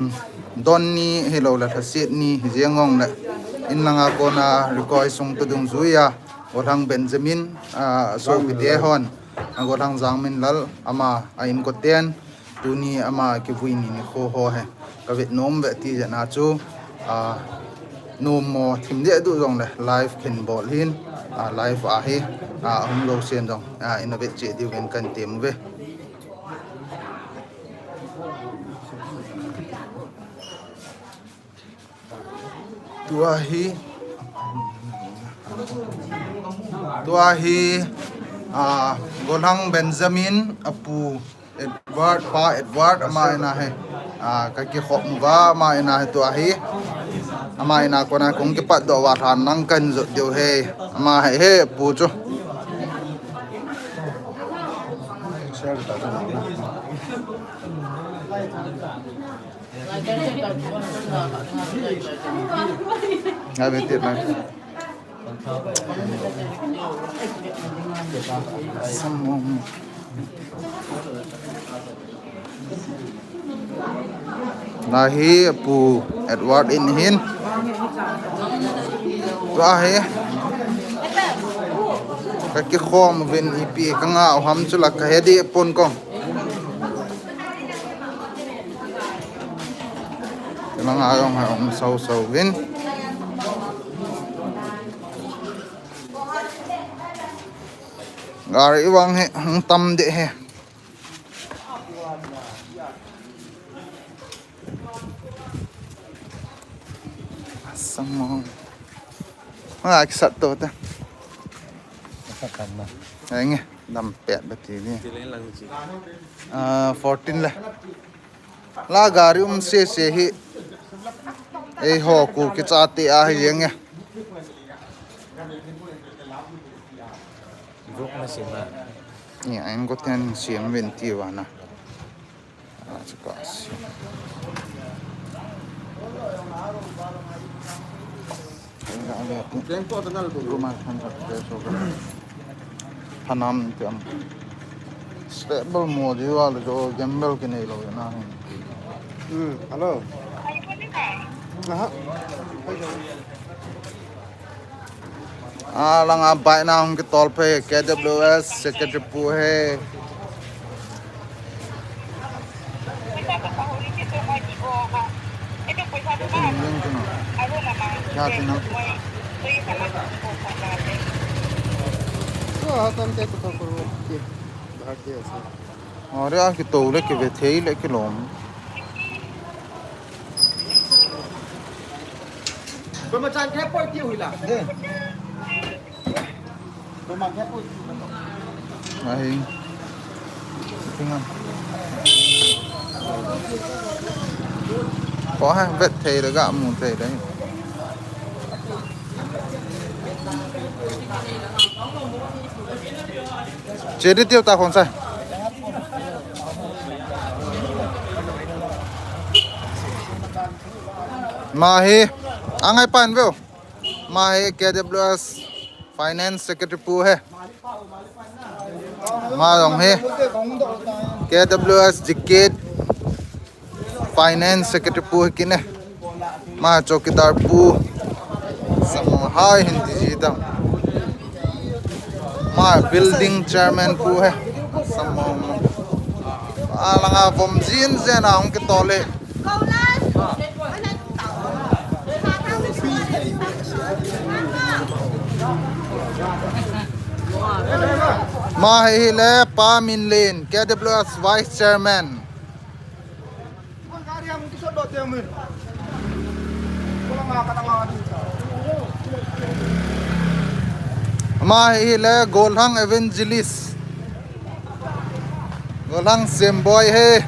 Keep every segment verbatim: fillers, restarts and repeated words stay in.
Don ni hilou le lhaset ni hi jeng ong le, in langa kona Rikoi sung tu dungjuia Golhang Benjamin, a, sopite hon, a, Golhang Jangminlal ama a inkoten, tuni ama kivui ni nikho ho hi kavet nom ve ti jeh a chu, a, nom mo thim deh duh jong le live khin bol hin, a, live a hi, a, hung lou sen jong, a, ina vet cheh diu in kan tem uve. Tua hi, tua hi, a, Golhang Benjamin, apu Edward, pa Edward, ama ina hi, a, ka kikhop uva, ama ina hi tua hi, ama ina kona kong kipat doh uva lhan nang kan jot diu hi, ama hi, hi, pu chu. Ngai ve tit nai. Samong. Lahi Pu Edward in hin. Lahi. Ka kikhom uvin ipi ka ngah u ham chu la ka he deh pon kong. Ka ngah u ham sau sau uvin. Gari vang hi hung tam deh hi. Samong. Ah, kisat to ta. Kisat tam na. Ai nge, dam pet ba ti ni. Ti len lang chi. Ah, fourteen le. La gari um sese hi. Eiho ku kichate ahi jeng e. Group na sim na. Ni a inkoten sim uvin ti uva na. Achu ka sim. Group ma than ka ke so ka. Phanam ti am. Stable mo di uva le jo gamble kinei lou na hin. Hmm, hello. Aha. A langa bike na hung kitol phei, K W S secretary pu hi. Are a kitou le kive thei le kilom. Ahi. Tingan. Ko ha vet thei le ga mu thei le. Che di tiu ta khon sai. Ma hi, angai pan veu. Ma hi K W S Finance Secretary pu he. Ma jong hi K W S Decade Finance Secretary pu hi kine. Ma chowkidar pu. Samong hai hin ti ji dam. Ma building chairman pu he. Samong. A langa vom jin jin a hung kitol e. Ma hi le Pa Minlen, K W S Vice Chairman. Ama hi le Golhang Evangelist. Golhang Semboi he.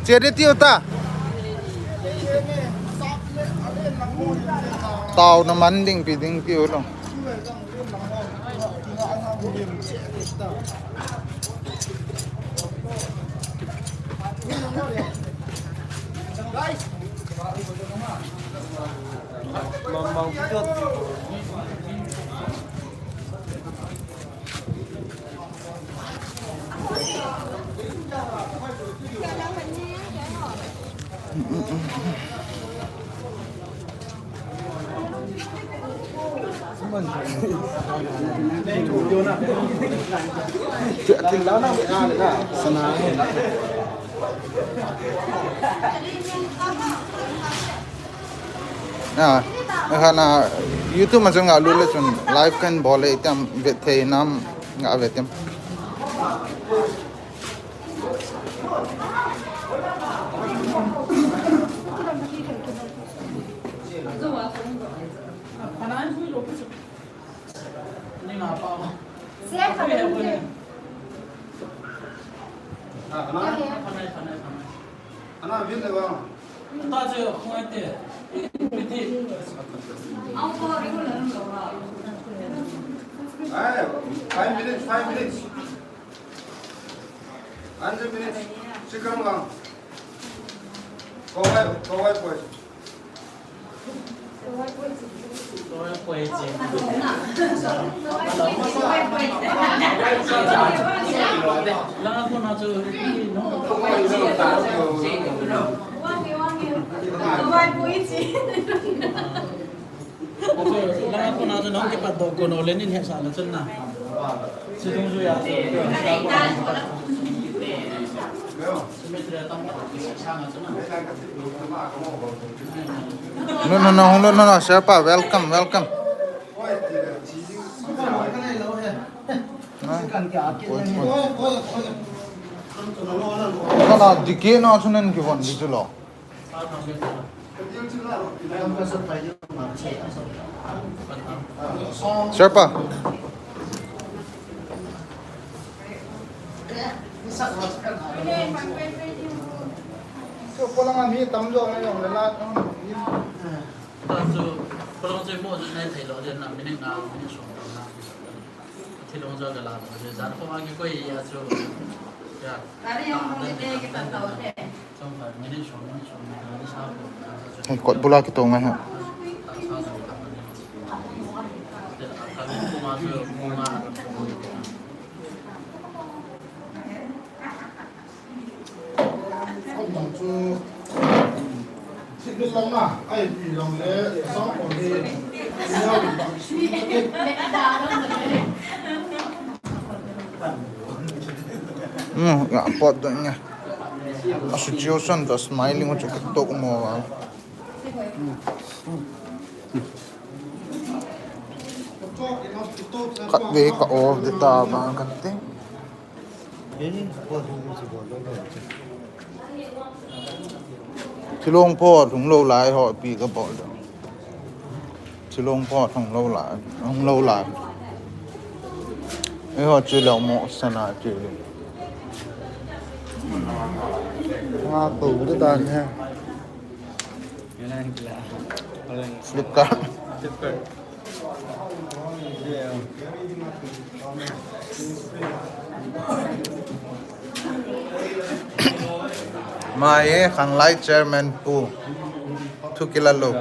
Che di tiu ta. Tao na man ding pi ding tiu lo. Ah, akhana YouTube ma chun ngalut le chun live kan bol le tiam vet thei nam nga vet tiam. Five minutes, five minutes. Hundred minutes. Chicken lang. Kawai, kawai poi. No, no, no, no, no, no, Sherpa, welcome, welcome. Kana dikhe na sunen ki von di chulo. Sherpa. So, polanga mi tamjo na yong le la. Ta chu, polanga chu mo chu nai thei lo le na, minute nga, minute som na. Thilong jo le la, le jan ko ma ki koi ya chu. Ya. Hei, kot bula kitou ngai ha. Hmm, ya pot dong ya. A situation to smiling chu kitou mo. Khatvei ka off ding ta ba kan ti. Thilong pot hung lou lai ho pi ka bol ding. Thilong pot hung lou lai, hung lou lai. Eiho chu lou mo sana chu. Nga to de dan he. Flipkart. Mai e, khanglai chairman pu. Thu kila lou.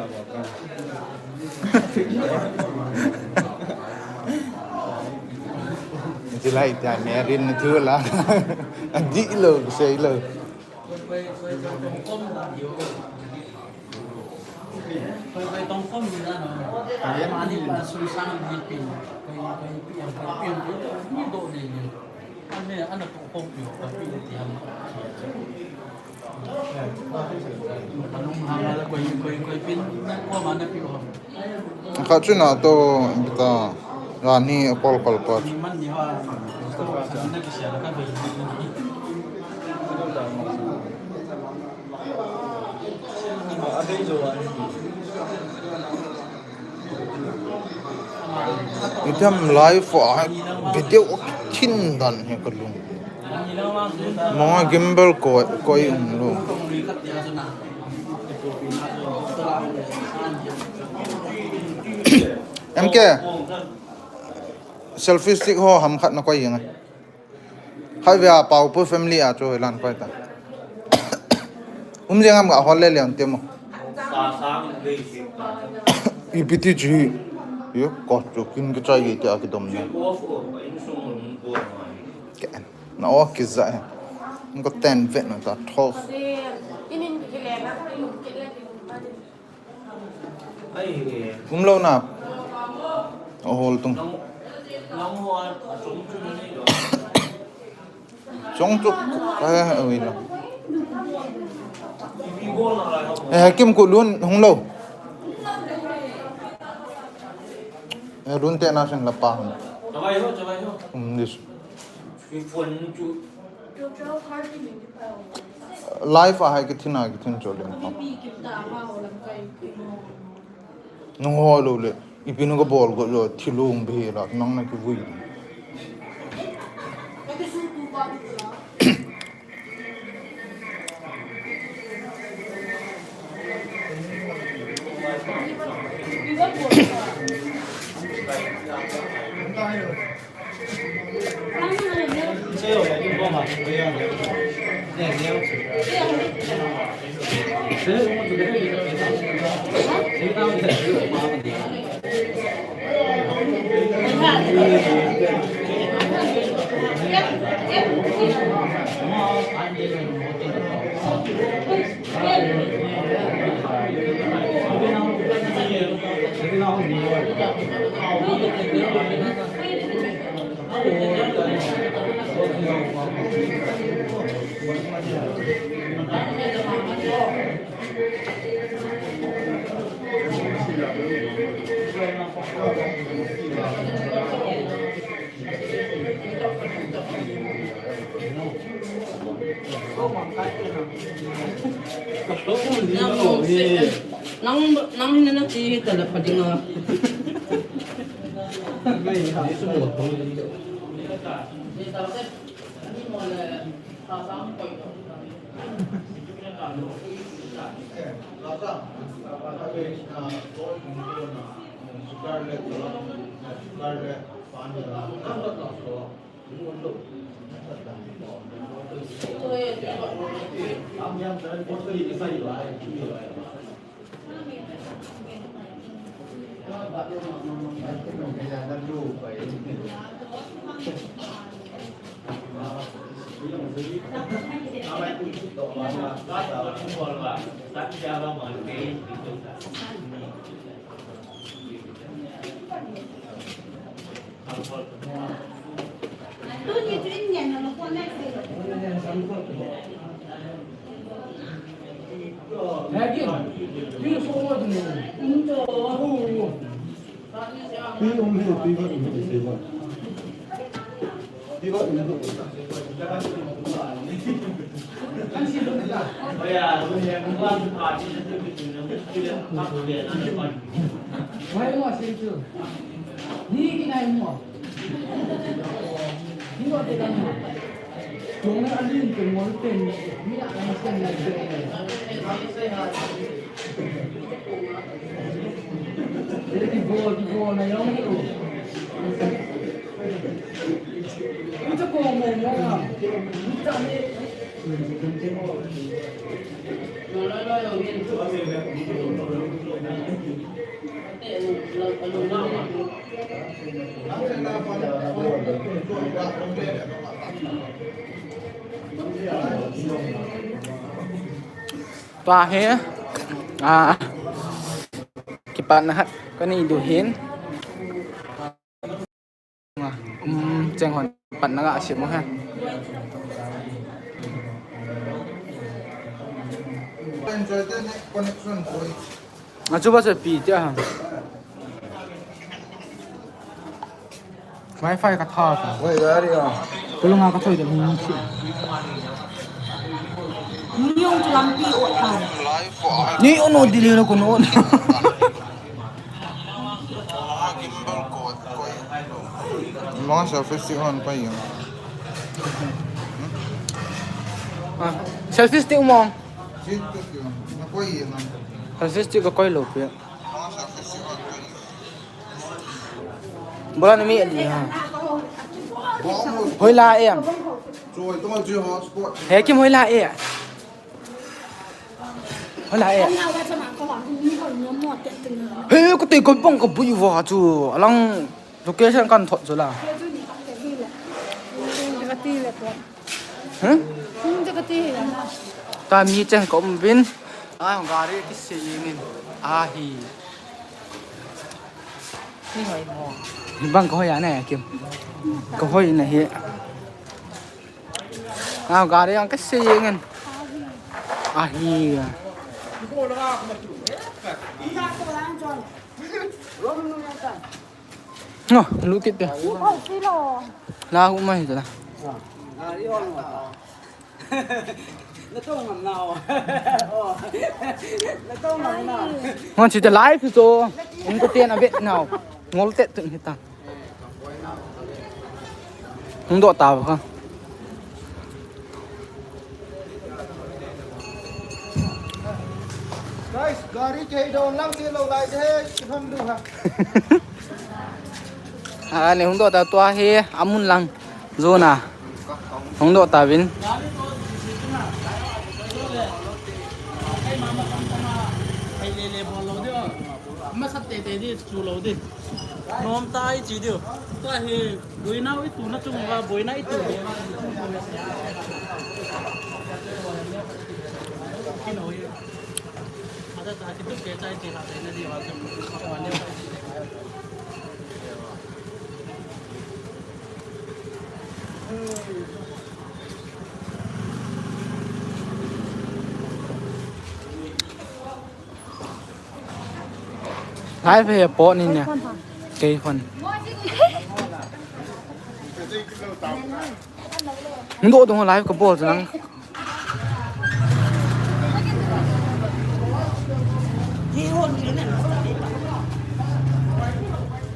Chilai ta merin thu la. Adih lou, sei lou. Khat chu na to bita rani a kol kol pa. Itiham live a video a kithin dan hi ka lung. Mong a gimbal ko, koi um lou. M K, selfie stick ho ham khat na koi jeng a. Khatvei a Paopu family a chu lan pai ta. Um jeng am ga hol le le an te mo. Ipi ti chu. Yo ko chu kin ka chai ge te a kidom ne. Ke na o kiza he. Ko ten vet na ta tho. Umlou na. Ahol tung. Chong chuk. Ai, ai, ui na. Eh, Hakim, kut lun hung lou. Eh, lun te na sing la pa hung. Um, this. Live a hai kithin a kithin cho lem pa. Nung ho lou le, ipi nu ka bol go lo, thilung be la, nang na kivui. Nang, nang hina na ti ta la pa dinga. Tua hi, ah, kipatna khat kanei diu ahin. Um, cheng hon patna ga sim u hen. Achu ba chu pi tia. Wi-Fi ka tha ta. Oi, gari a. Kulunga ka thoi de hung si. Ni ong chu lampi o ta. Ni ono dili no kuno. Mong selfie stick hon pa yung. Ah, selfie stick mong. Selfie stick ka koi lou pi. Bola na mi ali ha. Hoi la e. He Kim hoi la e. Hoi la e. He ko te ko pong ko bui wa chu. Alang location kan thot chu la. Hmm? Ta mi cheng ko um bin. Ah, gari kise jengin. Ahi. Ni hoi mo. Hibang kahoi ana ya, Kim. Kahoi na hi. Ah, gari ang kise jengin. Ahi. No, look at that. Ni hoi silo. La hu mai ta. Ngon si te live so. Ung ko tian a bet now. Ngol tet tun hita. Hung do ta ba ka. Guys, gari ke do lang ke lo lai de, ki hom du ha. Ah, le hung do ta tua hi amun lang. Zona. Hung do ta vin. Masat te te di chu lo di. Nom ta i chi di. Ta hi boina i tu na chung va boina i tu. Ki no ye. Ada ta ki tu ke ta i chi ha te na di va chung. Live he po ni ne. Kei phone. Ndo dong live ka bol nang.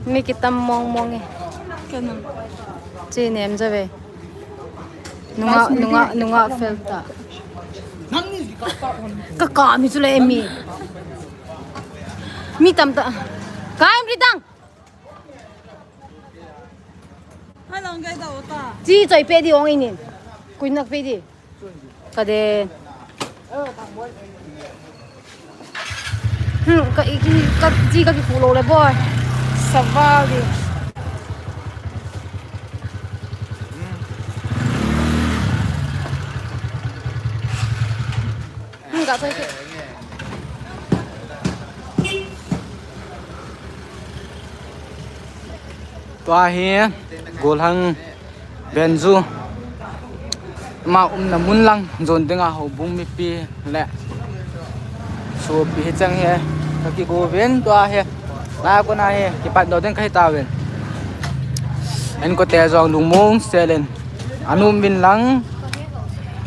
Mi kitam mong mong e. Kana. Chi nem ja ve. Nunga, nunga, nunga fel ta. Nang ni ka ka on. Ka ka mi chu le mi. Mi tam ta. Ka em ri tang. Hai lang gai da o ta. Chi choi pe di ong inin. Kuin nak pe di. Ka de. Hmm, ka, i, ki, ka, ji ka kipu lou le boy. Saval di. Hmm, ka choi ke. Tua hi, Golhang Benzu. Ama umna mun lang jon dinga houbung mipi le sopi hi chang hi. Ka kigo ven tua hi. La kona hi, kipat do ding ka hi ta ven. En ko te jong lungmong selen. Anum vin lang.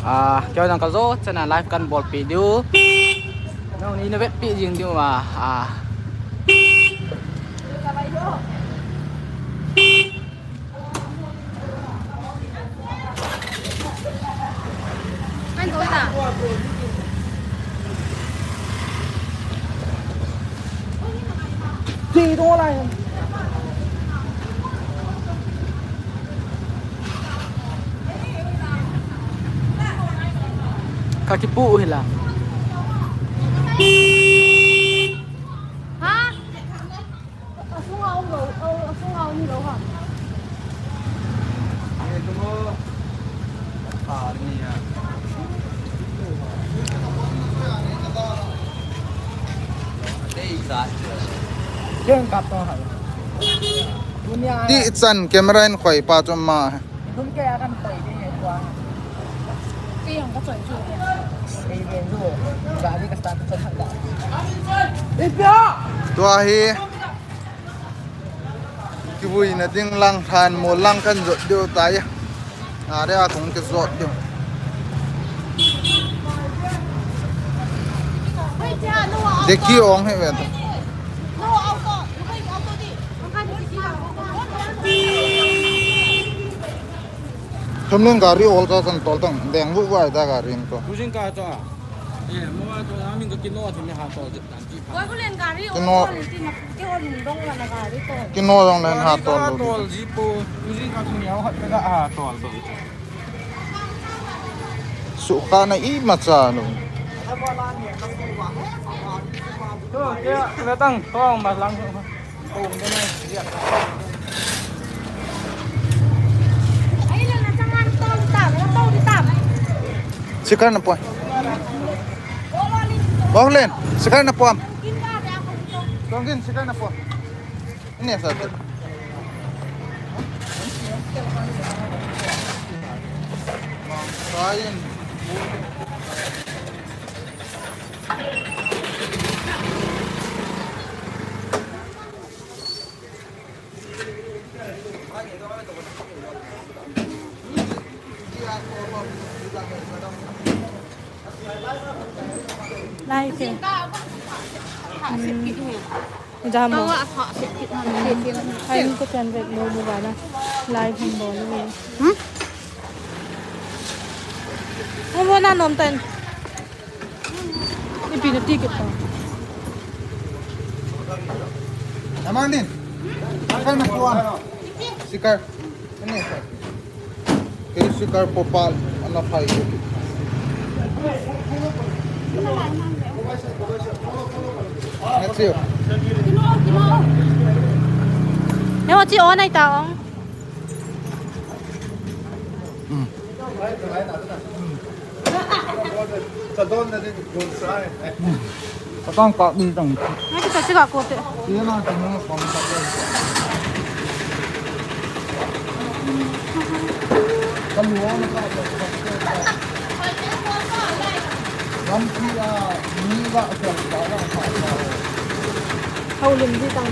Ah, keu jong ka jo chana live kan bol pi diu. Nang ni na vet pi jing diu ma. Ah. Kan ko ta. Ti do lai. Ka kipu hi la. Ha? Asunga um lo, asunga um lo ha. Ken kap to ha. Dunia. Ti chan camera in khoi pa chom ma. Dum ke akan khoi de kwa. Ti yang ka choi chu. Ei ben chu. Gari ka start chon hang da. Tua hi. Kivuina ding lang, lhan mol lang kan jot diu tai. Are a kong kijot diu. Deki ong hi ven. Thum len gari ol ka kan tol tang, deng vu vai ta gari to. Kujing ka to. Eh, mo to, amin ko kino to ni ha to. Koi ko len gari, kino, o, ko len tin na, ke ho lung dong la na gari to. Kino dong len ha to. Gari to ha to, jipo, uji ka tu ni ha to, ha to to. Su ka na i ma cha no. To, ke, le tang, to ma lang. Chicken na poi. Olen, sikar na puam. Tongin, sikar na puam. Ini sa. Kain. Lai ke. Hmm. Jam mo. Ai ko chan ve mo mo ba na. Lai hin bo ni. Hmm? Mo mo na nom tan. Ipi na ticket pa. Naman din. Akan na kuan. Sikar. Ano yan, sir? Kay sikar po pal. Ano pa ito? Next year. Ewa, si Onay taong. Hmm. Patang ka ni tang. Ngai kita cika kote. Iya na, tang na pang ka. Kaluo na ka. Lampi a, ni la ka ka ka. Haulim di tang.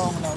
Hello?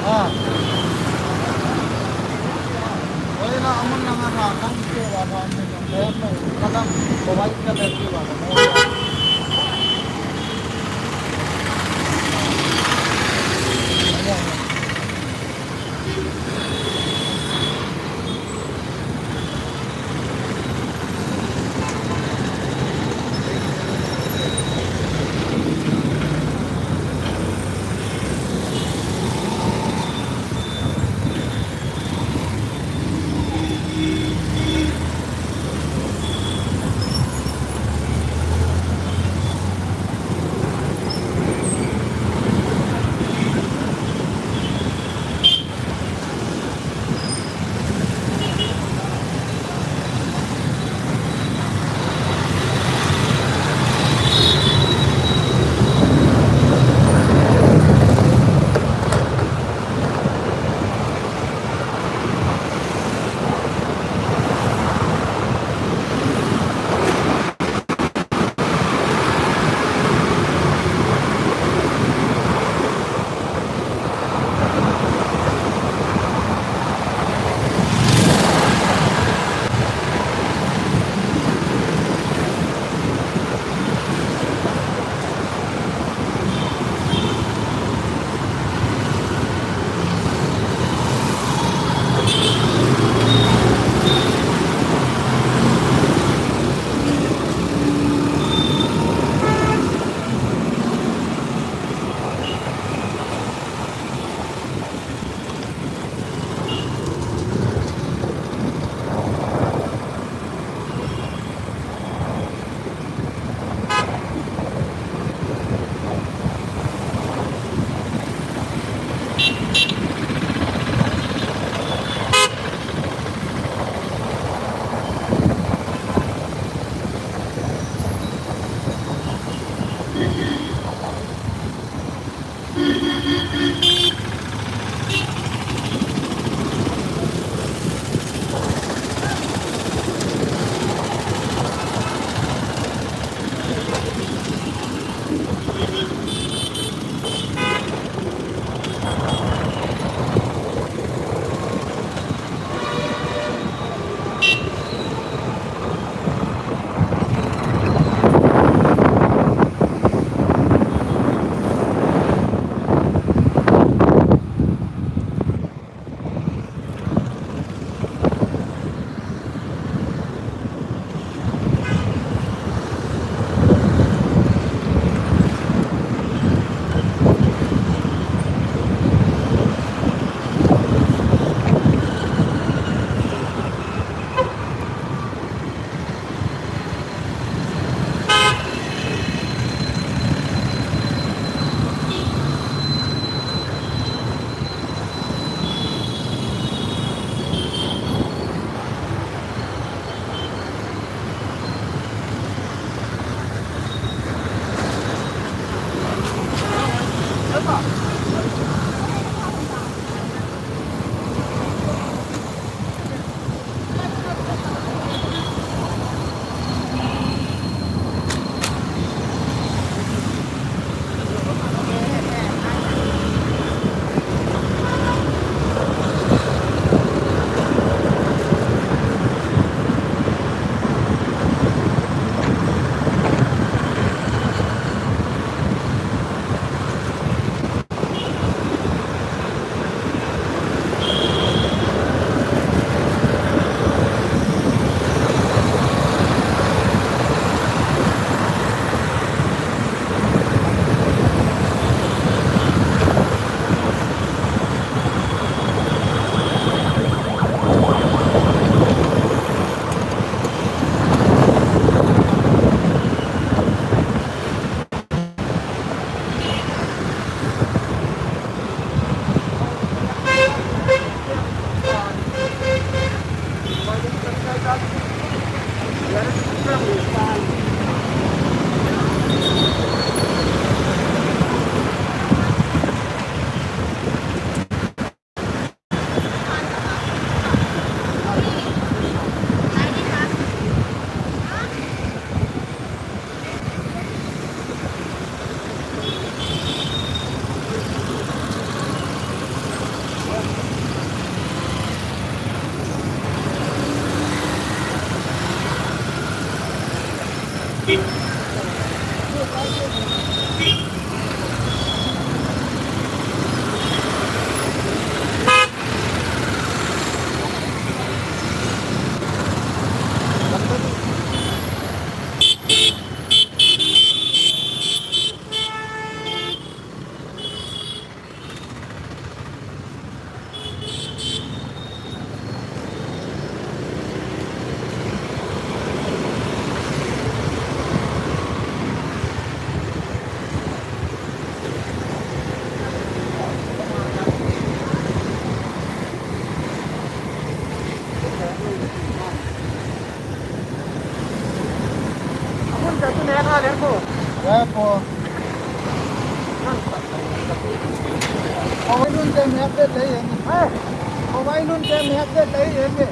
Ah. Oi, na amun na nga ha, nang ke wa ha, nang ke wa ha, nang ke wa ha. Ko. Ko vailun te mehak te lei e. Ko vailun te mehak te lei e.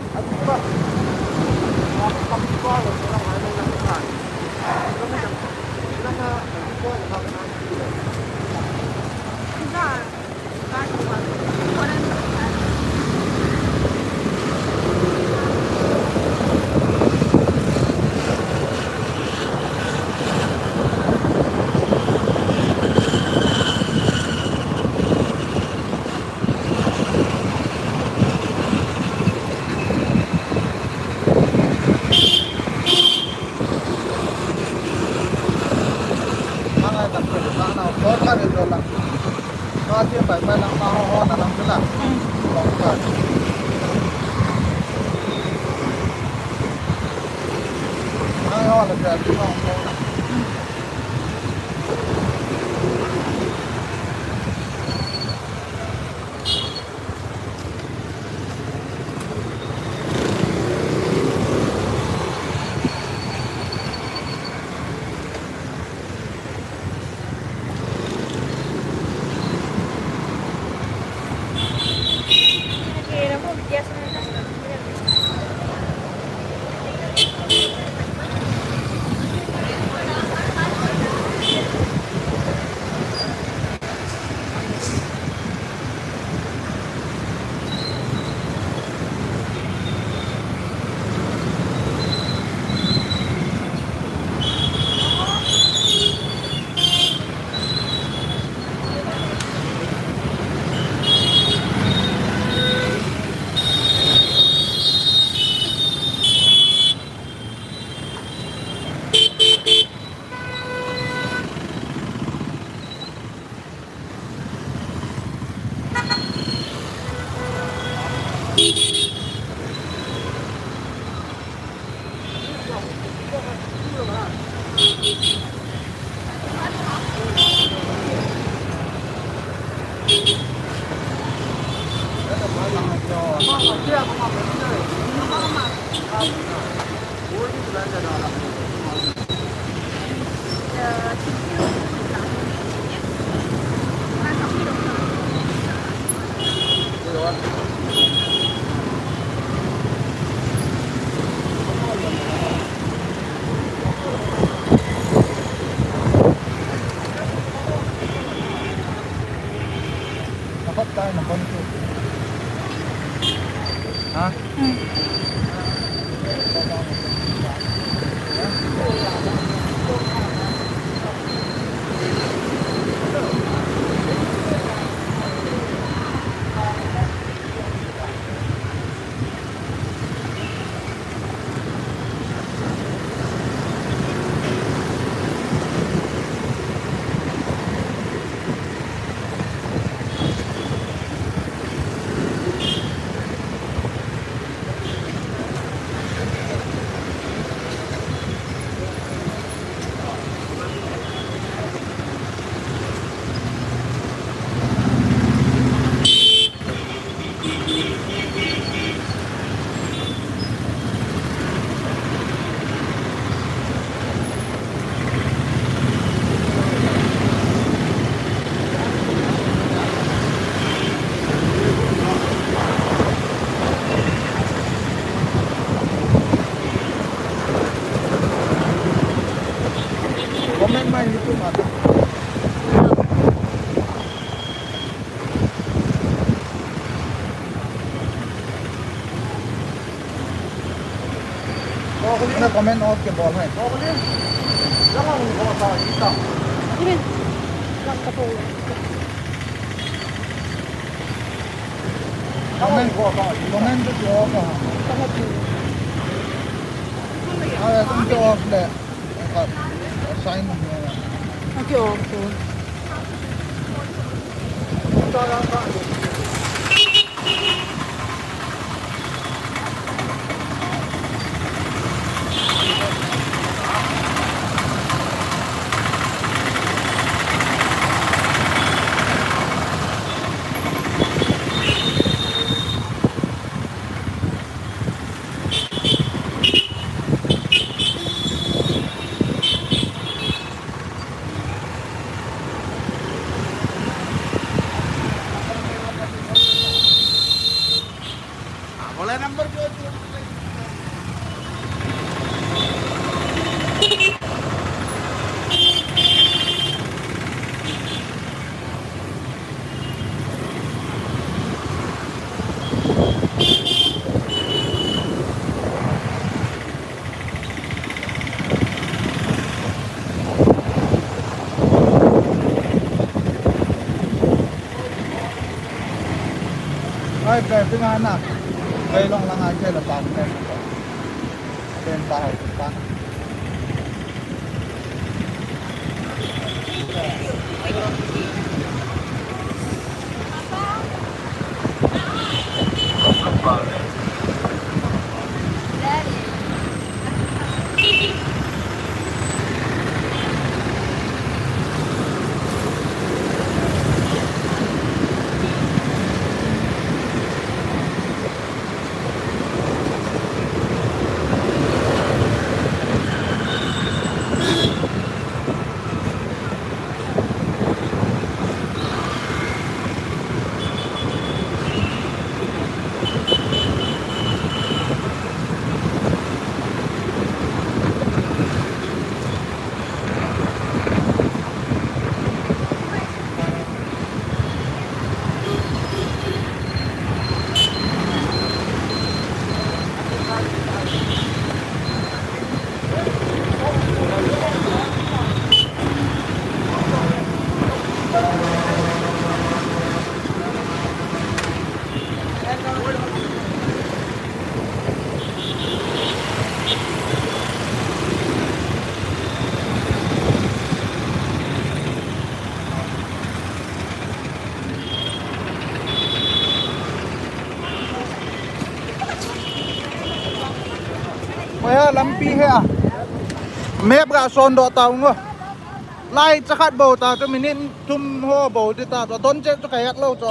Ha? Comment mai ni tu ma. Na comment off ke bol hai. Comment, comment to off ha. Ah, tum ke off le. Sign. Okay, off to. Ai, traffic ana. Kai long lang ai, kai la pa. Pen pa, pa. Oi ha, lampi hi a. Map ga son doh tau ngo. Lai chakhat bou ta chu minute thum ho bou ti ta chu. Don che chu ka het lou chu.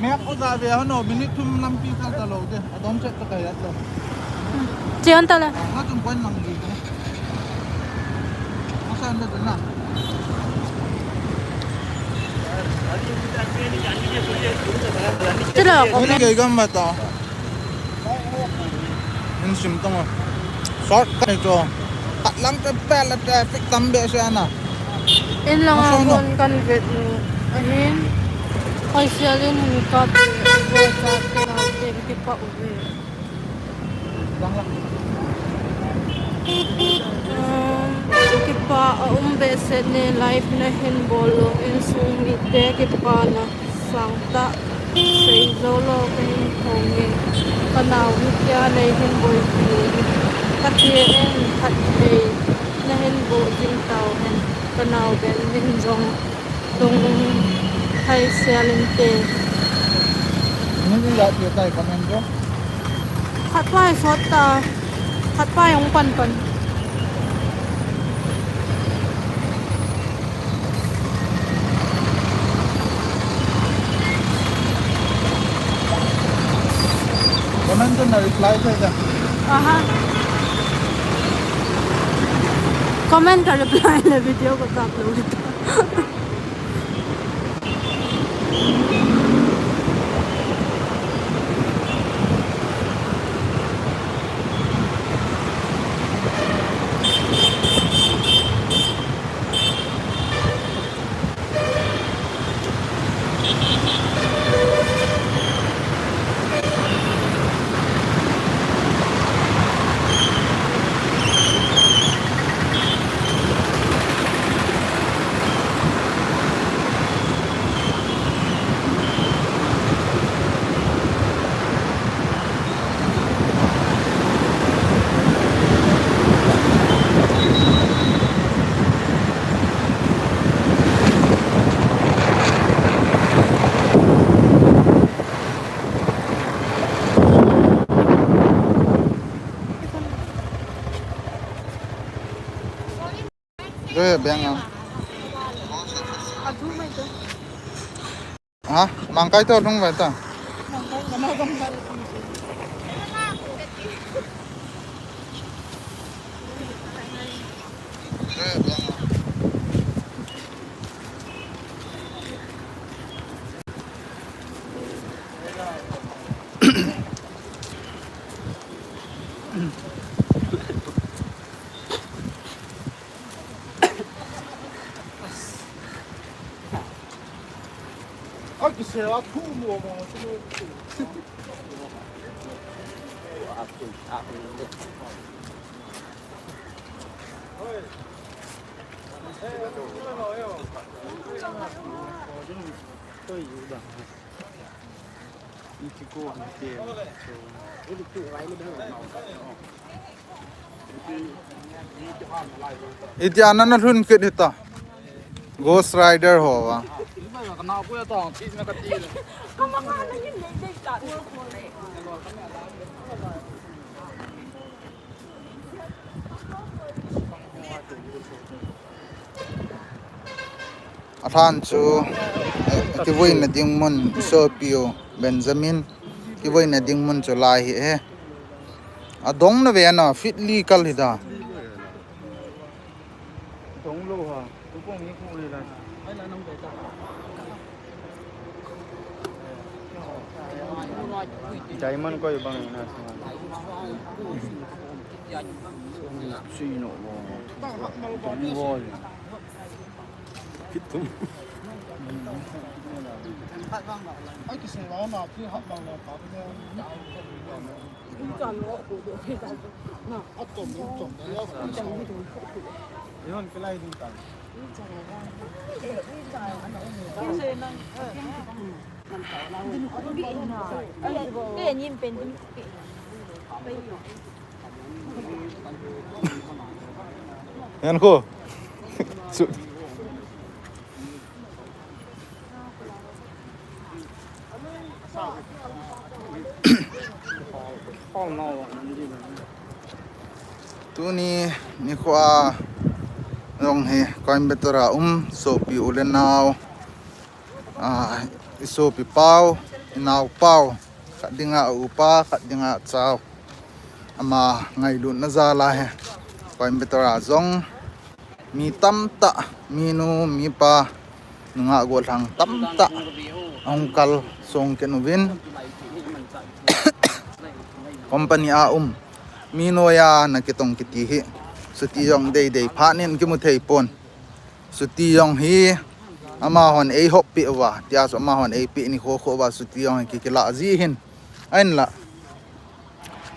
Map u ja ve hon o, minute thum lampi kal ta lou de. Adon chet ta kai at lou. Che on ta le. Na chung point lang di. Asa anda tu na. Che lo ko. Ni ke gam ma ta. In sim tong. Short cut ni chu. Khat lang te pet le traffic tam behseh ana. In lang a kon kan vet nu. Ahin. Hoi sial in hin ka te. Hoi sial in hin ka te. Kipah uve. Um, kipah a um behseh ne live na hin bol lou in sung mite kipah na. Sangtah sei jou lou kahin phong in, ka nao hitia nei hin boipi in, Pathen in phatthei nahin boh jing tauhen, ka nao Ben min jong lunglhai sel inte. Ni ni la ti tai comment jo. Khat pa hi sot ta, khat pa hi hung pan pan. Comment na reply thei ta. Aha. Comment ka reply le video ka kap lou ta. Re, beng a. Ha? Mangkai to lhung ve ta. A kise a thu mo mo chu. Itia nana lhun kit hita. Ghost Rider ho va. Athan chu, eh, kivuina ding mun sopiu Benjamin. Kivuina ding mun chu lai hi he. Adong na ve na fit li kal hi da. Dong lo ha. Tu kong ni khu le la. Diamond koi bang na sa. Sui no mo. Dong wo. Kitum. Ai kise wa na ki ha bang na pa. Yan ko. Tuni nikho a jong hi Coimbatore a um sopi u le nau, ah, i sopi pau, i nau pau, khat dinga upa, khat dinga chau. Ama ngailutna jal a hi Coimbatore a jong mi tamtah, minu, mipa, nungah gollhang tamtah ahung kal song kit uvin. Company a um mi noiya na kitong kiti hi. Chuti jong deidei phat in kimu thei pon. Chuti jong hi amahon eihop peh uva, tia chu amahon eipeh nikho kho uva, chuti jong hi kikilah ji hin. Ahinla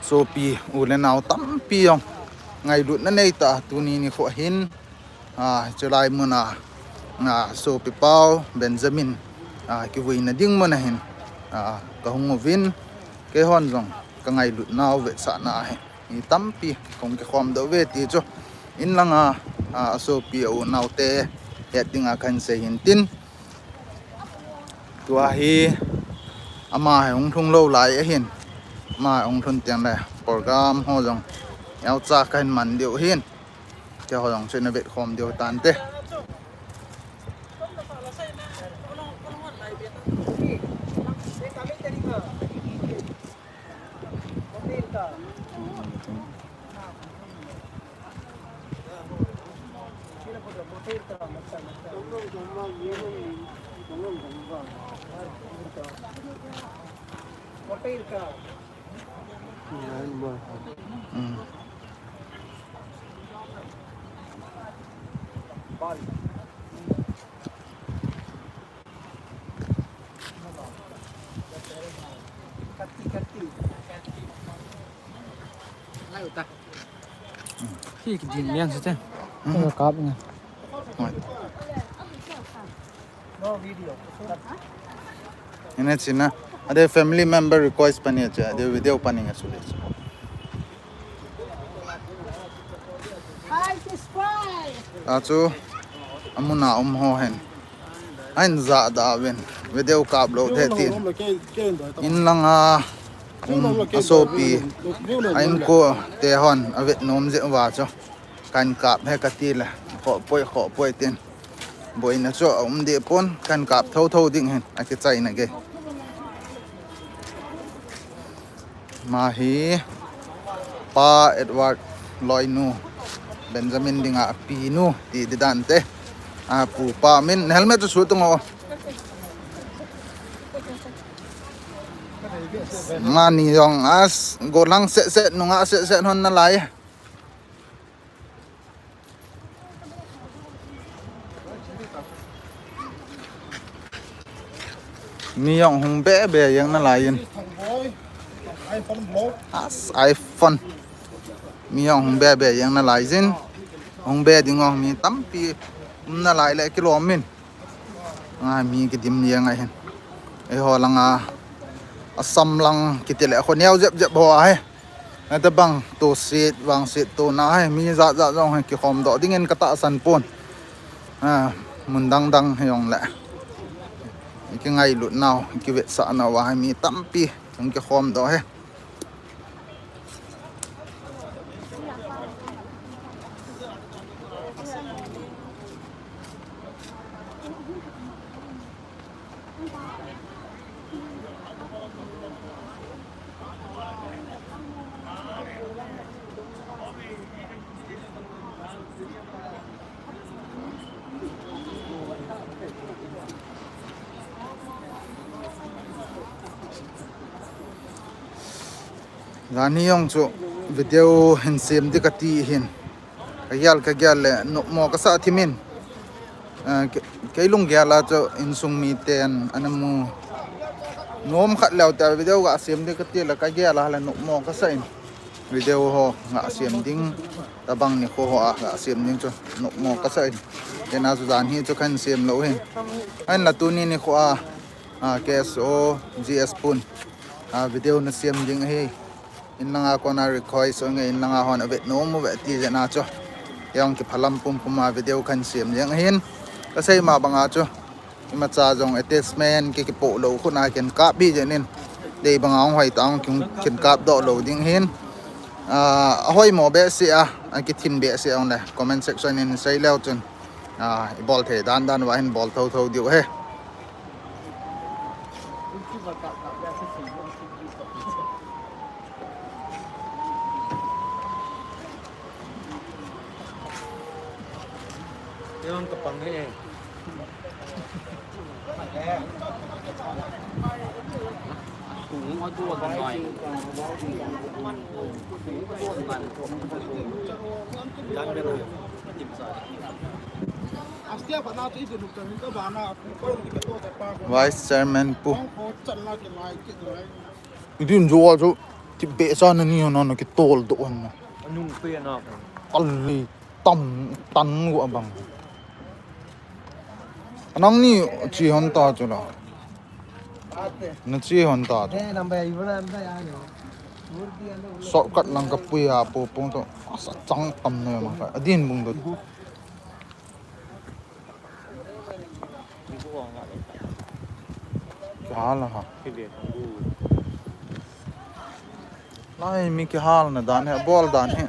sopi u le nau tampi jong ngailutna neitah a tuni nikho hin, ah, chulai mun a, ah, sopi pau Benjamin, ah, kivuina ding mun a hin, ah, kahung uvin, keihon jong kangailut nau vetsahna ahi. Mi tampi kong kikhom doh uve ti chu in langa, ah, asopi a u naute het dinga kahin sei hin tin. Tua hi ama hi hung lhung lou lai ahin. Ama hi hung lhun teng le program ho jong neocha kahin man diu ahin. Keiho jong chu ina vetkhom diu tante. Hi kidin liang sute. Ka kap nga. Ina china. Ade family member request pani acha. Ade video pani nga sule. Achu amuna um ho hen. Ahin jahda uvin, video kap lou thei tin. In langa um asopi, a inko te hon avet nom jeh uva chu kahin kap e kati le, khoh poi, khoh poi tin. Boina chu aum deh pon, kahin kap thotho ding hin, akichaina gei. Ama hi Pa Edward loinu, Benjamin dinga apinu ti ding dan te. Apu pa min, helmet chu suh tung o. Amani jong as gollhang seh seh, nungah seh seh hon nalai. Mi jong hung be be jeng nalai in. As iPhone. Mi jong hung be be jeng nalai jin. Hung be ding jong mi tampi um nalai le kilom in. Nga mi kidim jeng ahin. Eiho langa Assam lang kiti le kho neo jep jep ho ahi. Nata bang to sit, bang sit to na hai, mi jat jat jong hai kikhom doh dingin katahsan pon. Ah, mun dang dang hai jong le. Kingailut nau, kivetsah nau a hai mi tampi jong kikhom doh hai. Jani jong chu video hin sem di kati hin. Ka gel, ka gel le, nopmo kasa thimin. Eh, ke-, kei lunggel a chu insung miten ana mu. Nom khat leu te video ga sem di kati le ka gel a le nopmo kasa in. Video ho ga sem ding, tabang nikho ho a ga sem ding chu nopmo kasa in. Kei na chu jan hi chu kahin sem lou hin. Ahin la tuni nikho a, a, K S O G S pun, a, video na sem ding ahi. In langa kona request nge in langa hon avet nom uve ti jeh a chu. Jong kiphalam pum pum a video kahin sem jeng ahin. Kasei ma banga chu. Imacha jong attachment ki kipoh lou khu na ken kap bi jeh in. Dei banga hung hoi ta hung kin, kin kap doh lou ding ahin. Ah, ahoimo behseh a, akithin behseh a hung le. Comment section in sei leu chun. Ah, ibol thei dan dan uva hin bol tho tho diu ahi. Yan, kapang eh. Vice Chairman Pu. Idin jo a jo ti be sa na ni na na kitol do an na. Anung pe na. Kali tam tan go abang. Anang ni chi hon ta chu la. Na chi hon ta chu. Shortcut lang ka pui a pu pung to. Asa chang tam na ma ka. Adin bung do. Kihal a ha. Lai mi kihalna dan hi, bol dan hi.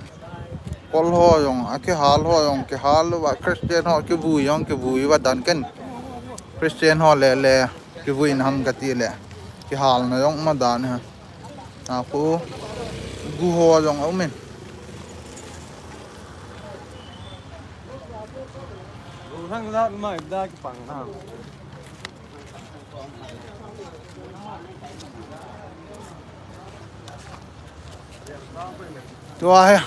Kol ho jong, akihal ho jong, kihal uva Christian ho, kivui jong, kivui uva dan ken. Christian ho le le, kivui na ham kati le. Kihalna jong ma dan hi. A khu gu ho jong a um in. Thang la mai da ki pang na. Tua hi.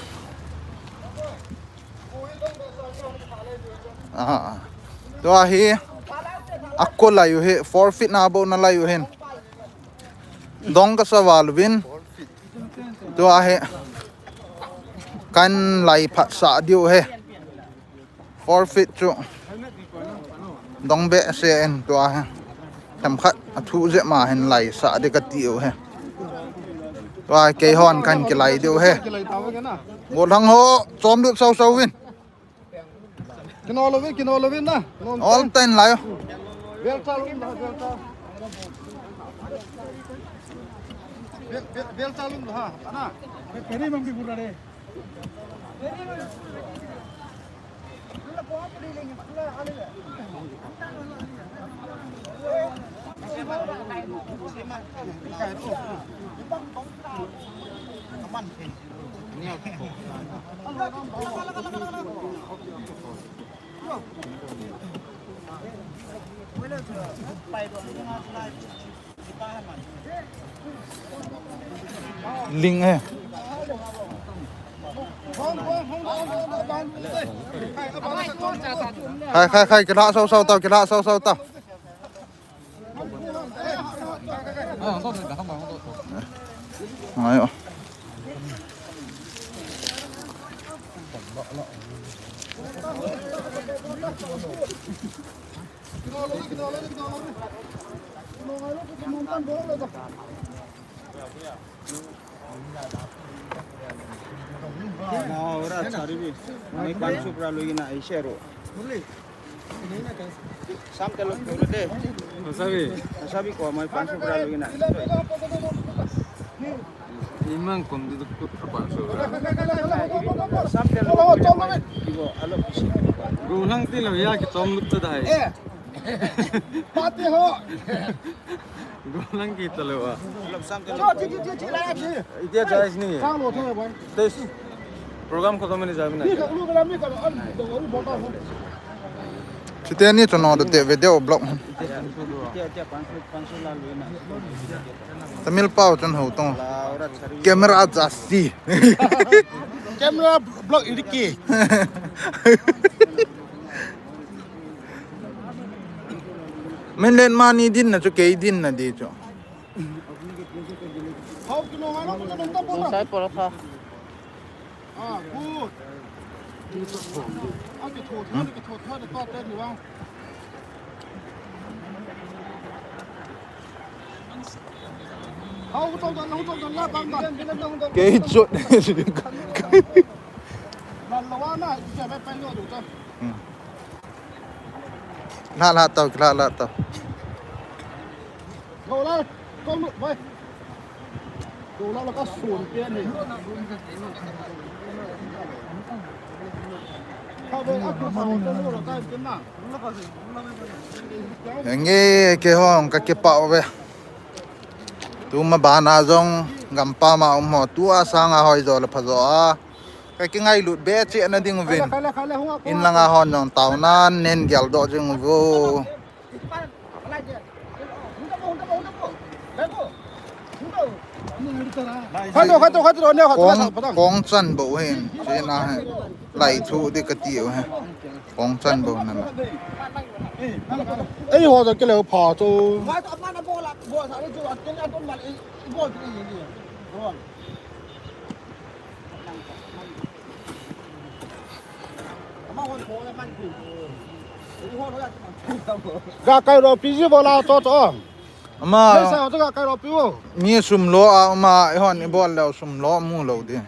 Aha. Tua hi. Akol lai u hi. Four feet na bou na lai u hin. Dong kasa val uvin. Tua hi. Kan lai phat sa diu hi. Four feet chu. Dong behseh in tua hi. Themkhat a thu jep ma hin lai sa di kati u hi. Tua hi kei hon kan kilai diu hi. Go thang ho, chom lut sau sau vin. Kinol uvin, kinol uvin na. All time lai. Vel cha lum da, vel cha. Vel, vel, vel cha lum da, ana. Peri mang bi pura re. Ling eh. Khai, khai, khai, kila sau sau tau, kila sau sau tau. Ayo. Na, ora chari bi. Mai panch sou pra lui na, i share ro. Sam te lo pura de. Sabi. Sabi ko mai panch sou pra lui na. Imang kom du kut ka panch sou. Sam te lo pura. Ibo, alo pisi. Go lang ti lo ya ki tom lut ta dai. Pati ho. Golang kita lou a. Itia chais ni. Test program khatam ni jami na. Chiteni chano de video blog. Tamil pao chun ho tong. Camera jasi. Camera blog iriki. Min len mani din na chu kei din na di chu. Sai por kha. Kei chot. Lha lha tau, lha lha tau. Nge kei hong ka kipah uve. Tuma bana jong gampam a um ho, tua sanga hoi jo le pha jo a. Ka kingailut be cheh na ding uvin. In langa hon jong tao nan nen gel doh jing uvo. Khato, khato, khato, ne khato, kong, khato. Kong chan bo hin, chena hin. Lai thu di kati u hin. Kong chan bo na na. Ei, ho da kile pha to. Ga kai ro pi ji bola to to. Ama. Sa to ga kai ro pi wo. Mi sum lo a ama, i hon i bol leo sum lo mu lo di.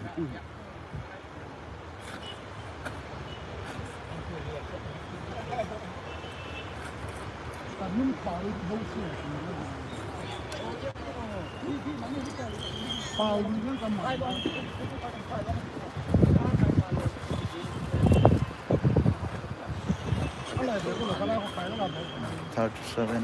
Thirty-seven.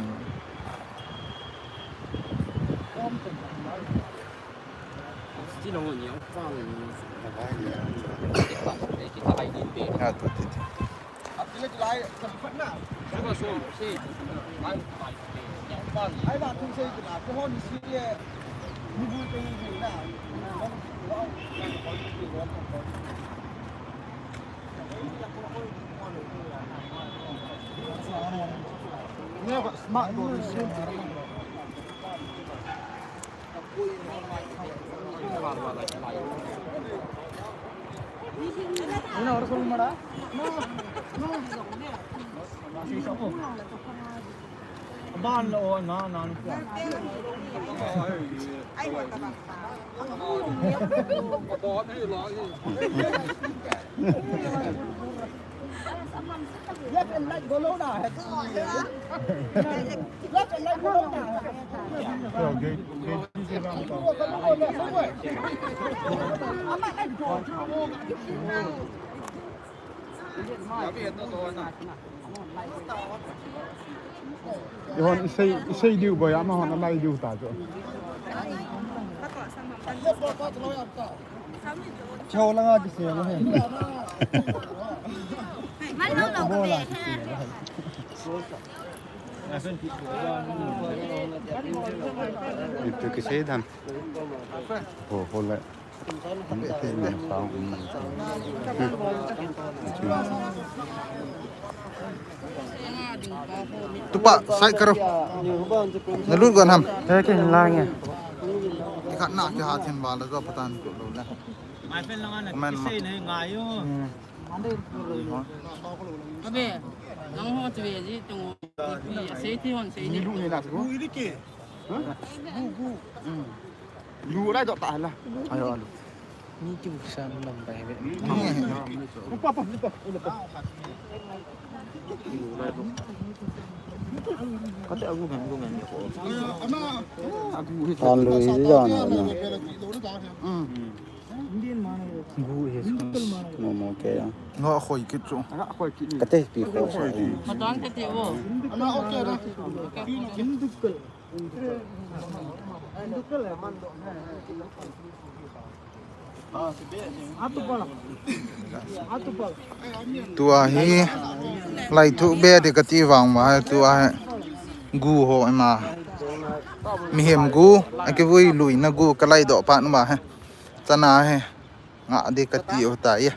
Left and right go low now. Left and right go low now. Ihon isei, isei diu boi, ama hon alai diu ta chu. Chau langa kisei lo he. Itu kisei dan. Ho, ho le. Tupa, sai karo. Nalut gon ham. He ke lang e. Ikhat na ke ha then bala jo patan ko lo na. Mai pen lang ana. Amen, ma. Kisei nei ngai yo. Hmm. Abe, nang ho chwe ji tung. Sei thi hon sei ni. Lu ni na ko. Lu rai dok ta la. Ayo, alu. Ni chu san lam pai be. Upa, upa, upa, upa. Kate agu ngan, agu ngan ko. Tan lu ji ja na na. Hmm. Gu he. Mo mo ke ya. Nga khoi kit chu. Kate pi ko sa. Matan kate wo. Ana okay na. Tua hi lai thu be de kati vang ma, tua hi gu ho ma. Mihem gu, akivui lui na gu, ka lai doh pat ma he. Chana he. Nga de kati o ta ye.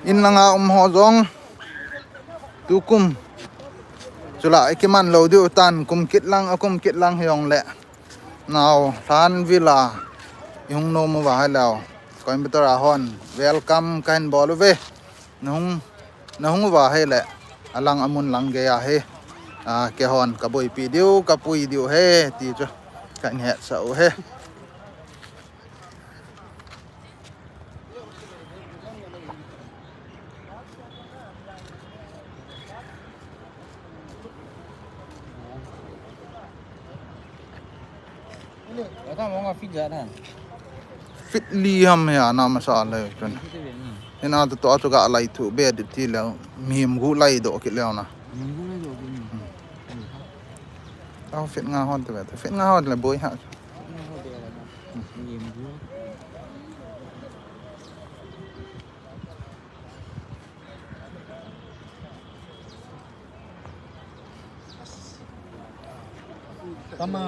In langa um ho jong tukum chula ikiman lo diu tan, kum kit lang, akum kit lang hiong le. Nau, Thanville a ihung nom uva hileh Coimbatore a hon welcome kahin bol uve. Nahung, nahung uva hileh alang amun lang gei ahi. A, keihon kaboipi diu, kapui diu ahi, ti chu kahin hetsah u ahi. Feet li ham he ana masa le chun. Ina to to chu ga lai thu be dit ti le, mihem gu lai doh kit le na. Au, feet nga hon te be. Feet nga hon le boi ha. Tama.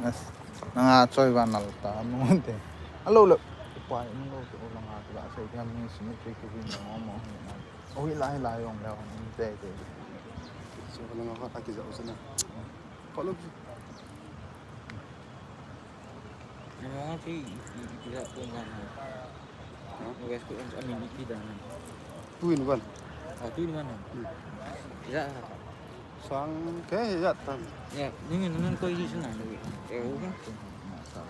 Yes. Nanga choi van nal ta, nung te. Alo lo. Pai, nung lo, to langa, la, sai, dia, mi, sini, ke, ke, vin, mo, mo, mo. O, hi, la, hi, la, yong, la, ni, te, te. So, nanga, ha, ki, ja, usana. Follow. Nanga, ki, ki, ki, ja, ko, ngan. Two in one. Ah, two in one. Hmm. Ya. Sang ke ya tan. Ya, ni ni ni koi di sana ni. Eh, okay. Hmm. Sang,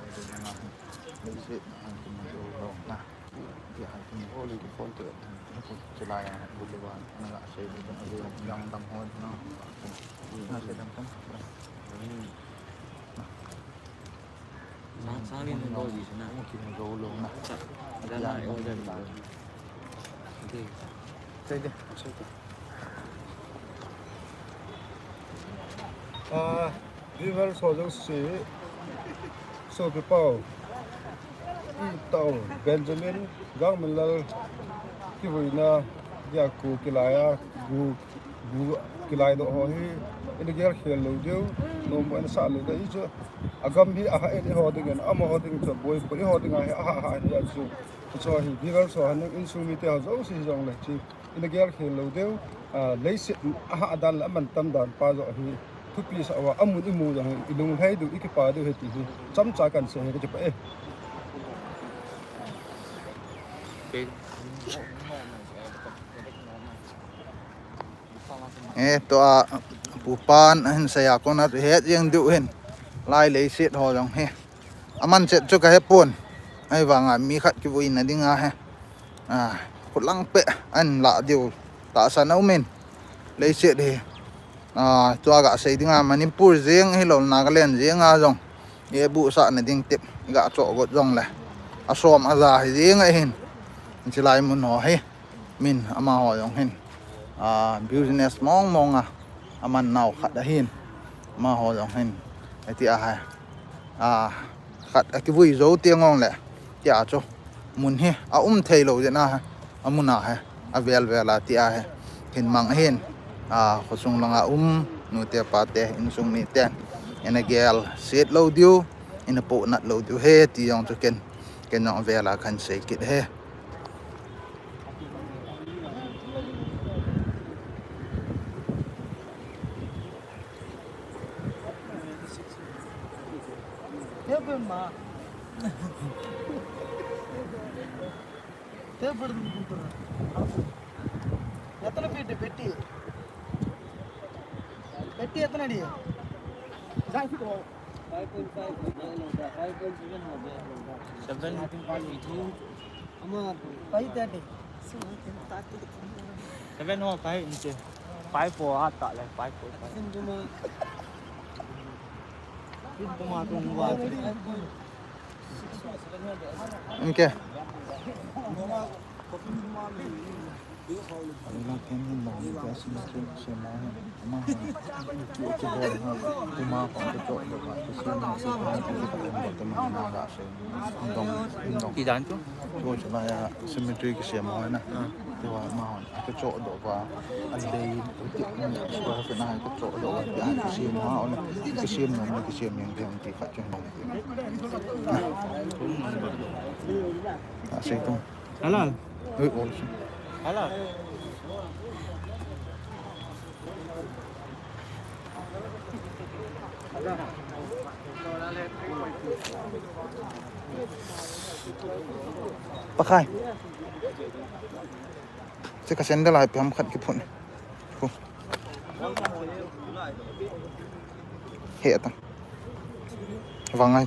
sang ni ni koi di sana. Sa, sa na order ba. Okay. Sa ide. Sa ide. Ah, viewers ho jouse, sopi pau, i tau, Benjamin, Gangminlal, kivuina, dia ku kilai a, gu, gu kilai doh ho hi, ina gel khel lou diu, nom mo ina sa lou diu, i chu, agam hi aha in i ho ding in, amaho ding chu, boi, boi i ho ding a hi, aha, aha, hi a chu, chu hi, viewers ho, han insung mite ho jouse hi jong le chu, ina gel khel lou diu, ah, leiset, aha, dan le, aman tam dan pa joh hi, thupi sa uva, amun i mu jong hi, i lunglhai diu, i kipa diu hi ti hi, chomcha kan sei hi ka chu pa e. Eh, tua, pupan, ahin sei a kona, het jeng diu hin. Lai leiset ho jong hi. Aman chet chu ka he pon. Ahivanga mi khat kivuina dinga he. Ah, khutlang pe, ahin la diu. Tahsan a um in. Leiset hi. Ah, tua ga sei dinga Manipur jeng hilou Nagaland jeng a jong. I buhsah na ding tep. I ga choh got jong le. Asom aja hi jeng ahin. Chilai mun ho hi. Min amaho jong hin, ah, business mong mong a, aman nau khat ahin, amaho jong hin, ati a hai, ah, khat akivui jou teng jong le, Tia chu mun hi a um thei lo jeh a, a mun a hi a vel vel a tia hi hin mang hin, a, khosung langa um nute pate, insung mite in a gel set lo diu, in a po nat lo diu he ti jong chu ken, ken jong a vel a kan sei kit he. எத்தனை ஃபீட்டு பெட்டி? பெட்டி எத்தனை அடி? Seven point two. Ama five thirty. Seven ho five inch. Five four ata le, five four five. Sin tuma. Sin tuma tungwa. Inke. Ti dan chu? Cemetery kisem ho na. Tua ma hon. Aka choh doh va, a lei, square feet na aka choh doh va, tia kisem ha, ona kisem nom, kisem nom, kisem ti khat chu nom. A sei tung. Halal. Ui, ol sei. Halal. Pakai. Che ka sandal ai piam khat kiphun. Khu. He ta. Vang ai.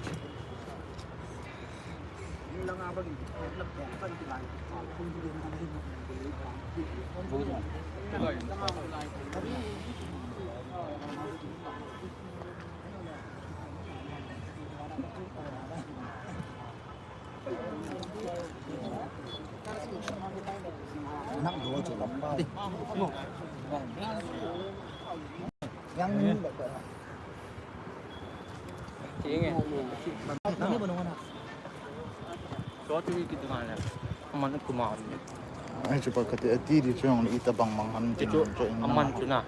Ai, chu pa kati, ati di chu jong le itabang mang ham ti chu, chu in aman chu na.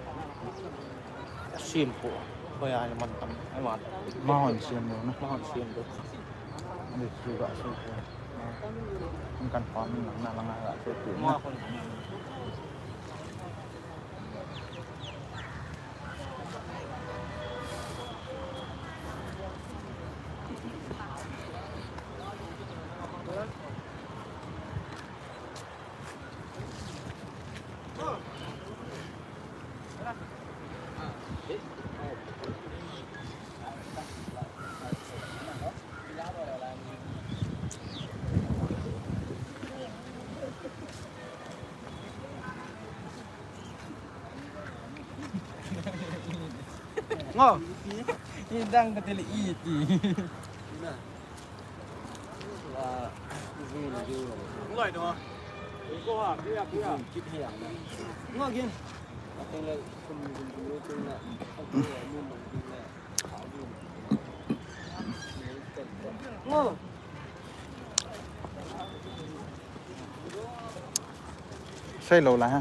Sim po. Hoi a le man tam. Ai ma. Ma hon sim lo na. Ma hon sim lo. Ani chu ga su. Kan pa min nang na lang ga su. Ma hon. Ngo. Idang ka tele iti. Sei lou lai ha.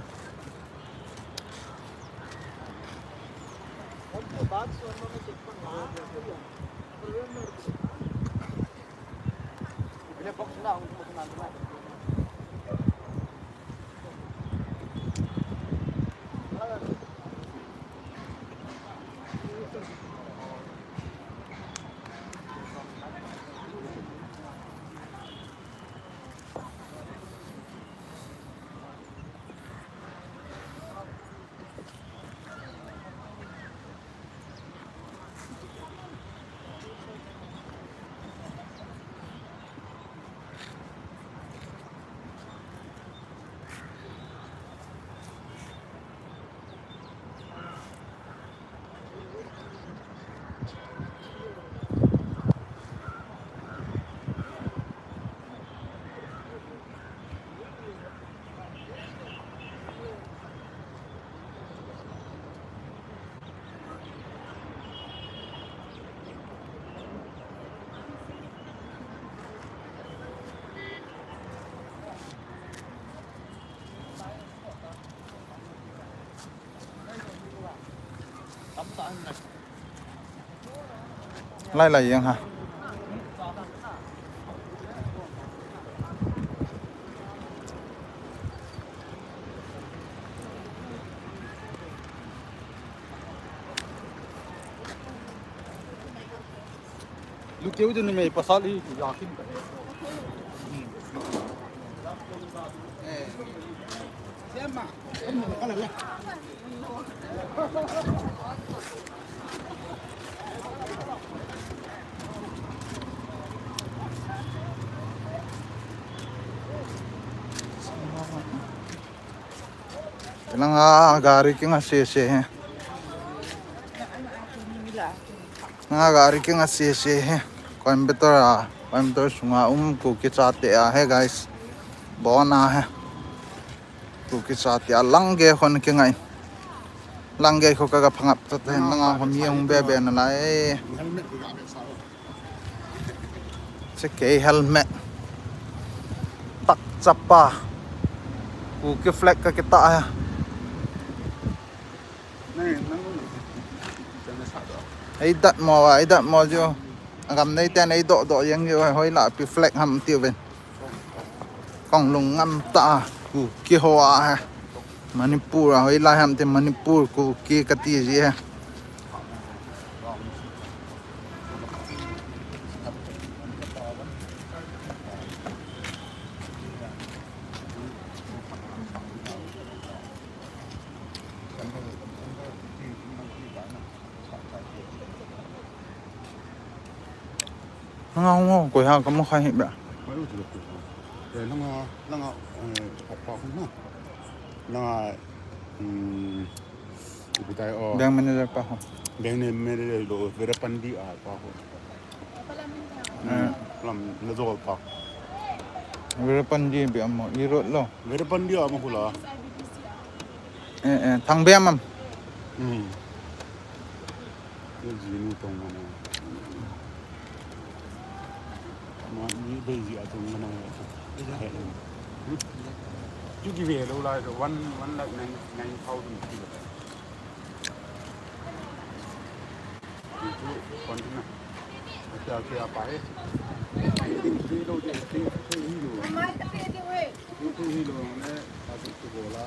Lai lai jeng ha. Lukeu ding numei pasal hi, ya khin ka. Langa gari kinga sese he. Langa gari kinga sese he. Coimbatore a, Coimbatore sunga um Kuki chate a he, guys. Bon a he. Kuki chate a lang gei khon kinga in. Lang gei kho kaga phangap ta te langa hom ye hung be be na lai. Che kei helmet. Tak chapa. Kuki flag ka kita ha. Ei dat mo, ei dat mo jo. Agam nei ten ei doh doh jeng jo, hoilah pi flag ham ti ven. Kong lung ngam ta Kuki ho a ha. Manipur a hoilah ham ti Manipur Kuki kati ji ha. Langa ngo koi ha kamu khai hi bra. Langa, langa, eh, apa ko na. Langa, hmm, ipi tai o. Bank manager pa ho. Bank manager lo, Veerapandi a pa ho. Hmm. Lam na jol pa. Veerapandi bi amo, i road lo. Veerapandi amo hula. Eh, eh, thang be mam. Hmm. Ye jinu tong mane. Ma ni be ji a tong mane. Hmm? Chu ki ve lo la one, one lakh nine, nine thousand ki lo. Chu kon na. Acha acha pa he. Ti lo de ti lo. Ti lo ne. Acha chu bola.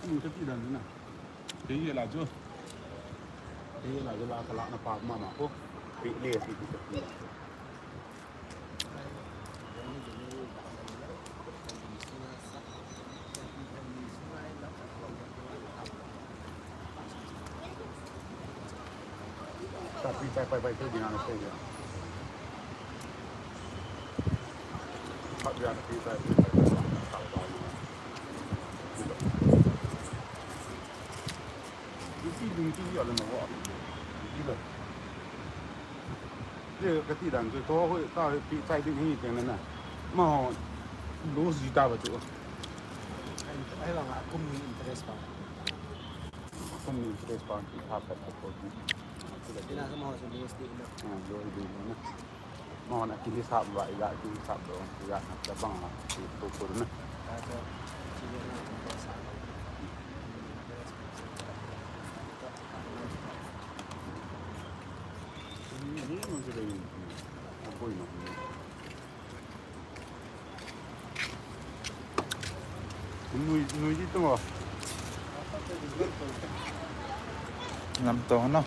Hmm, kati dan na. Kei la jo. Kei la jo la kala na pa mama ko. Kei le si kati. Kati dan chu, to hoi, ta hoi, pi chai ding hi teng na. Ma ho, lo ji ta ba chu. Ai, ai, la, kum ni interest pa. Kum ni interest pa, pi pha pa ko. Ina sa ma ho, so lo ji na. Ah, lo ji na. Mo na ki hisap ba, ila ki hisap do, ila na ka bang la, ki tu tu na. Ni, ni mo je ni. Ko no. Nui, nui di to. Lam to no.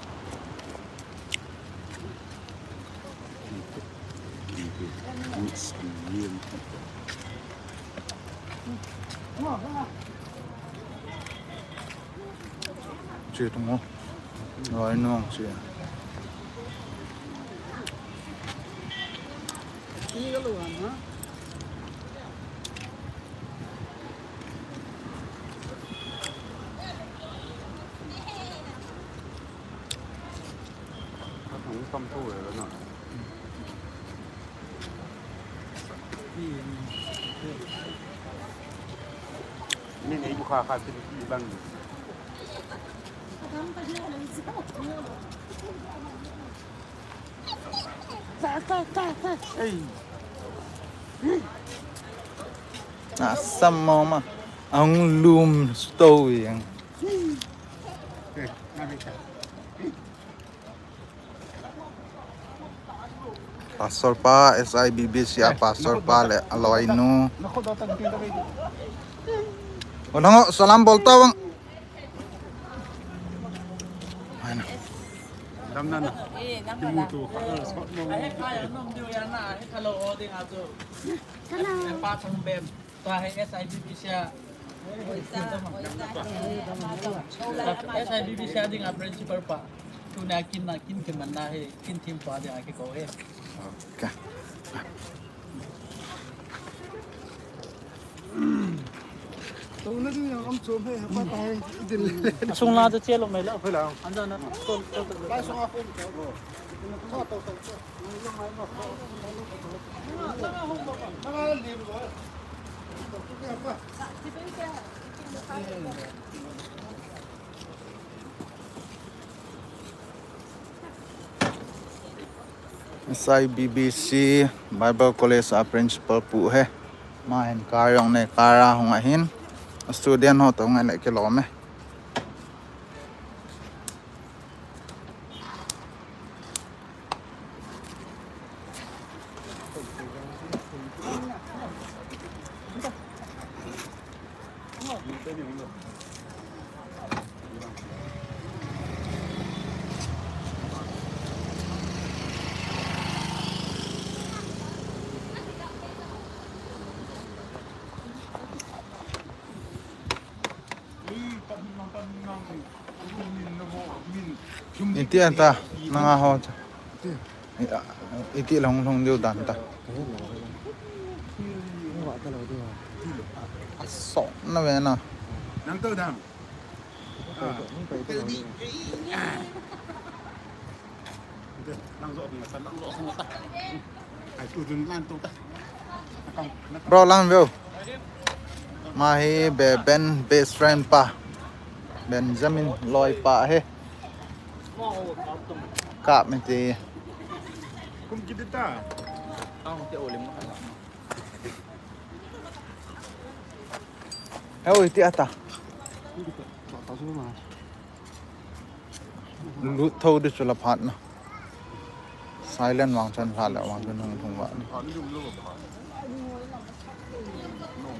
Che tung o. Loi nuang che. Tam tu e na. Ni nei bu kha kha ti bang. Ei. Asam mama. Ang lum stow yang. Pastor pa, S I B B C a pastor pa le aloinu. Onang salam bolta bang. Dam na na. Eh, dam na na. Kimu tu, ka, eh, spot mo. Ai, ai, nom diu ya na, ai, hello, o ding a tu. Hello. Pa Thang Ben. Ta he S I B B C a. S I B B C a ding a principal pa. Tu na kin na kin ke man na he, kin team pa ding a ke ko he. Okay. Sung la chu che lo mai lo. Hoi la. An jana. S I B B C Bible College a principal pu he. Ma hin car jong nei, car a hung ahin. Student ho toh ngai le kilom e. Iti anta nanga ho. Iti long long diu dan ta. Asok na ve na. Nang to dang. Bro, lang view. Ma hi Beben best friend pa. Benjamin loi pa he. Kap mi ti. Kum kiti ta. Heo iti ata. Lut tho di chu la phat na. Silent vang chan phat le vang chun hung thung va ni.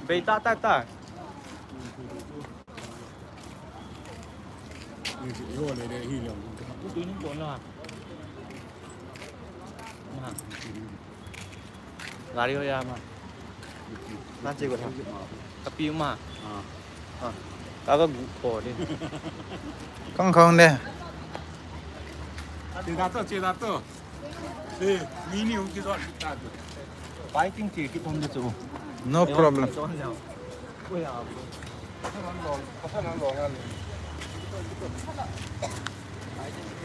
Bei ta ta ta. Yo le de hi lo. Tui nung kon la. Ma. Gari ho ya ma. Na che ko tha. Kapi ma. Ah. Ah. Ka ka gu ko de. Kang khang de. Che da to, che da to. De, mi ni hung ki dot ta to. Pai ting che ki pom de chu. No problem.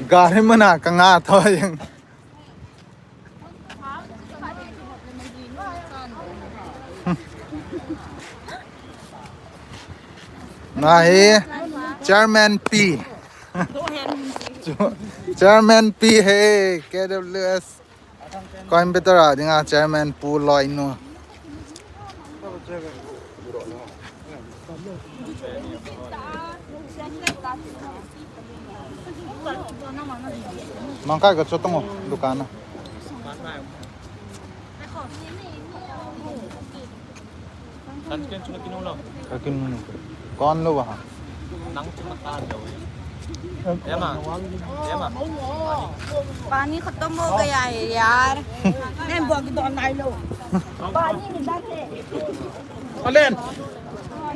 Gari mana ka nga tho yang. Nahi, Chairman P. Chairman P he, K W S. Coimbatore a dinga Chairman Pu Loinu. Mangkai ka chotong o dukan a. Ka kin nu. Kon lo ba? Nang chu ma ta lo. Ema. Ema. पानी खत्म हो गया है यार। नहीं, बगदौन आई लो। पानी नहीं जाते। Alen.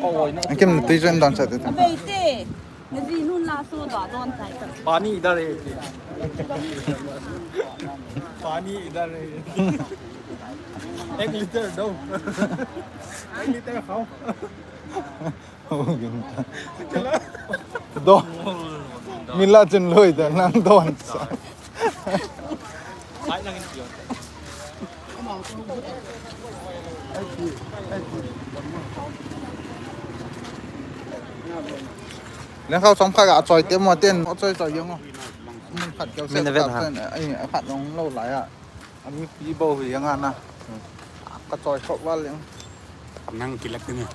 Oi, na. Akim na tuijon don sa tu. Abe ite. Naji nun la so da don sai ta. पानी इधर है। पानी इधर है। एक लीटर दो। एक लीटर खाओ। Don. Mila chun loi da nang don sa. Leng khau chom khat a choi te mo ten, a choi choi jeng o. Min khat keu se. Min a vet ha. Ai, a khat long lo lai a. Ami pi bo hi jeng a na. Ka choi khop val jeng. Nang kilat ni.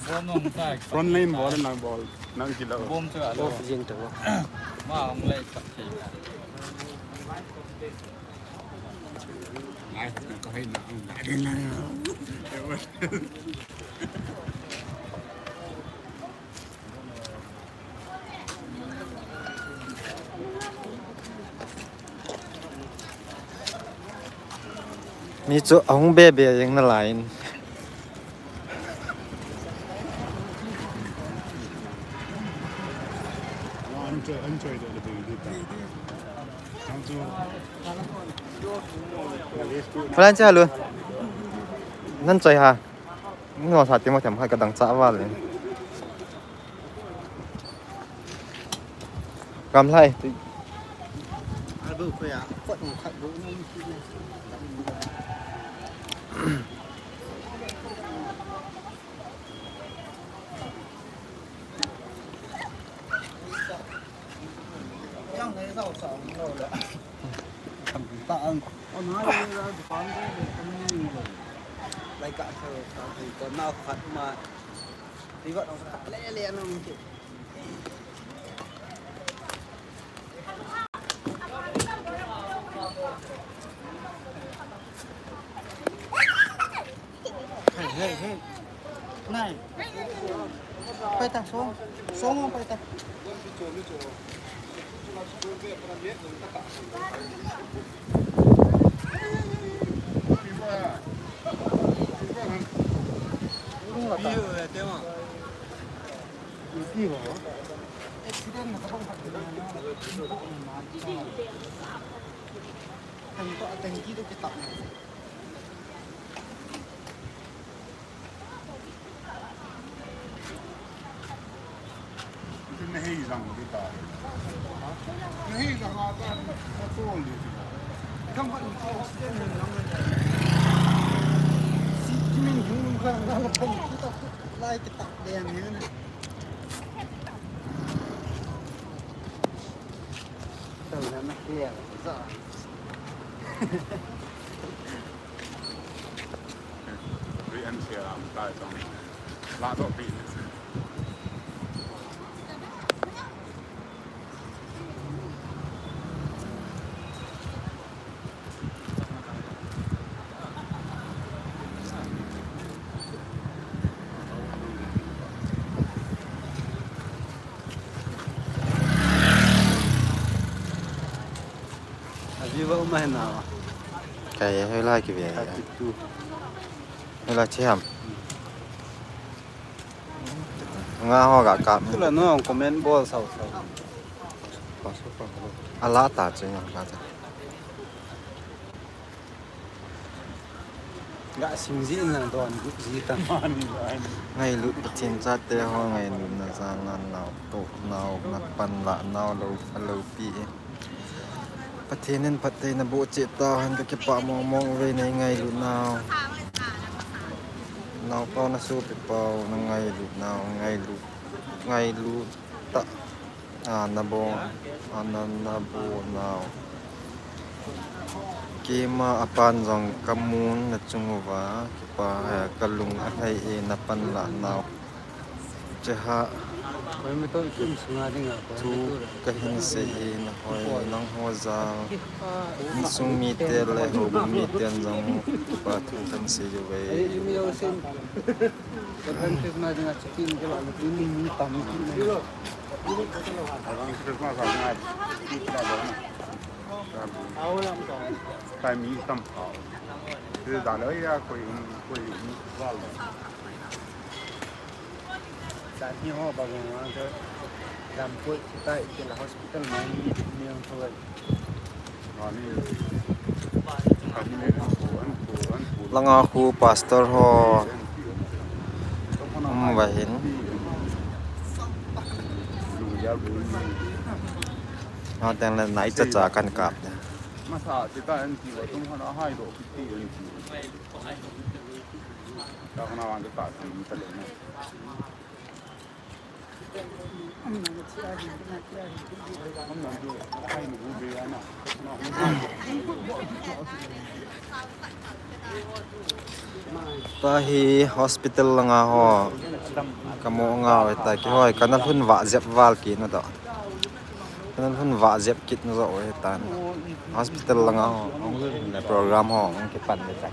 Bom nong tai. Front line bol nang bol. Nang kilat. Bom chu a lo. Off jeng to. Ma hong le tak thei. Ai, ko hai na. Mi chu ahung be be jeng nalai in. Plan cha lu. Nan choi ha. Ngo sa ti mo them ha ka dang cha va le. Gam lai. Hey, hey, hey. Nai. Pai ta, song. Song, pai ta. Aji ba uma hena. Kai hoilai kive. Hoilai chi ham. Nga ho ga kap. Tula no comment bol sau sau. Ala ta che nga ta. Ga sing ji na don ji ta mani. Ngailut Pathen chate ho ngailutna jal a nao toh nao na panlah nao lou, lou pi e. Pathen in phattheina boh cheh tauhen, ka kipah mong mong uve nei ngailut nau. Nau pau na sopi pau na ngailut nau, ngailut, ngailut tah, a, na bong, a, na, na bong nau. Keima apan jong ka mun na chung uva, kipa, eh, ka lung a lhai e na panlah nau. Cheha. Thu kahin sei e, nahoi nangho jal. Insung mite le houbung miten jong kipa thu kahin sei uve. Kai mi tam pau. Ti da le ya koi, koi. Sani ho ba gong wang te, lam pui kita ikila hospital mai ni ni ang thoi. Langa khu pastor ho um va hin. Nga teng le nai cha cha kan kap de. Masa ti ta anti, atum hana hai do kiti anti. Ta hana wan ta ti ta le na. Tua hi hospital langa ho kamu ngau ta, kihoi kana lhun vah jep val kit na to. Kana lhun vah jep kit na jo he ta. Hospital langa ho, hung lhun na program ho, hung kipan le ta.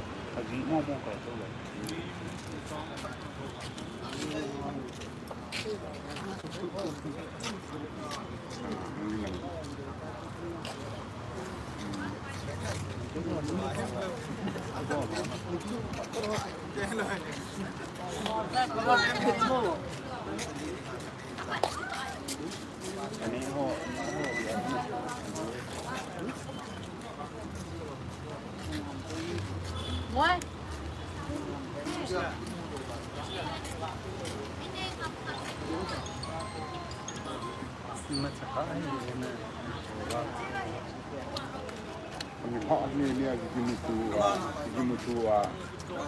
Ni ha ni ni a kimutu a, kimutu a,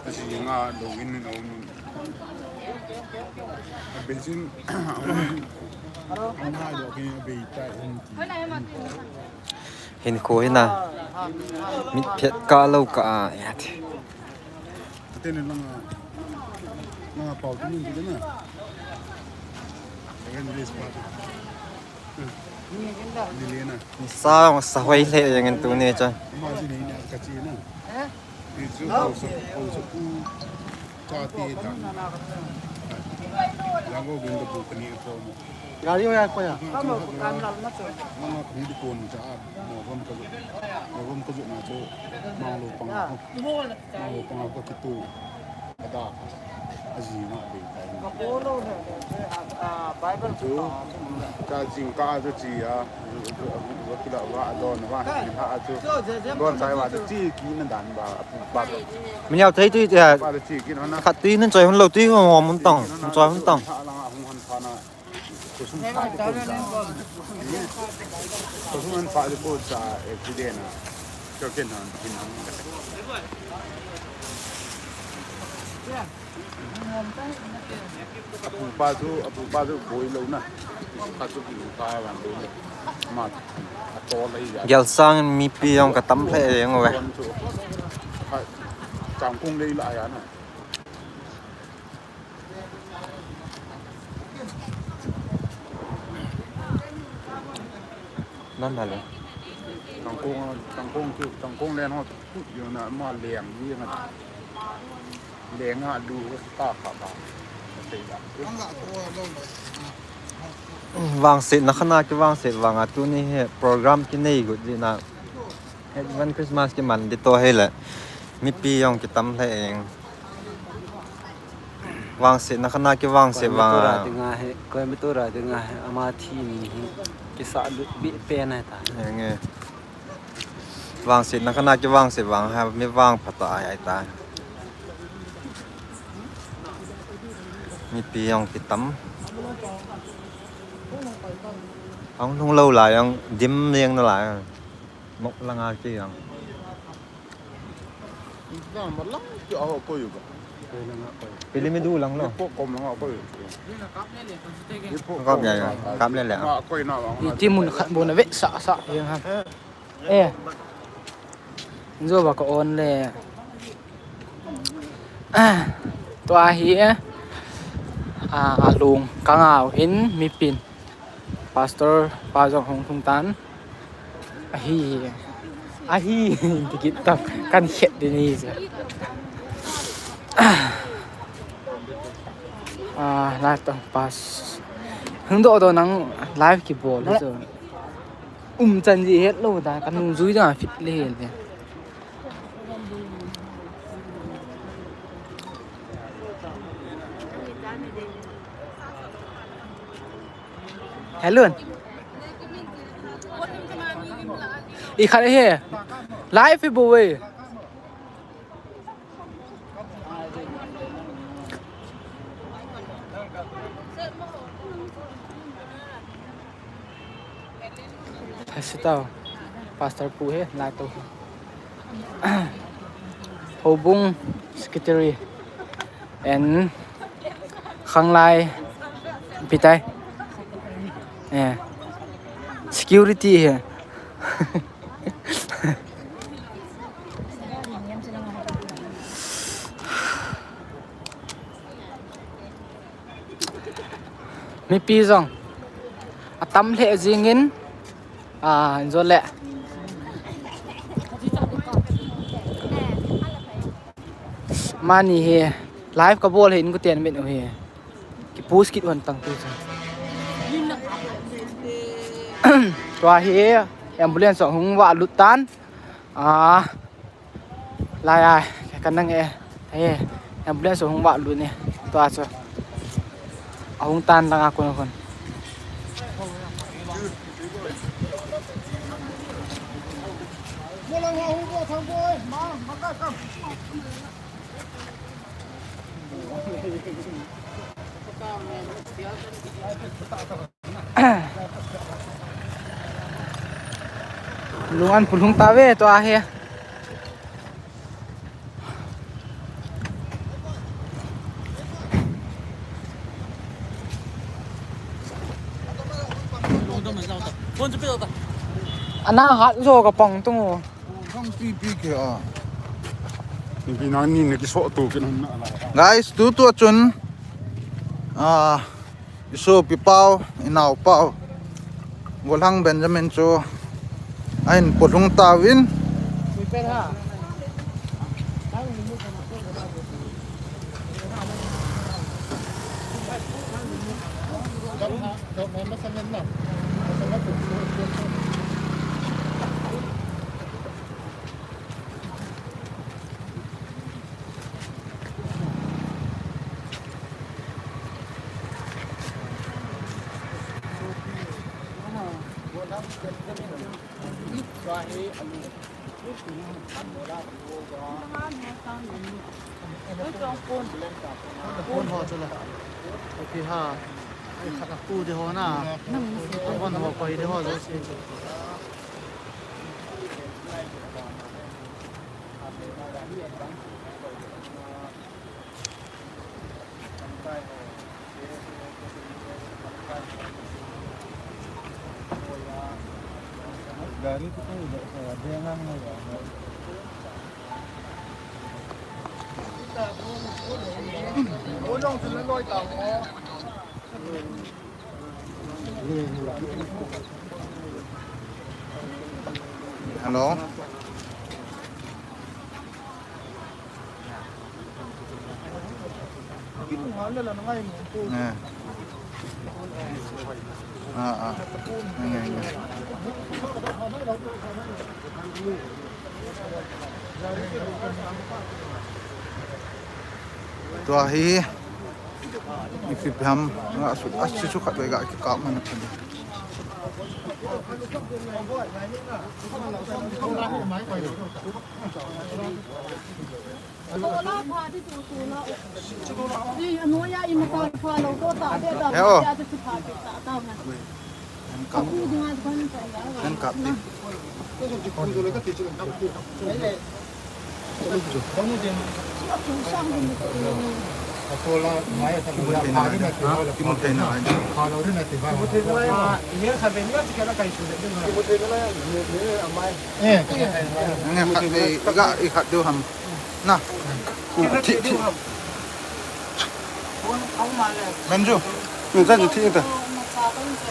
asi nga lo in no. Beijing, ang ha do kini a beita in. Hinkho hina. Mit phet ka lo ka a, ya ti. Tene langa, langa pau tu min tu na. English pa tu. Ni le na. Ni sa, sa hoi le yang tu ni cha. Ma ji ni ni ka chi na. Ni chu au sa, au sa ku. Cha ti ta. Yang ko gun ko bu ni ko mo. Gari ho ya ko ya. Manga kung di kon cha, mo rom ka, mo rom ka na chu, mang lo pang, mang lo pang ka kitu, ada, aji ma be tai. Bible chu, ka jing ka chu chi a, wa kila wa don wa, ha chu, don sai wa chu chi ki na dan ba, apu ba. Min yau thei tu ya. Ba chi ki na. Khat tu nan choi hun lo tu ho mun tong, choi hun tong. Khosung pha di kon cha. Khosung an pha di kon cha, eh, accident a. Cho ken han, kin han. Apu pa chu, apu pa chu boi lo na. Pa chu pi pa wan lo na. Ma, a to lei ya. Gelsang mipi jong ka tam lheh jeng uve. Chang kung lei la ya na. Nan hale. Kangkong, kangkong chu, kangkong len ho chu, yo na ma leng ni na. Leng a lu ta kha ba. Vangsetna khat a kivangset vang a tuni hi program kinei got ji na. Advance Christmas kiman di to hile. Mipi jong kitam lheh eng. Vangsetna khat a kivangset vang a. Coimbatore a dinga hi, Coimbatore a dinga hi, ama thi ni hi, kisah lut beh pen ahi ta. Enge. Vangsetna khat a kivangset vang a, mi vangpha tah ahi ta. Mipi jong kitam. Ahung lhung lou lai jong, dim jeng nalai. Mok langa kei jong. Pili mi du lang lo. Kap le le, kap le le. Iti mun khat bou na vetsah sah jeng ham. Eh. Jo ba ka on le. Tua hi, eh. Ah, alung ka ngau hin mipin. Pastor pa jong hung lhung tan. Ahi. Ahi. Tikit tam. Kan het di ni ja. Ah, live tong pas. Hung do do nang live kibol jo. Um chan ji het lou da, ka nungjui da fit le le. Hello. I khat he. Live hi bou e. Thasi tao. Pastor pu hi, lai to hi. Houbung secretary and khanglai pitai. Eh. Security hi. Mipi jong atam lheh jingin, a, injo le. Mani hi live kabol hi in kuten min u hi. Kipost kit hon tang tu chu. Tua hi ambulance hung va lut tan. A, lai ai, ka nang e. He, ambulance hung va lut ni. Tua chu. Ahung tan lang a kun kun. Lung an pulhung ta ve tua hi. Ana hat jo ka pang tung. Guys, tu tu chun, ah, i sopi pau, i nao pau, Golhang Benjamin chu ahin pulhung tauvin. Hello. Eh. Ah, ah. Nge, nge. Tua hi. Ipi pi ham, nga su, a su su khat ve ga ki kap man pha. He o. An kap. An kap di. Kimu thei na ai. Ha? Kimu thei na ai. Nge khat ve, i ga, i khat deu ham. Na. Thi, thi. Menju. Menju thi ta.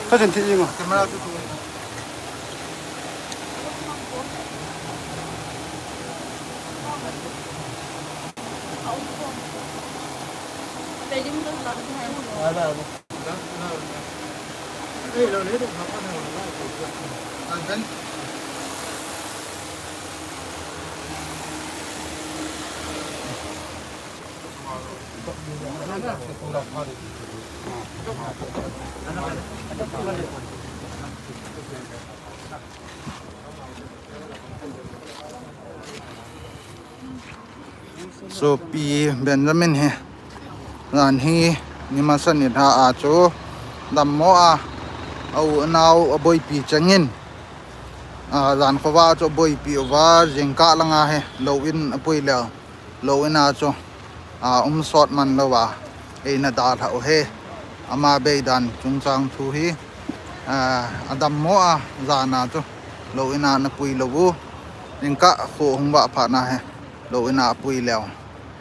Ka jin thi ma. Camera tu tu. Sopi Benjamin hi, jan hi, ni masa nilhah a chu, dammo a, a u a nao a boipi chengin, A, jan khovah chu boipi uva, jingkah langa hi lou in apui leu. Lou in a chu, a, um sot man louva eina dalha u hi. Ama bei dan chungchang thu hi, a, adammo a, jan a chu lou in a napui lou u. Jingkah kho hung vah phat na hi lou in a apui leu.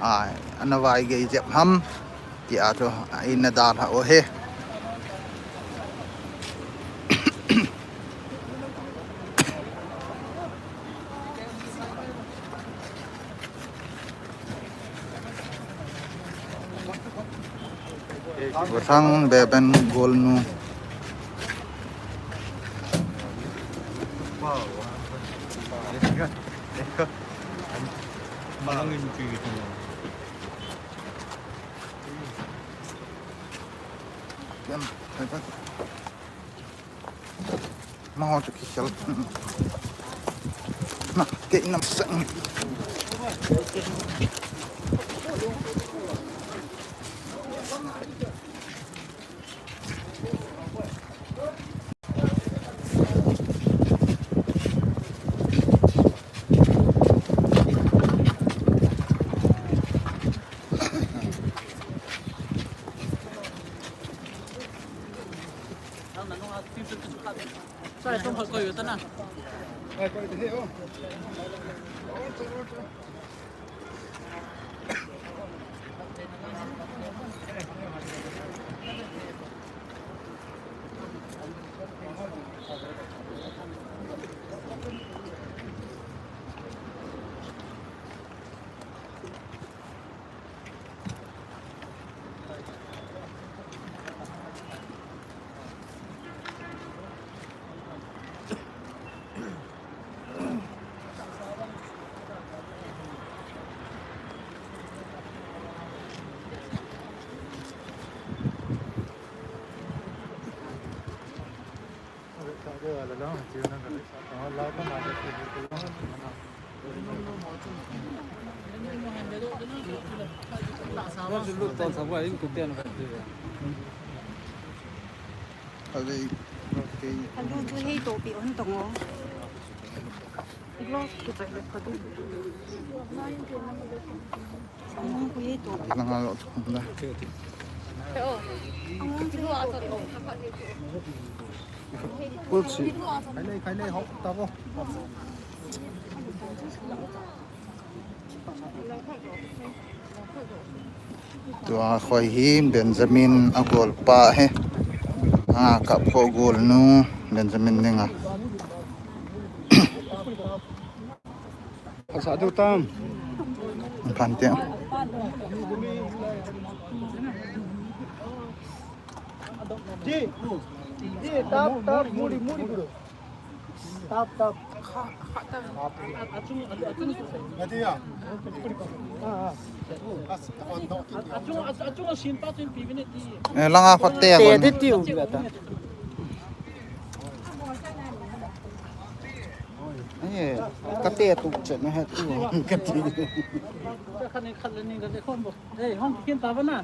A, ana vai gei jep ham tia chu eina dalha u hi. Vosang beben golnu. Amaho chu kikhel. Na, kei nam sang. Alu chu hei topi on tong o. Gloves kichai le phadu. Among ko hei topi. Langa lo thum da. Among ko hei topi. Kulsi. Khai le, khai le, hok ta bo. Tua khoi hi Benjamin a golpa hi. A, kap kho golnu Benjamin dinga. Asa du tam. Phante. Ji, ji, tap, tap, muri, muri, bro. Tap, tap. Eh, langa khote te de tiu beta. Eh, kate tu che na he tu. Kate. Khat ni khat le ni le khom bo. Eh, hong kin ta ba na.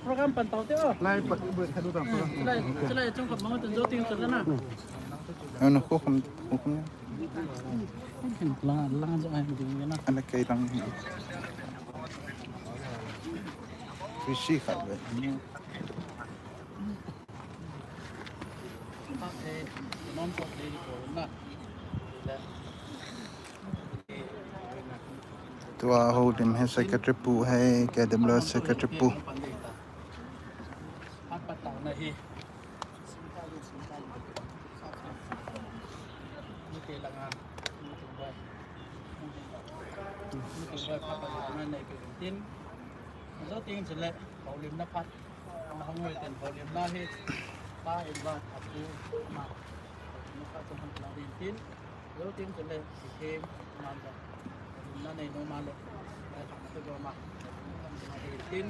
Program pan tau te o. Lai pa bu khat lu tam program. Chulai, chulai chung khop mang tun jo ting chul na. Ano ko khom, ko khom. Lang, lang jo ai ding na. Ana kai lang. Kisi khat be. Tua houlim hi secretary pu hi, K W secretary pu. Tin, ajo ting chule, houlimna phat, ahung le ten houlimna hi, pa in ba, apu, ama, houlimna phat chun hung la din tin, ajo ting chule, si them, man ja, houlimna nei nom a le, lai thang tu jo ma, houlimna nei din tin,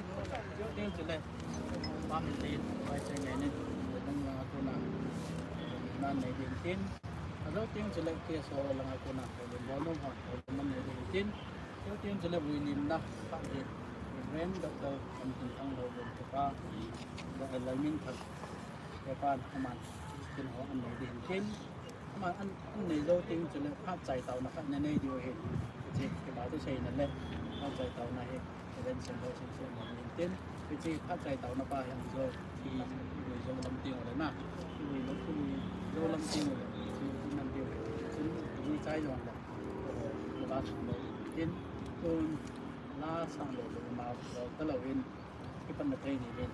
ajo ting chule, pa min tin, pai chai nei nin, houlimna kona, houlimna nei din tin, ajo ting chule, K S O langa kona, houlim bol nom ho, houlimna nei din tin, Chutiang chule vuilimna khat hi Reverend Doctor Kamtinthang Lhouvum Tupa, Laiminthang Stephan aman tin ho an nei din tin. Ama an, an nei jou teng chule phat chai taona khat na nei diu ahi. Hiche kipa thu seina le phat chai taona hi Reverend Sangho Singson in tin, hiche phat chai taona pa hi hung jou, hi lui jou lam teng le na, hi lui jou, hi lui jou lam teng le, hi, hi man diu ahi. Chun hi chai jong le, eh, le ba thang le tin, tun la sang le le ma lo ta lou in, kipan na thei ni le.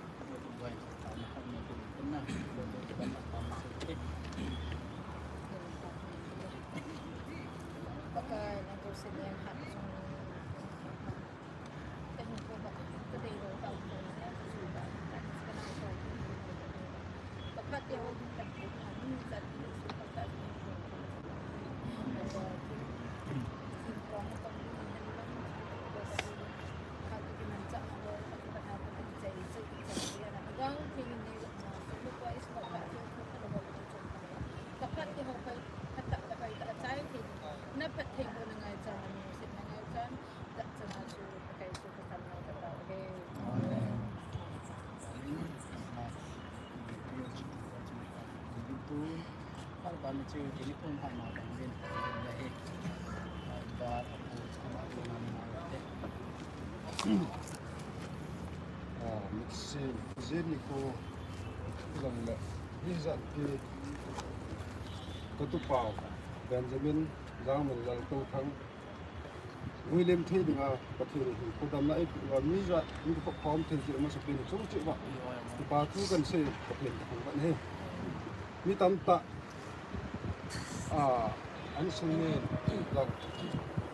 Mixing, Jenny ko, lang le, hijat pi, katupa, Benjamin, Jangmin Laltothang, William thei dinga, Pathen in kudamna eipeh uva, mi jat, mi khop khom thei jeh a masa pen chung cheh uva, kipa thu kan sei, Pathen ka thangvah e. Mi tamtah, ah, an sung nen, lang,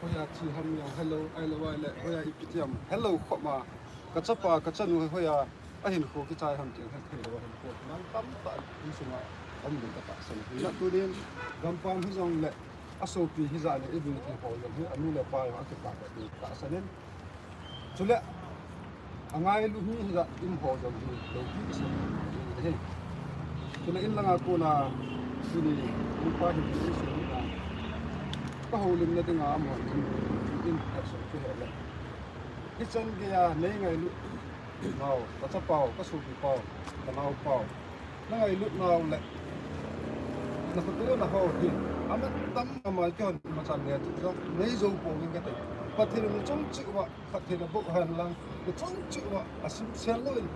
hoiya thi ham jong hello, ahilou le, hoiya ipi ti ham hello khop ma, ka chapa, ka chanu hoiya, ahinkho kichai ham ti ahethei lou, ahinkho, nang tamtah insunga um ding katahsan ahi. Tunin gampam hijongle, asopi hijat le, ibil thei ho jong hi, anu le apa jong akipah ding tahsan in. Chule, angailut mi hijat in ho jong hi, loupi kisei ahi. Chule in langa kona, tuni, nupa hi, kisei na, kahoulimna dinga amahon in, in, action kihei le. Hichan geiya nei ngailut nau, ka chapau, ka sopipau, ka naopau. Na ngailut nau le, na phatona ho hi, amat tam ama kihon machan le tu jo, nei jou ponge kati. Pathen in chung cheh uva, Pathen aboh hen lang, chung cheh uva, asimsen louvin,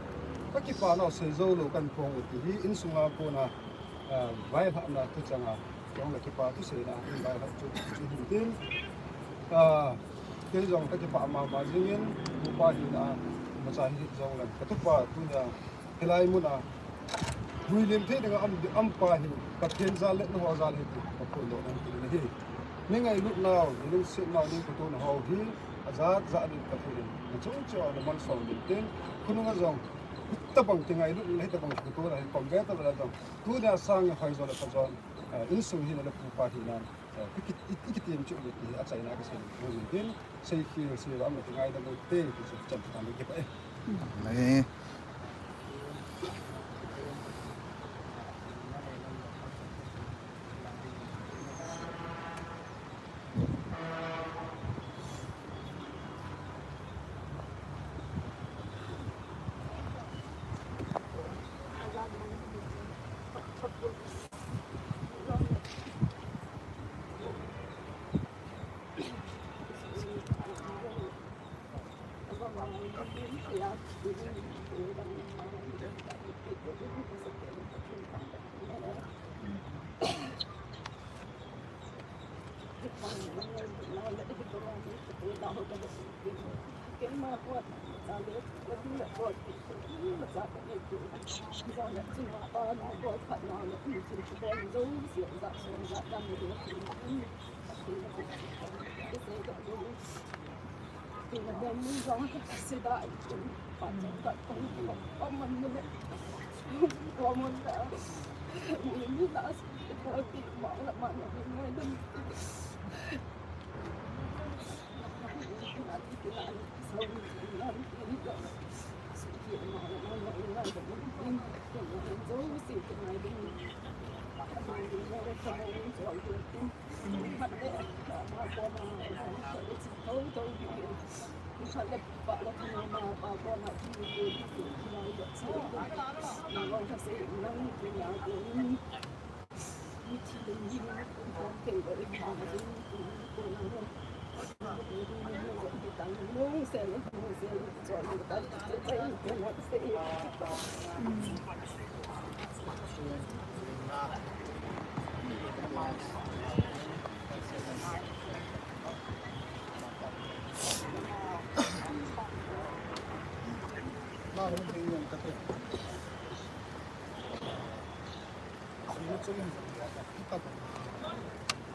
ka kipana sei jou lou kan ponge ti hi, insunga kona, ah, vailhahna thuchanga, jong le kipa thu seina, in vailhah chu, chu hin tin, ah, kei jong ka kipah mama jingin, tupa hina, imacha hi jong le, ka tupa tunia, hilai muna, vui lim thei dinga am, am pa hi, Pathen jal le, nangho jal hi, ti, ka phondoh nom kit in ahi. Nei ngailut nau, nei lungset nau, nei phatona ho hi, ajat jat in Pathen in, na chung cheh uva na malsom ding tin, khonunga jong, hitabang kingailut, hitabang kiphatona hi, pang ve ta le jong, tunia sang hoi jo le pha jo, eh, insung hina le pupa hina, eh, i ki, i, i kitim cheh uve ti hi achaina kasei nom in tin, seikhel sei lam le kingaidam ute ti chu chan tan le kipah e. Amen.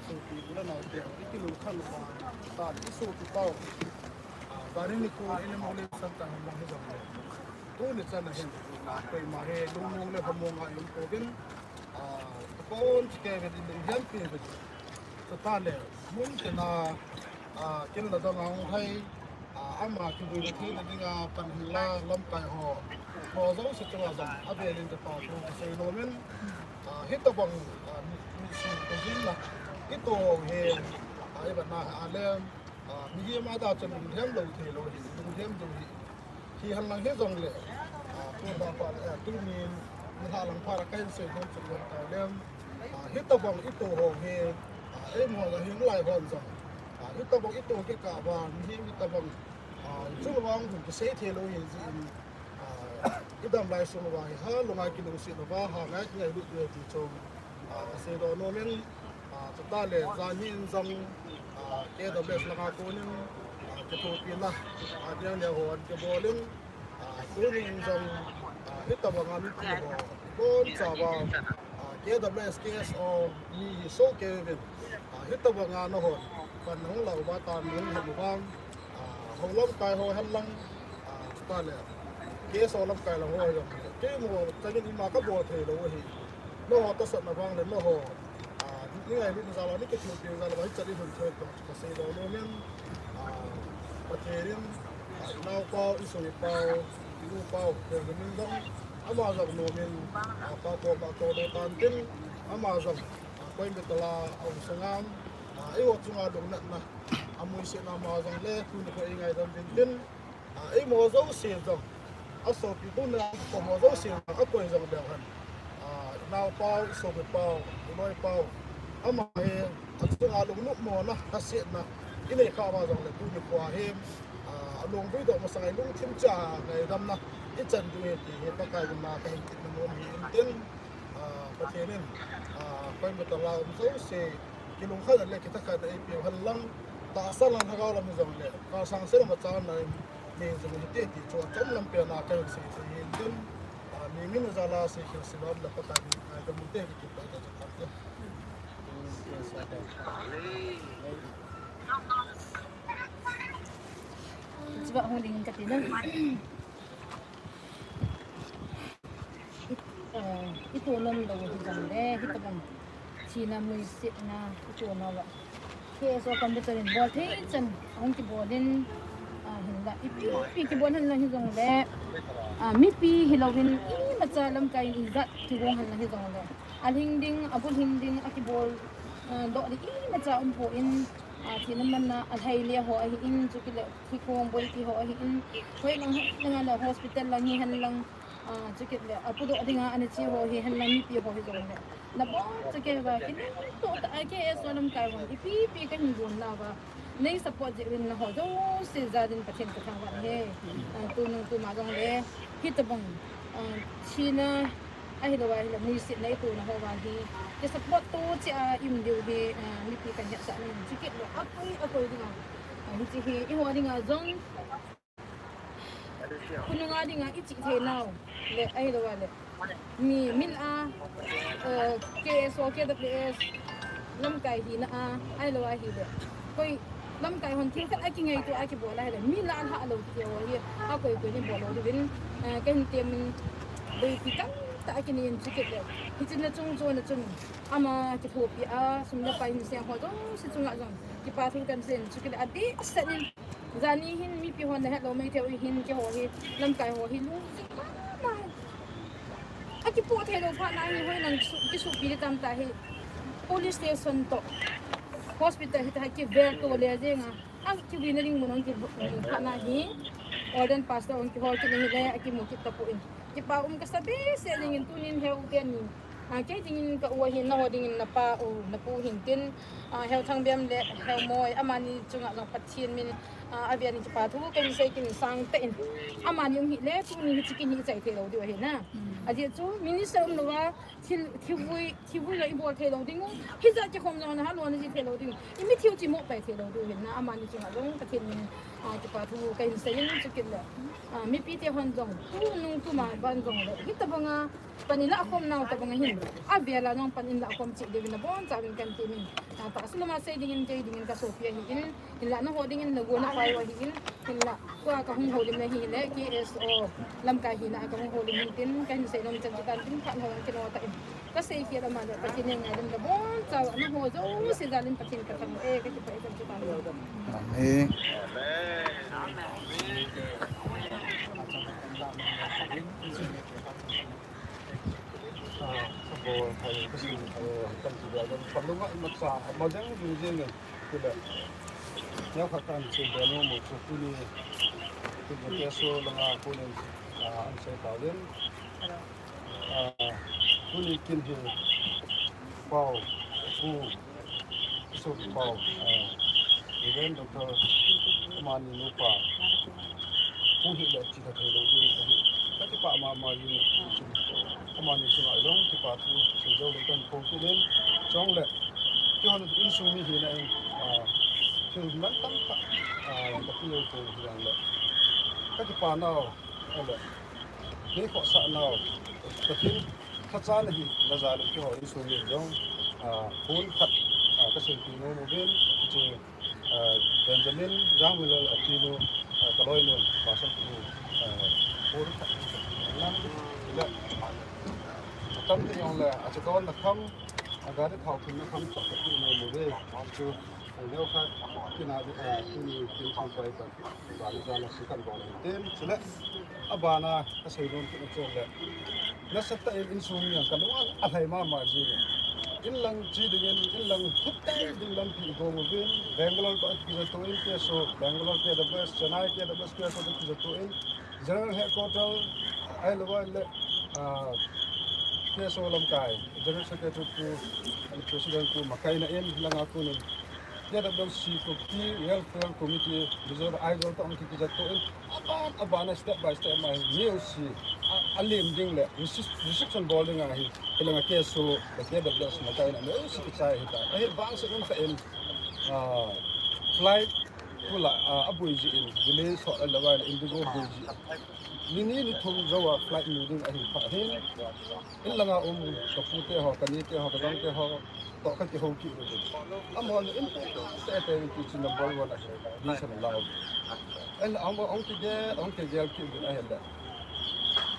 Sopi u le naote, i kilungkhan uva, ta i sopi pau. Ah, Bani ni ko i le mo le san ta mo hi jong le. Tuni chan a hin, koima hi lungmong le hamong a i um pouvin, ah, kon chike ve din lunghem pi ve. Chutah le, mun tina, ah, kin la dong a hung hai, ah, ama kivui le thei le dinga pan hin la lamkai ho. Ho jouse chunga jong, avel in kipa thu kasei nom in, ah, hitabang, ah, mi, mi si ko jin la, i to ho hi, ah, i va na a le, ah, mihem a da chun lunghem lou thei lou hi, lunghem lou hi. Hi henlang hi jong le, ah, tun lang pha le, ah, tunin, nilhah lang pha le ka hin sei nom chu lom tau lem. Ah, hitabang i to ho hi, ah, eiho la hing lai hon jong. Ah, hitabang i to kikah uva, mihem hitabang, ah, chunga hung kisei thei lou hi jeh in, ah, i dam lai sung uva hi, ha lunga kilungset uva, ha ngai ngailut uve ti chu, ah, kasei doh nom in, ah, chutah le, jan hi in jong, ah, K W S langa kon in, ah, kithopina, ah, niang niang ho an kibol in, ah, tuni in jong, ah, hitabang a mipi ho, i bonchauva, ah, K W S K S O mi hi soh kei uvin, ah, hitabang a nahon pan nahung la uva, tan nahung hin uva, ah, hou lamkai ho henlang, ah, chutah le, K S O lamkai lang ho jong, kei mo changin ima kabol thei lou ahi. Nangho tahsanna vang le nangho, ah, ni ngailutna jal a, ni kithopi jal a, hichan i lhun thei toh chu kasei doh nom in, ah, Pathen in, ah, i naopau, i sopipau, i nupau, Benjamin jong, ama jong nom in, ah, Pa koma toh doh tan tin, ama jong, ah, Coimbatore a um sanga, ah, eiho chunga lungnatna, amuisetna ama jong le, tuni kho i ngaidam uvin tin, ah, eiho jouse jong, asopi bu na, eiho jouse jong, akoi jong le han. Ah, i naopau, i sopipau, i loipau. Ama hi, achunga lungnopmona, lhasetna, i nei kha uva jong le tuni kho hi, ah, alungvui doh masang a i lungthim cha ngaidamna i chan diu ahi ti hi Pakai min a kahin kitna nom hi in tin, ah, Pathen in, ah, Coimbatore a um jouse, kilungkhat le kithakhat na eipeu henlang, tahsa lang lhagao lam hi jong le, kalsang se lam a chan na in, ni jong hite ti chu achom lam pen a kahin sei sei hi in tin, ah, mi min a jal a sei khel sei lom le Pakai min a ngaidam ute hi kipah ta chu. Chuba hung ding kati na. I, eh, i to nom lou hi jong le, hitabang thina muisetna i to nom uva. K S O Coimbatore in bol thei chan ahung kibol in, ah, hinla, ipi, ipi kibol henlang hi jong le, ah, mipi hilouvin imacha lamkai in ijat kigong henlang hi jong le, alhing ding, abulhing ding, akibol, ah, doh ding imacha umpon, ah, thina manna alhai le ho ahin, chukit le, Hikhong boipi ho ahin, hoilang hoilang a le hospital lang hi henlang, ah, chukit le, apudoh dinga ana che ho hi henlang mipi ho hi jong le. Nabonchauva, kinungtoh tah a K S O lamkai hon, ipi pi kahin gon nauva. Nei support jeh uvin nangho jouse jal in Pathen kathangvah e. Ah, tunung tuma jong le, hitabang, ah, thina, ahilou ahile, muisetna i tona ho vang hi, ki support to cheh a i um diu hi, ah, mipi kahin hetsah in, chukit le, akoi, akoi dinga. Ah, hiche hi, eiho dinga jong, khonunga dinga i chihthei nau, le, ahilou le. Mi, min a, eh, K S O, K W S, lamkai hina a, ahilou ahile. Koi, lamkai hon thil khat akingaito a kibol ahile. Mi la lha lou kiti ho hi, akoi koi in bol lou diuvin, eh, kahin temin, boipi tamtah akinei in chukit le. Hiche na chung chon a chun, ama kithopi a, sum le pai hin seng ho jouse chunga jong, kipa thu kahin sei in chukit le, adeh seh in. Jani hin mipi hon nahet lou maithei u hin keiho hi, lamkai ho hi lungset mama. Akipoh thei lou phat na hi hoilang su-, kisuhpi ding tamtah hi. Police station toh, hospital hita kivel to le jeng a. Akivuina ding mun hung kimu phat na hi. Ordained pastor hung kihol kit na hile, akimu kit tapon. Kipa um kasa behseh jeng in tunin he u ten ni. Ah, kei dingin ka u ahin, naho dingin napa u, napu hintin, ah, Heuthang Bem le Heumoi, amani chunga jong Pathen min, ah, avel in kipa thu kahin sei kit in, sangtah in. Amani um hile, tuni hiche kin hi ichai thei lou diu ahi na. Ajeh chu minister umlouva, thil, thilvui, thilvui jong ibol thei lou ding u. Hijat kikhom jong naha lona ji thei lou ding u. Imithiu chu imohpai thei lou diu ahi na, amani chunga jong Pathen min, ah, kipa thu kahin sei in, chukit le, ah, mipi te hon jong, tunung tuma ban jong le, hitabanga pan ilah khom nau tabang ahin, avel a jong pan ilah khom cheh diuvin nabonchauvin kahin temin. Ah, tahsa lama sei dingin, kei dingin kasopi ahin, hinla naho dingin nagol napai u ahin, hinla tua kahung houlim na hile, K S O lamkai hina kahung houlim hintin, kahin sei nom chan chu tan tin, phat ho kino tah in. Kasei khel ama le Pathen in ngaidam, nabonchauva naho jouse jal in Pathen kathangvah e, kakipah e chan chu tan. Amen. Ah, ka bol thei, ka sim thei, kan ti dia, kan palunga in maksa, ma jeng jing jing in, kile. Nia kha kan sim dia no mo chu tuni, tuni KSO langa kunin, ah, an sei pau din. Ah, tuni kin hi pau, pu, Isopau, ah, Reverend Doctor amani nupa, pu hile chida thei lou ding ahi. Kakipah mama jing e, amani chunga jong kipa thu sei jou ding kahin phong kit in, chule, keihon insung mi hina in, ah, thil mantam khat, ah, kape jou pou hijongle, kakipah nau, ale, nei khohsah nau, Pathen lhacha nahi, najal in keiho insung mi jong, ah, pon khat, ah, kasei pi nom uvin, hiche, ah, Benjamin Jangmilal atinu, ah, kaloinu, Pastor pu, ah, pon khat kasei pi nom uvin. Ila, atam teng jongle, ache don na kham, agari thao thum na kham, kasei pi nom uve, chu, ah, leo khat, kina, ah, tuni, tin thang pai kan. Vang jana si kan bol in tin, chule abana kasei nom kit na chu le, nasatah in insung mi jong kalung alhai mama jing e. Inlang che dingin, inlang thutei ding lampi igong uvin, Bangalore toh kijatoh in, KSO, Bangalore KWS, Chennai KWS, KSO toh kijatoh in, General Headquarter, ahilouva le, ah, KSO lamkai, General Secretary pu, President pu makaina in, langa kunin, KWC Kuki Welfare Committee, Mizoram Aizawl toh hung kijatoh in, aban, aban a step by step a hi, news hi, a, alem ding le, restric-, restriction bol ding ahi, hilanga KSO, le KWS makaina, news hi kichai ahitai. Ahi vang se um kha in, ah, flight, pula, ah, aboi ji in, delay sot a le vai le Indigo boi ji. Ni ni ni thum jou a flight mu ding ahi phat hin. Inlanga um, ka pu te ho, ka ni te ho, ka dang te ho, toh ka kihou kit uvin. Amahon important te te ti chu number one ahi, ni san lau. En ama hung kigel, hung kigel kit uvin ahile.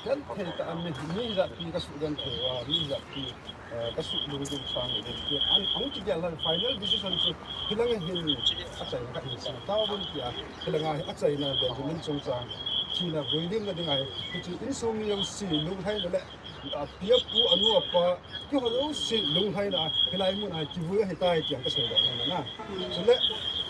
Genthei tah a mi, mi hijat pi ka sugenthei uva, mi hijat pi, eh, ka sulungding sang uvin. An, hung kigel a final decision chu hilanga hin achaina ka hin sei tauvin tia, hilanga hi achaina Benjamin chungchang thina vuilimna ding ahi, hichu insung mi jouse lunglhaina le, a pi a pu, anu a pa, keiho jouse lunglhaina a, hilai mun a kivui ahitai tia ka seidoh nom e. Chule,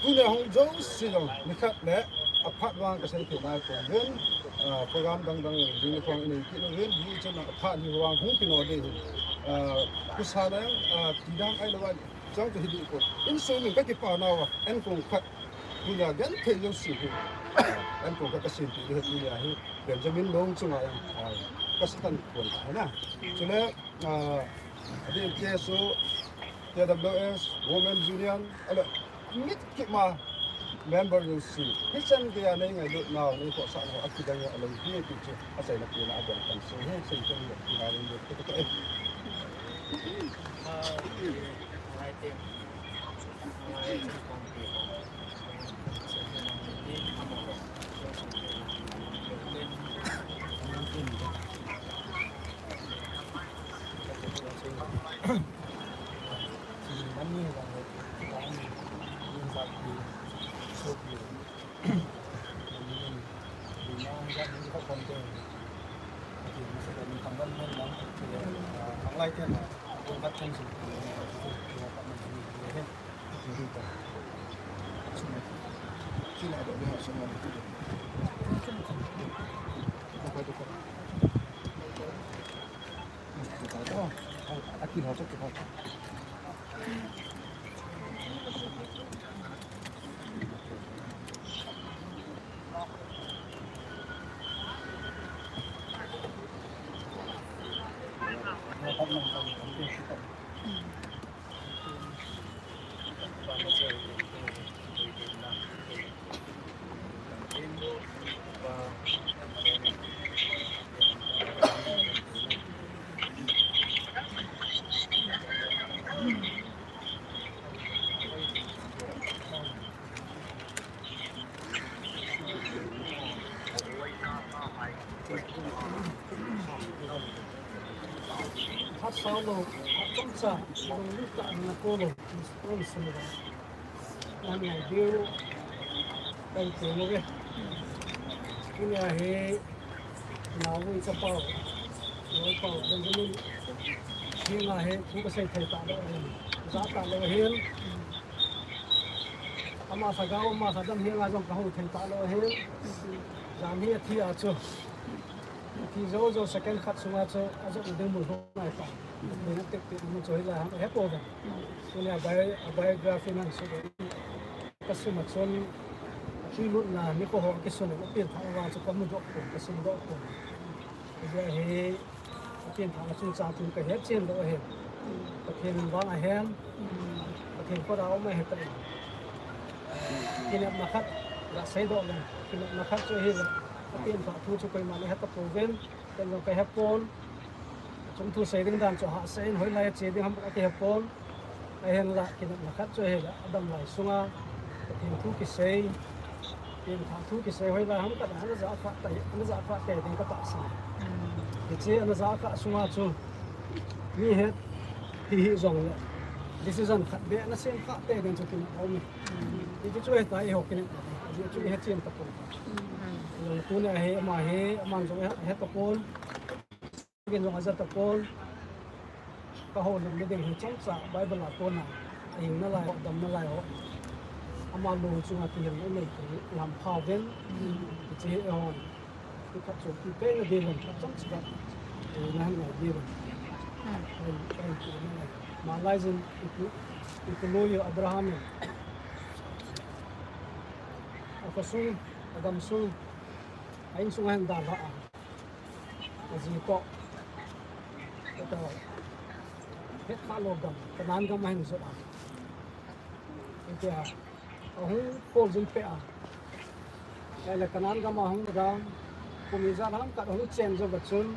tunia hung jouse jong, nikhat le, aphat vang ka sei thei nai pouvin, ah, program dang dang jing khong inei kit uvin, hichun aphat ni vang hung kino ding hin, ah, kusa na jong, ah, tidam ahilouva, chang chu hi dih pon. Insung min ka kipa nauva, enkong khat, tunia genthei jouse hi, enkong khat ka sempeh ding hi tunia hi, Benjamin Long chunga jong, ah, ka sakan pon ahi na. Chule, ah, adeh in KSO, KWS, Women's Union, ale, mit kit ma member jouse. Hichan geiya nei ngailut nau, nei khohsah nau, akidang a lou hi ti chu, achaina pen a abang kan sei hi, sei pen le, ngai len le, te te te. Lo, chomcha, lo lu ta na ko lo, ko lo sum lo. Nan ngai diu, kai te mo ve. Kini a hi, na wi cha pau, lo pau, dan ni. Kini a hi, ku ka sai thei ta lo hin, za ta lo hin. Ama sa ga, ama sa dam hin, a jong ka ho thei ta lo hin. Jan hi a thi a chu. Thi jo jo second khat sunga chu a jong ding mun ho ngai ta. Mun tek tek mun chu hi la ham he po ve. Tuni a bio-, a biography nan su ve. Ka sum a chun a tui lut na ni ko ho ki sun a pian tha vang chu ka mu doh ko, ka sum doh ko. Hi a hi a pian tha a chun chang tun ka het chen doh he. Pathen vang a hem. Pathen ko da om a he ta. Kinepna khat la sei doh le. Kinepna khat chu hi la. A pian tha thu chu koima le he ta po ven. Ken jong ka he pon. Chung thu sei ding dan chu ha sei in hoi lai che ding ham ka he pon. A hen la kinepna khat chu hi la, a dam lai sunga Pathen thu kisei, Pathen thu kisei hoi lai ham khat ana ja kha tai, ana ja kha te ding ka ta sa. Hiche ana ja kha sunga chu mi het hi hi jong le decision khat be ana sem kha te ding chu kinep um. Hiche chu hi ta i ho kinep. Hiche chu hi chen ta pon. Lo tu ne hi ama hi, ama jong hi ta pon. Kin jong a ja ta pon. Ka ho lim le ding hi chomcha Bible a kona, a hing na lai ho, dam na lai ho. Ama lu chunga kihil na nei kei lam pha ven. Hiche hi hon. Ki khat chu ki pe na ding ven, chomcha ka. Ei na han ngai ding ven. Ei, ei, ki na ngai. Ma lai jin, i pu, i pu lu yo Abraham in. A kho sung, a gam sung, a insung a hin dalha a. A ji toh. Kata, het kha lou gam, Canaan gam a hin jot a. Hitia, a hung khol jin peh a. Ahile Canaan gam a hung gam, kum ijat ham khat hung chen jou va chun,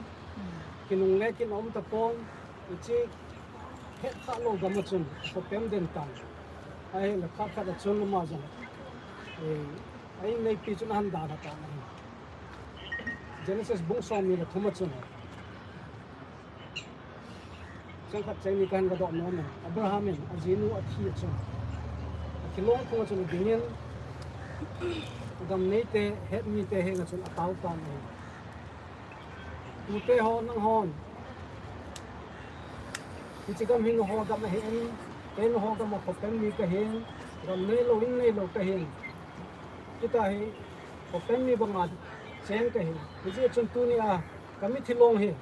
kinung le kin um ta pon, hiche het kha lou gam a chun, khopem den tan. Ahile phat khat a chun ama jong, eh, a inneipi chun a han dalha tan ahi. Genesis bung somni le thum a chun. Chang khat chang ni kahin gadoh nom e. Abraham in ajinu athi a chun, athilong phung a chun adingin, gam neite, Het mite henga chun atao tan ahi. Tute ho nanghon, hiche gam hi nangho gam ahin, kei nangho gam a khopem mi kahin, gam neilou, in neilou kahin. Hitia hi khopem mi banga cheng kahin. Hijeh chun tunia kamithi long hi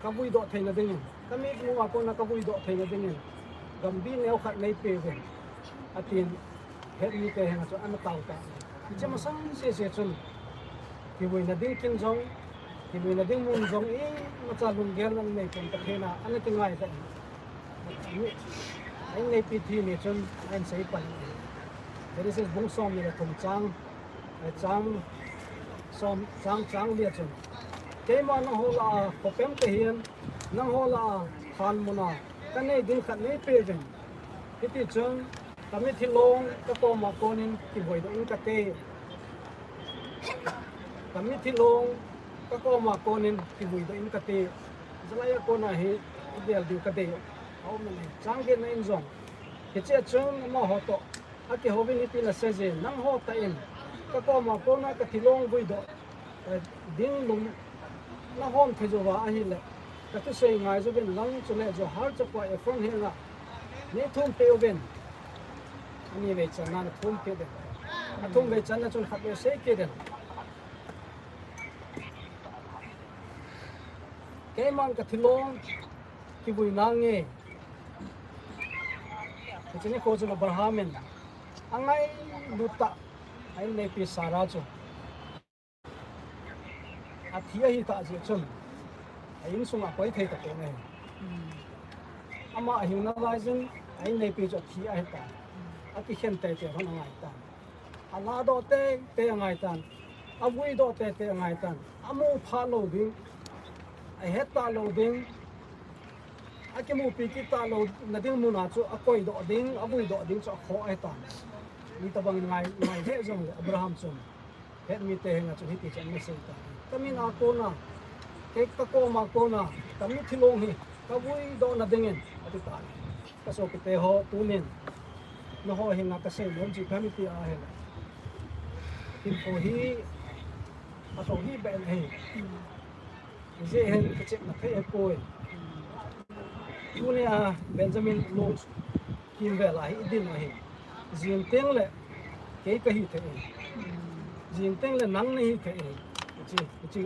kavui doh theina dingin, kamit mu a kona kavui doh theina dingin, gambi neo khat neipe uvin, atin, Het mite henga chun ana tao tan. Hiche masang sese chun, kivuina ding kin jong, kivuina ding mun jong, imacha lunggel na nei pon Pathen a ana kingai tan. A inneipi thi ni chun, ahin sei pan. Genesis bung somni le thum chang, eh, chang, som, chang, chang li a chun. Keima nangho lah a khopem kahin, nangho lah a thanmun a kanei ding khat neipe uvin. Hiti chun, kamithi long kakoma konin kivuidoh in kate. Kamithi long kakoma konin kivuidoh in kate. Jalai a kona hi, idel diu kadei. Aum e. Chang get na in jong. Hiche a chun amaho toh akihouvin hitin asei je, nangho tah in kakoma kona kathi long vuidoh ding lung nahom thei jouva ahile, kathusei ngai jouvin lang chule Zohar chapa Efron henga neithum peh uvin. Ani vei channa nathum peh den. Athum vei channa chun khatvei sei kit den. Keiman kathi long kivui nange. Hiche nikho chun Abraham in angailut tah a inneipi Sarah chu athi ahitah jeh chun, a insunga koi thei tapon ahi. Ama ahing nalaijin, a inneipi chu athi ahitan. Akikhen teitei lhon angaitan. Alahdoh teitei angaitan. Avuidoh teitei angaitan. Amu phah lou ding, ahet talou ding, akimupi kit talou na ding muna chu akoidoh ding, avuidoh ding chu akhoh ahitan. Hitobangin ngai, ngai lheh jongle Abraham chun, Het mite henga chun hiti chun ana seitan. Kamin a kona, kei kakoma kona, kamithi long hi Ka vui doh na dingin, ati tan. Ka sopite ho tunin, nangho henga ka seinom chu ipi ham iti ahile, hinkho hi alhou hih beh in ahi. Hijeh hin kichepna thei ahipoi. Tunia Benjamin lung kimvel a hi idin ahi. Jing teng le kei kahi thei e. Jing teng le nang nahi thei e. Hiche, hiche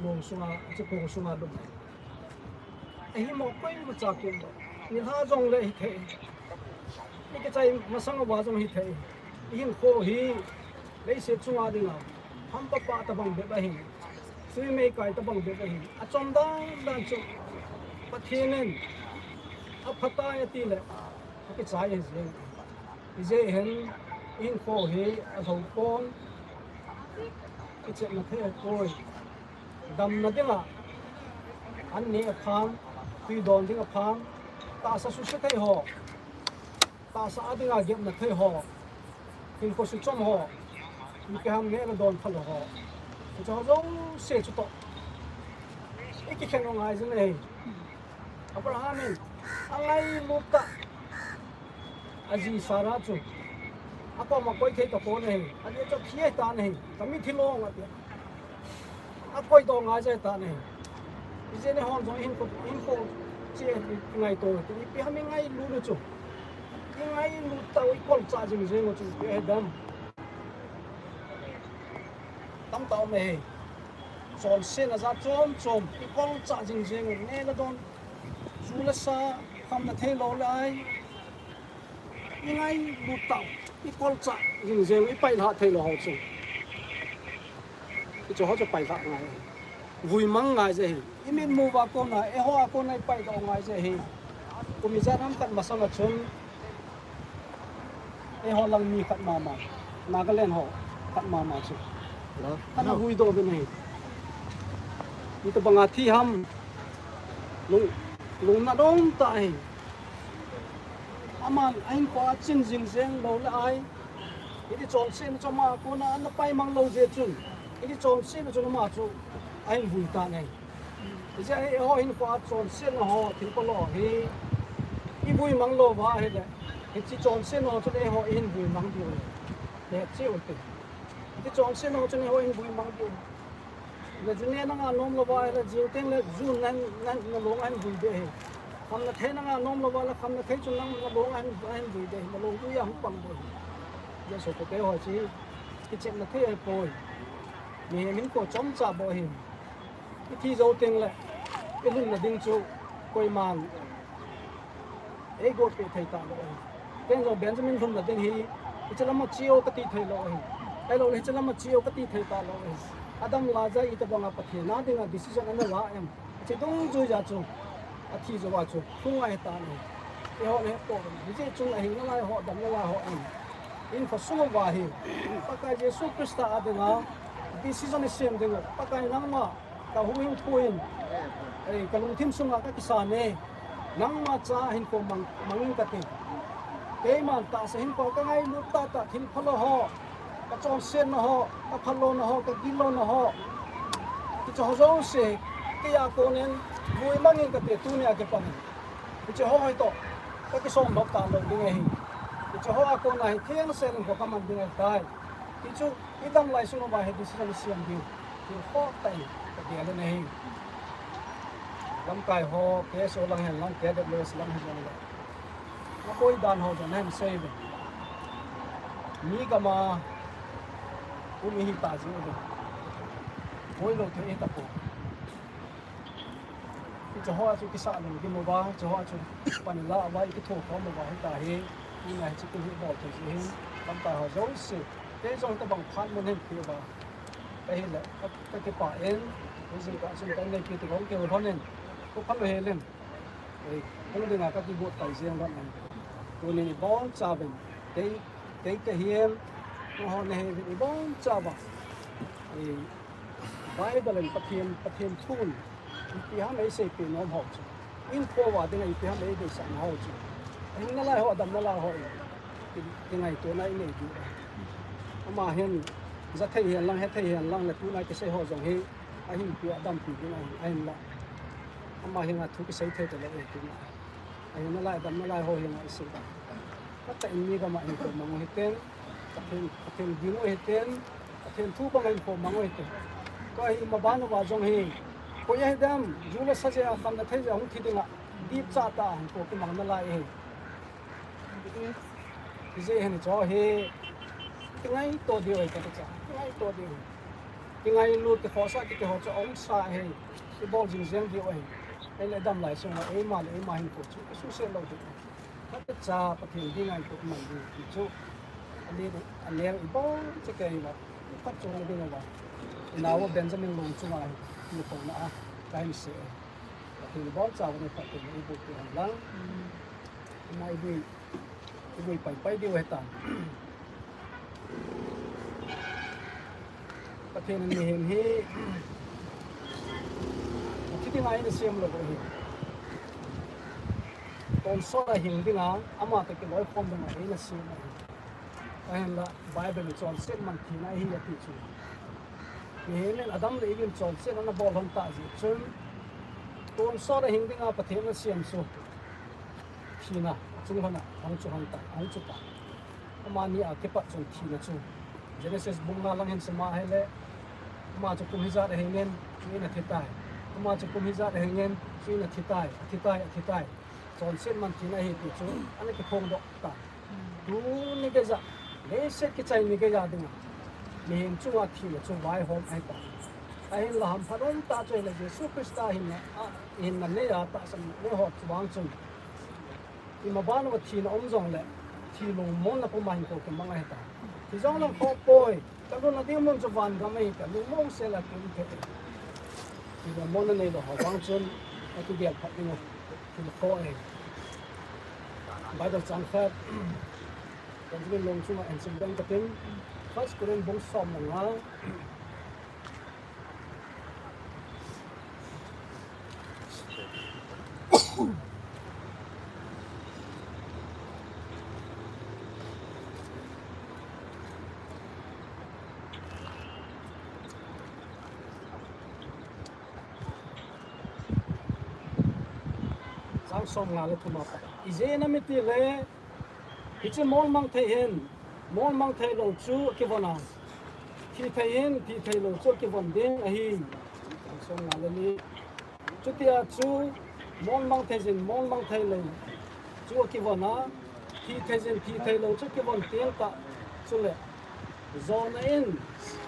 lung sunga, hiche kong sunga lum. Ahimo koimacha kium lou. Nilhah jongle hithei. Ikichai masang uva jong hithei. Ihinkho hi leiset chunga dinga hampa pa tobang bep ahi. Sui meikai tobang bep ahi. Achom dan dan chu Pathen in aphatai atile akichai ahi jeng. Hijeh hin ihinkho hi alhou pon. Kichepna thei ahipoi. Damna dinga an neh apham, tui don ding apham, tahsa suse thei ho, tahsa a dinga gepna thei ho, hinkho suchom ho, ipi ham neh le don phalou ho, hiche ho jouse chutoh ikikhen u ngai jing ahi. Abraham in angailut tah, aji Sarah chu akoma koi thei tapon ahi. Ajeh chu athi ahitan ahi. Kamitlhi long ati. Akoidoh ngai jeng tan ahi. Ijeh inem hon jong ihinkho, ihinkho chu ingaito u hite. Ipi ham ingailut u chu, ingailut tah u ikolchah jing jeng u chu ipi ahidem? Tamtah um ahi. Chonsetna jat chom chom ikolchah jing jeng u, neh le don, ju le sa, khamna theilou lai, ingailut tah u ikolchah jing jeng u, ipailhah theilou ho chu, hiche ho chu pailhah ngai, vuimang ngai jeh ahi. Imitmu uva kona, eiho a kona ipaidoh ngai jeh ahi. Kum ijat ham khat masanga chun eiho lang mi khat mama, Nagaland ho khat mama chu ana vuidoh uvin ahi. Hitobanga thi ham, lung, lungnat um tah ahi. Aman ahinkho a chin jing jeng lou le ai, hiti chonsetna chu ama kona ana paimang lou jeh chun, hiti chonsetna chun ama chu ahin vui tan ahi. Hijeh a eiho hinkho a chonsetna ho, thilphalou hi ivuimang lou uva ahile, hiche chonsetna ho chun eiho ihin vuimang diu ahi. Hetcheh ute. Hiche chonsetna ho chun eiho ihin vuimang diu ahi. Ju neh nanga nom lou uva ahile, jing teng le ju neh, neh, nalong ahin vui ding ahi. Khamna thei nanga nom lou uva le, khamna thei chun nang nalong ahin, ahin vui ding ahi. Nalong vui a hung pang ding ahi. Jesu sopite ho, hiche kichepna thei ahipoi. Mihem hinkho chomcha bou ahi. Ithi jou teng le ilhunna ding chu koiman eigot peh thei talou ahi. Ken jong Benjamin lhunna ding hi, hiche lama che o kati theilou ahi. Ahilouleh hiche lama che o kati thei talou ahi. Adam Lazar itobanga Pathen a dinga decision ana la em? Hiche dungjuiya chu athi jouva chu lhung ahitan ahi. Eiho le hepouvin, hijeh chun ahing nalai ho, dam nalai ho in, ihinkho sung uva hi Pakai Jesu Christa a dinga decision isem diu, Pakai nangma kahuhhingpu in, ei, kalungthim sunga kakisan e, nangma cha hinkho mang, mang in kati. Keiman tahsa hinkho kangailut tahtah, thilphalou ho, kachonsetna ho, kaphatlouna ho, kagillouna ho, hiche ho jouse keiya konin vuimang in kati, tunia kipanin hiche ho hitoh kakisonglhop talou ding ahi. Hiche hoa kona hi thengsel hinkho kaman ding ahitai. Hichu idam lai sung uva hi decision isem diu, thil khoh tah in kagel in ahi. Lamkai ho, K S O lang hen lang, K W S lang hijongle, akoi dan ho jong nahin sei uvin. Mi gama um ihita jeh uvin, boilou thei ahitapoi. Hiche hoa chu kisah lungdim uva, hiche hoa chu pan ilah uva, ikithokhom uva hitahi. Ina hiche kin hi bol thei jeh hin, lamkai ho jouse, kei jong hitobang phat mun hin peh uva kahile, ka, kakipah in, hijing kah chun ka inneipi te kahung kihou lhonin, khophal u helin, ei, hung dinga kakigot pai jeng lhon ahi. Tunin ibonchauvin, kei, kei kahin, nangho nahiuvin, ibonchauva, ei, Bible in Pathen, Pathen thun ipi ham eiseipeh nom ho chu, hinkho a dinga ipi ham eideisah nau ho chu, ahing nalai ho, adam nalai ho in ki, kingaitona inei diu ahi. Ama hin jathei hen lang, hethei hen lang le tuna kisei ho jong hi ahinpeh, adampi ding ahi, ahinla Ama henga thu kisei thei talou ahi tina. Ahi nalai, dam nalai ho henga isei ta. Kata in mi gam a hinkho mang u hiten, Pathen, Pathen ding u hiten, Pathen thu bang hinkho mang u hiten. Tua hi maban uva jong hi, koi ahi dem, ju le sa jeh a, khamna thei jeh a hung thi dinga, dipcha tah a hinkho kimang nalai ahi. Hijeh hin hicheho hi, kingaito diu ahi kati cha, kingaito diu ahi. Kingailut, kikhohsah, kiti ho chu aumsa ahi, ibol jing jeng diu ahi. Ahile dam lai sunga, eima le eima hinkho chu, kisuhset lou diu ahi. Kati cha, Pathen dinga hinkho iman diu ti chu, ale, aleng ibon cheh kei uva, iphatchomna ding uva, inao Benjamin Longchunga hi, hinkho na a, kahin sei ahi. Pathen ibonchauvin phatthei eiboh peh hen lang. Ama ivui, ivui paipai diu ahitan. Pathen in mihem hi, thi dinga eina sem lou ahi. Tonsot a hing dinga, ama toh kiloikhom dinga eina sem ahi. Ahinla, Bible in chonset man thina ahi ati chu. Mihem in Adam le Eve in chonset ana bol lhon tah jeh chun, tonsot a hing dinga Pathen in asem chu, thina achung lhona ahung chu lhon tai, ahung chu tai. Amani a kipat chun thina chu, Genesis bung nga lang hin sim a ahile, ama chu kum hijat ahing in, chuin athi tai. Ama chu kum hijat ahing in, chuin athi tai, athi tai, athi tai. Chonset man thina ahi ti chu ana kiphongdoh tai. Tuni geija, leiset kichai ni geija dinga, mihem chunga thina chu vaihom ahitai. Ahinla hamphat umtah chu ahile Jesu Christa hinna, a, hinna neiya tahsan neiho chu vang chun, imaban uva thina um jongle, thi lungmonna puma hinkho kimang ahitai. Thi jongleng khoh poi, kalunna ding mun chu vangam ahi, kalungmon sela kium thei. Thi lungmonna neilou ho vang chun, akigel phat ding u, thil khoh ahi. Bible chang khat, Benjamin Longchunga hin sim ding katin, First Corinth bung som le nga, chang som nga le thum a pat. Ijeh inem itile, hiche molmang thei hin, molmang theilou chu akivon a, thi thei hin, thi theilou chu akivon ding ahi. Chang som nga le li. Chutia chu, molmang thei jin, molmang theilou chu akivon a, thi thei jin, thi theilou chu akivon teng tah chule, jona in,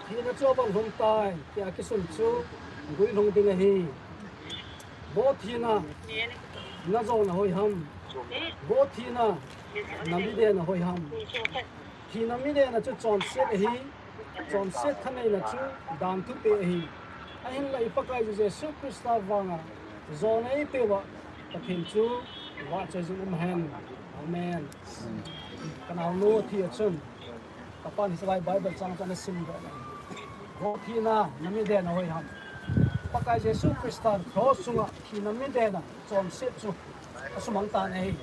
thina chu avon lhung tai, tia kisun chu, guilhung ding ahi. Vo thina, najona hoiham? Vo thina, namidena hoiham? Thina midena chu chonset ahi, chonset thaneina chu dan thupeh ahi. Ahinla i Pakaiyu Jesu Christa vanga jona eipeuva Pathen chu vahchoi jing umhen. Amen. Kanaonu athi a chun, kapan hiche lai Bible chang chu ana simdoh in, vo thina, namidena hoiham? Pakai Jesu Christan cross chunga thina midena chonset chu asumang tan ahi.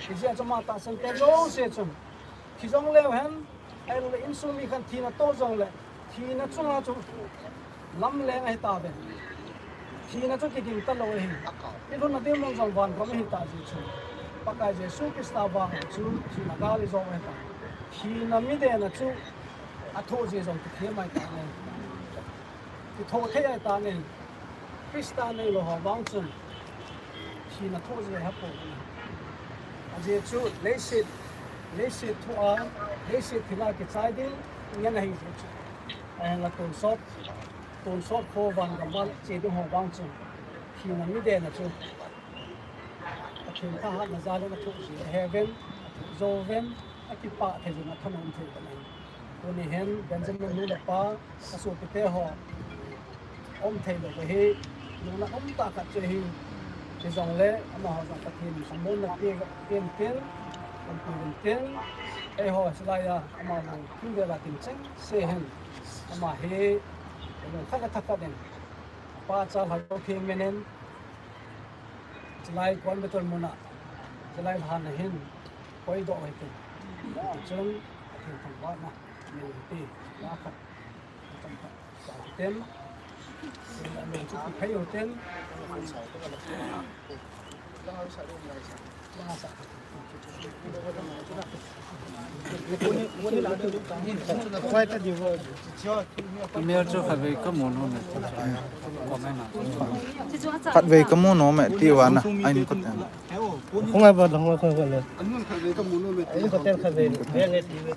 Hijeh chun ama tahsan te jouse chun, thi jongleu hen, ahiloule insung mi khat thina toh jongle, thina chunga chu lamleng ahitauve. Thina chu kiging talou ahi. Ilhunna dinmun jong vangam ahitah jeh chun, Pakai Jesu Christa vanga chu thina gal ijou ahitauve. Thina midena chu athoh jeh jong kithem ahitan ahi. Kithoh thei ahitan ahi. Christa neilou ho vang chun, thina thoh jeh ahipoi. Ajeh chu leiset, leiset thua, leiset thila kichai ding ngen ahi jeh chu, ahinla tonsot, tonsot kho vangam a che ding ho vang chun, thina midena chu Pathen thahatna jal in athoh jeh aheuvin, athoh jouvin, akipah thei jin, athanom thei jin ahi. Tuni hin Benjamin nu le pa, asopite ho um theilou ahi, nungnat umtah khat chu ahi. Hijongle amaho jong Pathen in lhamonna pe, pe intin, pumpi intin, eiho hilaiya ama lungthim vela ding chengse hin, ama hi lungkhat le thakhat in, Pa, Cha, Lhagao Theng min in, chulai Coimbatore muna, chulai lhan a hin koidoh u hitin. Chun, Pathen thangvahna nei u hite, la khat, chomkhat, sa hitin. Email chu khatvei kamu nom e ti chu. Comment a. Khatvei kamu nom e ti uva na. Ahin kot e. Khongai ba dang khongai le. Ai hotel khatvei. Ve nge ti ve.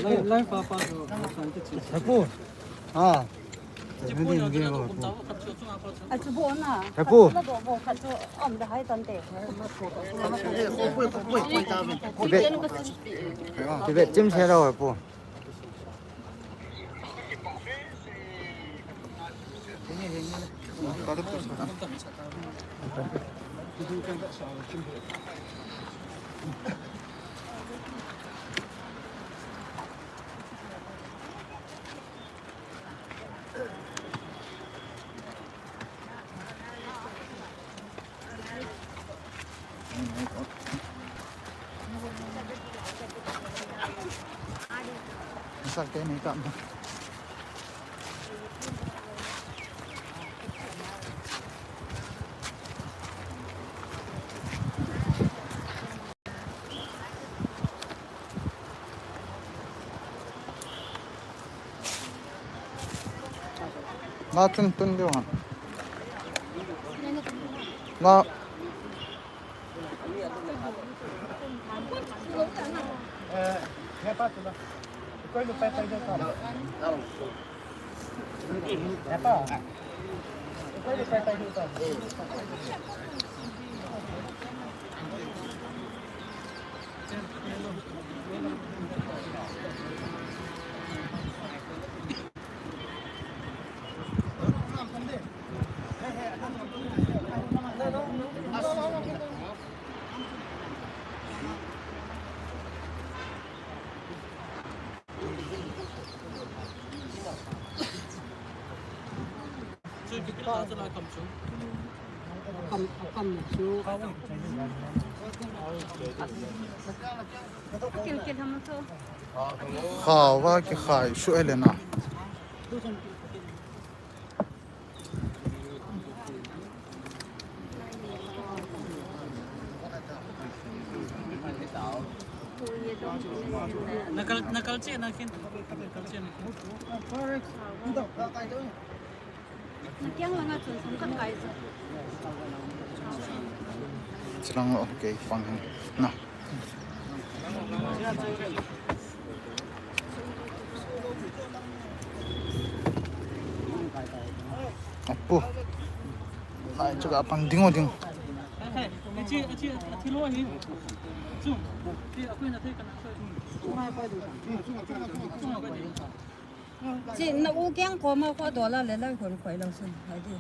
Live, live pa pa chu. Apu. Ah. Achu bo na. Apu. Khat la do bo khat chu om da hai tan te. Tibet, Tibet chim se lo apu. Sa ke ni kam. Na chun tun diu ham. Na. Khaova kikhai suh e le na. Nakal, nakal che na kin, nakal che na kin. Nakiang langa chun sangkhat kai chu. Chilang lo, okay, pang hin. Na. Apu. Lai chu ka pang ding o ding. Chi, chi, chi lo hi. Chu. Chi, akui na thei kana. Chi, na u keng koma ko dola le lai kon khoi lo sun. Hai di.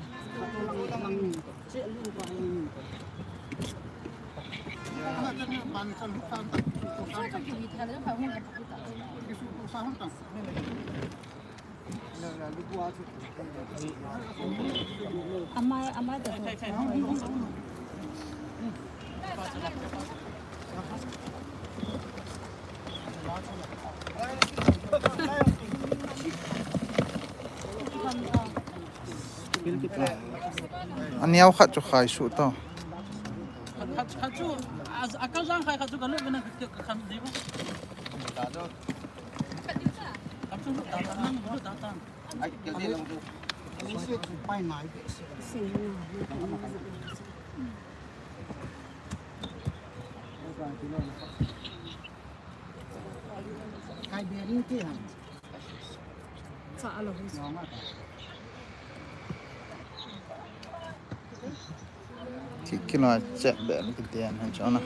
Amai, amai ta. Aneo khat chu khai suh to. Khat, khat chu, a, a kal jang khai khat chu ka lut vena ka, ka khan di ba. Khat chu lut ta ta, nang lut ta ta. Kai bearing te ham. Cha alo. Ki, kilo chet be ni kiti an han chona.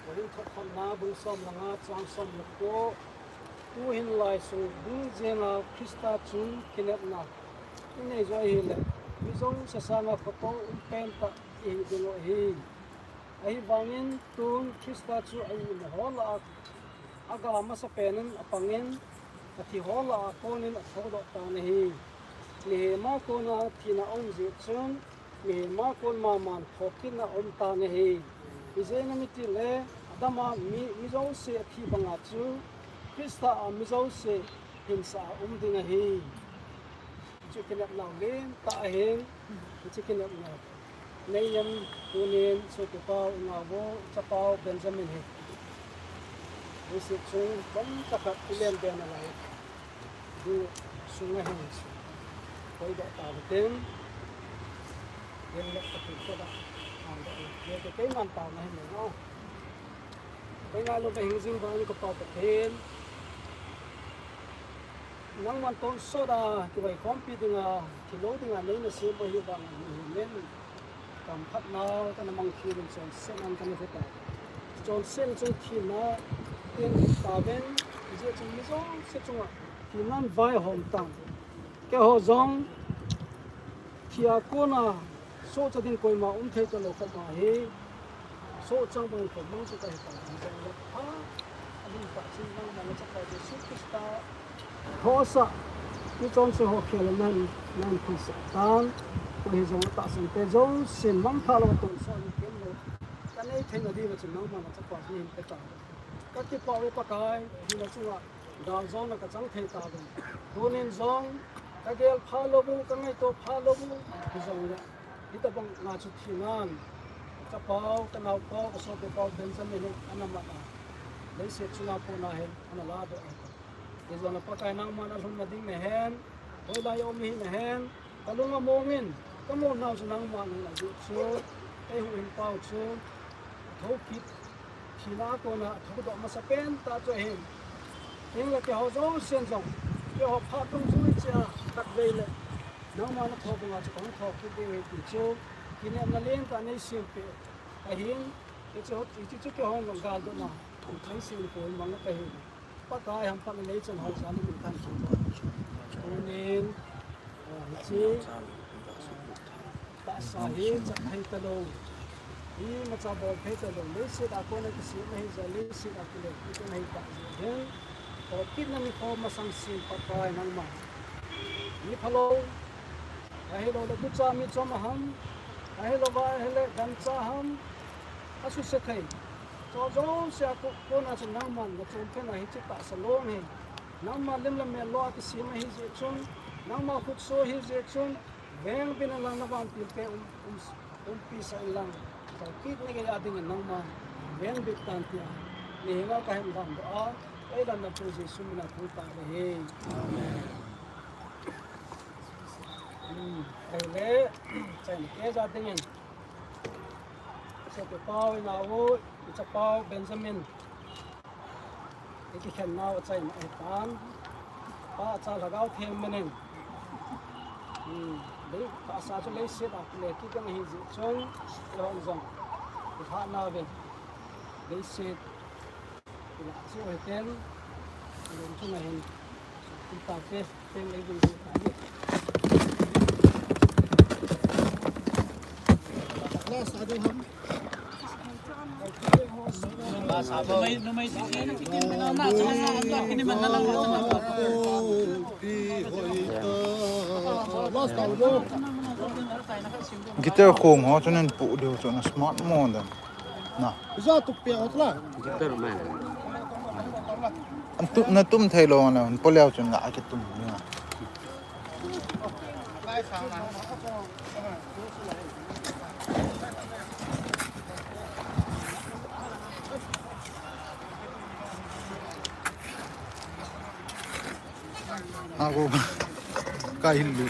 Korinth thot khatna bung som le nga chang som le ko. Tuhin lai sung ding jenga Christa chung kinepna inei jo ahile, mi jouse sanga phatah umpen tah ihi ding u ahi. Ahivangin tun Christa chu a-in ho lah a aga masapen in apangin, athi ho lah a konin athoudoh tan ahi. Mihem a kona thina aum jeh chun, mihem a kon maman thokitna aum tan ahi. Ijeh inem itile, Adam a mi, mi jouse athi banga chu, Christa a mi jouse hinsah a um ding ahi. Hichu kinepna lentah ahin, hichu kinepna. Neiyan tunin sopipau, inao u, ichapau Benjamin hi leiset chung chomcha khat ilen be nalai ding sunga hin koi doh tau tin, len le kati ko da, ang da, le ke kei man tau na hin no. Koi ngai lou ka hing jing vang ka pau ka pen. Nangman tonsot a kivaikhompi dinga, thilou dinga nei nasem u ahi vangin, amen. Kam phatnau kana mang khel in chonset nan kana ve tai. Chonset chun thina in tauvin, ijeh chun mi jouse chunga thinan vaihom tan. Keiho jong, thi a kona sohcha ding koima um thei talou khat ma hi, sohchang bang thou mang chu kahi tan, hijongle pha, ahin pha chin nangma nachapa Jesu Christa thosah, mi chonse ho khel nan, nan phuisah tan, koi hijongle tahsan te jousen mangthah lou tonsot in kem lou, kanei theina diuva chun nangma nachapa hi hin pe tan. Kakipah e Pakai, hina chunga galjona kachang thei tauvin. Tunin jong, kagel pha lou u, kangaito pha lou u, hijongle, hitabang nga chu thinan, kapau, kanaopau, kasopipau Benjamin hi ana mat a, leiset chunga pona hin ana ladoh ahi. Hijongle Pakai nangman alhunna ding nahen, hoilai a um hi nahen, kalung amongin, kamu nau chu nangman ahi jeh chun, kei huhhingpau chu, athou kit, thina a kona athoudoh masapen tah chu ahin. Hinla keiho jousen jong, keiho phat dungjui cheh a khatvei le, nangma nathou banga chu kahung thou kit diu ahi ti chu, kinepna lentah neisempeh ahin, hiche ho, hiche chu keiho jong galdohna neisempeh mang kahi. Pakai hamphatna neichang hou jal in min kahin thangvah e. Tunin, ah, hiche, tahsa hi chat thei talou, imacha bol thei talou, leiset a kona kisem ahi jeh, leiset a kile kit ahi tah jeh hin, thokitna nikho masang sem Pakai nangma, mi phalou, ahiloule gucha mi chom a ham, ahilouva ahile gancha ham, asuse thei, chu jouse a ko-, kona chun nangman nachonphatna hiche tahsa long hi, nangma lim le mel lou a kisem ahi jeh chun, nangma khutsoh ahi jeh chun, vengbit inlang navantil te um, um, umpi sah inlang, thokitna gei a dingin nangma vengbit tan tia, nahenga kahin damdoh a, eilam napu Jesu mina thu tah ahi. Amen. Hmm, ahile, chaina kei jat dingin, sopipau, inao u, ichapau Benjamin, ikikhen nau achaina ahitan. Pa, Cha, Lhagao Theng min in. Hmm, lei, tahsa chu leiset a kile kit ding ahi jeh chun, eihon jong ilhah nauvin, leiset ilah cheh u hiten, ilung chunga hin, kum tah te, teng lei ding ding tah hi. Last, I don't have. Last, I don't know. Guitar khong ho chun in pu diu chun smart mo dan. Na. Za tu pe ho tla. Guitar mai. An tu na tum thei lo na, an po leo chun la a ki tum ni na. Ako kai lu.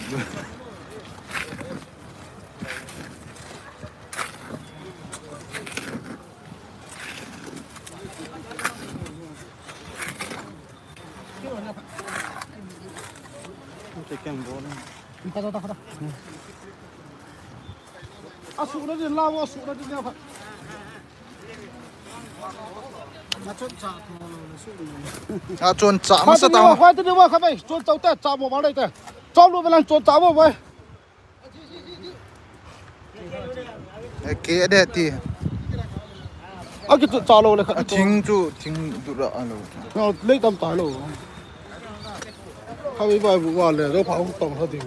Te ken bol. Asuna din lawo, asuna din lawo. A chon cha masa ta. Khoi te ni wa kha bai, chon chau te cha mo ba le te. Chau lu belan chon cha mo bai. Eke de ti. A ki tu cha lo le kha. A thing chu, thing du ra a lo. No, le tam ta lo. Kha bai bai bu wa le, ro pha u tong kha ti.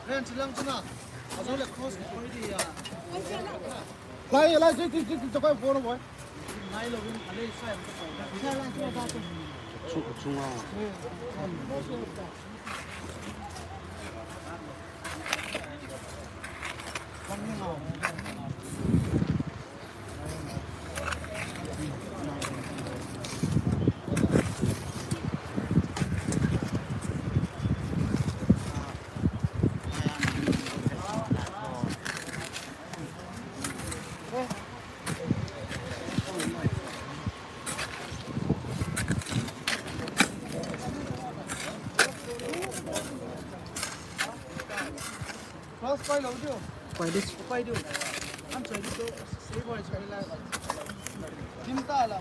Ren chilang chuna. Ajo le cross ko di ya. Lai, lai, si, si, si, si, chakoi phone boy. Lai lo, lai, sai. Chu, chunga. Class pai lo jo. Pai dis. Pai jo. An chai jo. Sei boy chai la. Dim ta la.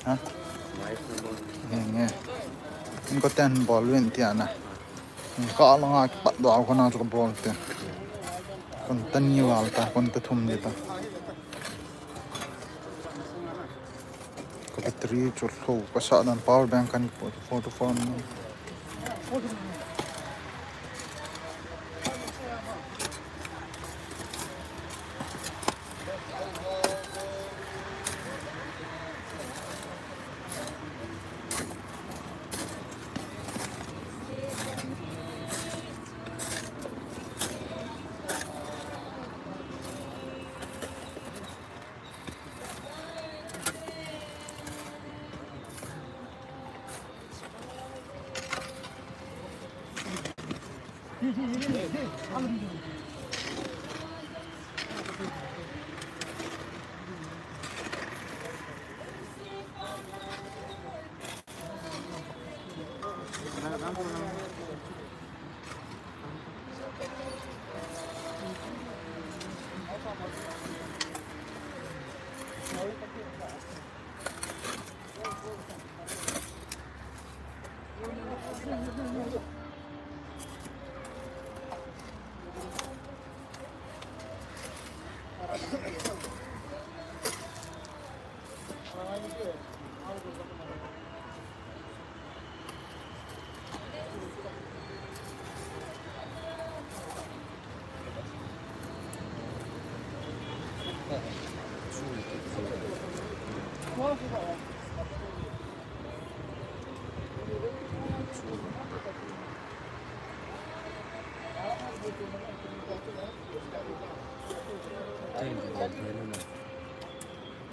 Ha? Nge, nge. Inko ten bol vin tia na. Ka la nga pat do ko na chu bol te. Kon ta ni wal ta, kon ta thum ni ta. Ka battery chu lho ka sa dan power bank kan po forty four ni. Thank you.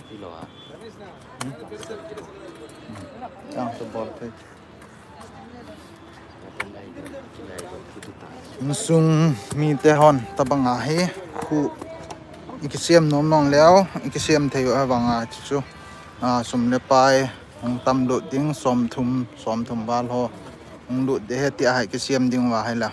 Kilo ah. Hmm? Hmm. Insung mite hon tabang ahi khu ikisem nom nom leo, ikisem thei u avang a chu chu. A, sum le pai hung tam lut ding, som thum, som thum val ho hung lut de he ti ahi kisem ding uva hi la.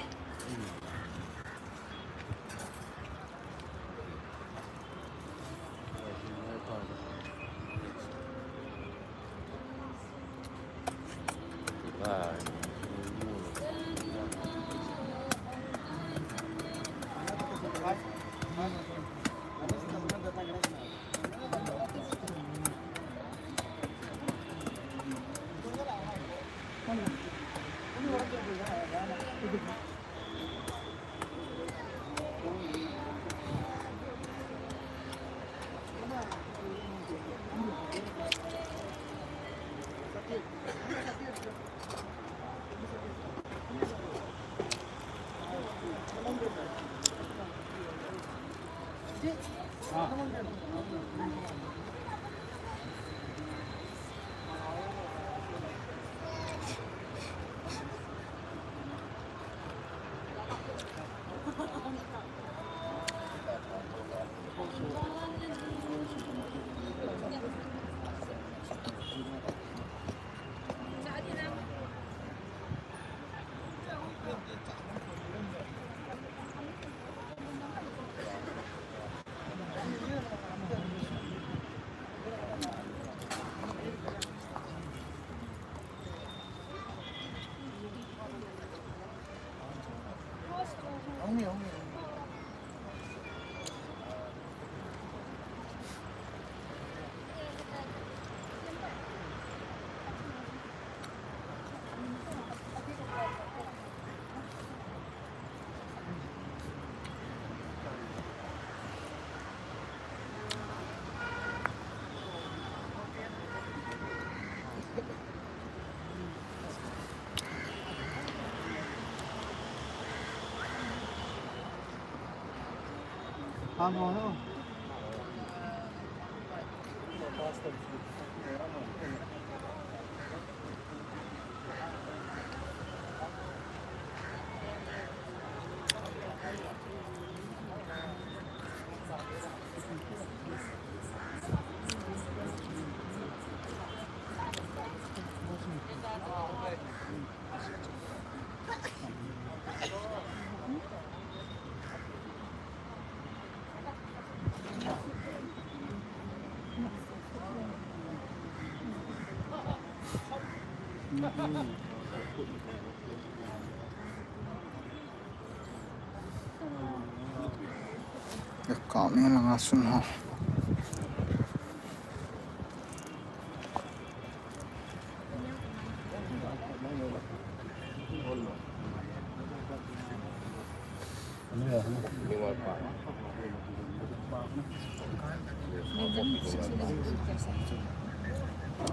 Ka mi langa sun ho.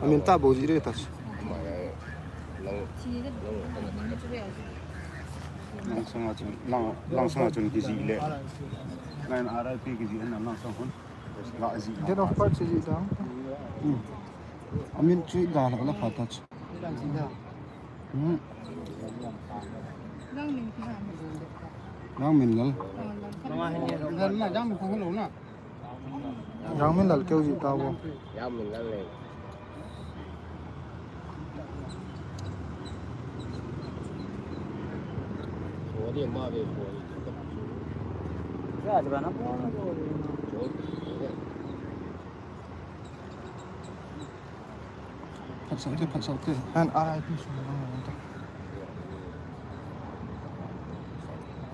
Amin ta bo ji re ta. Lang sanga chun, lang, lang sanga chun kiji le. Nine R I P kiji en lang sang hun. La ji. Date of birth ji dang. Hmm. Amin chu ga la la pha ta. Hmm. Jangminlal. Jangminlal keu ji ta bo. Jangminlal le. Phat sao te, phat sao te. Han R I P sung lang lang ta.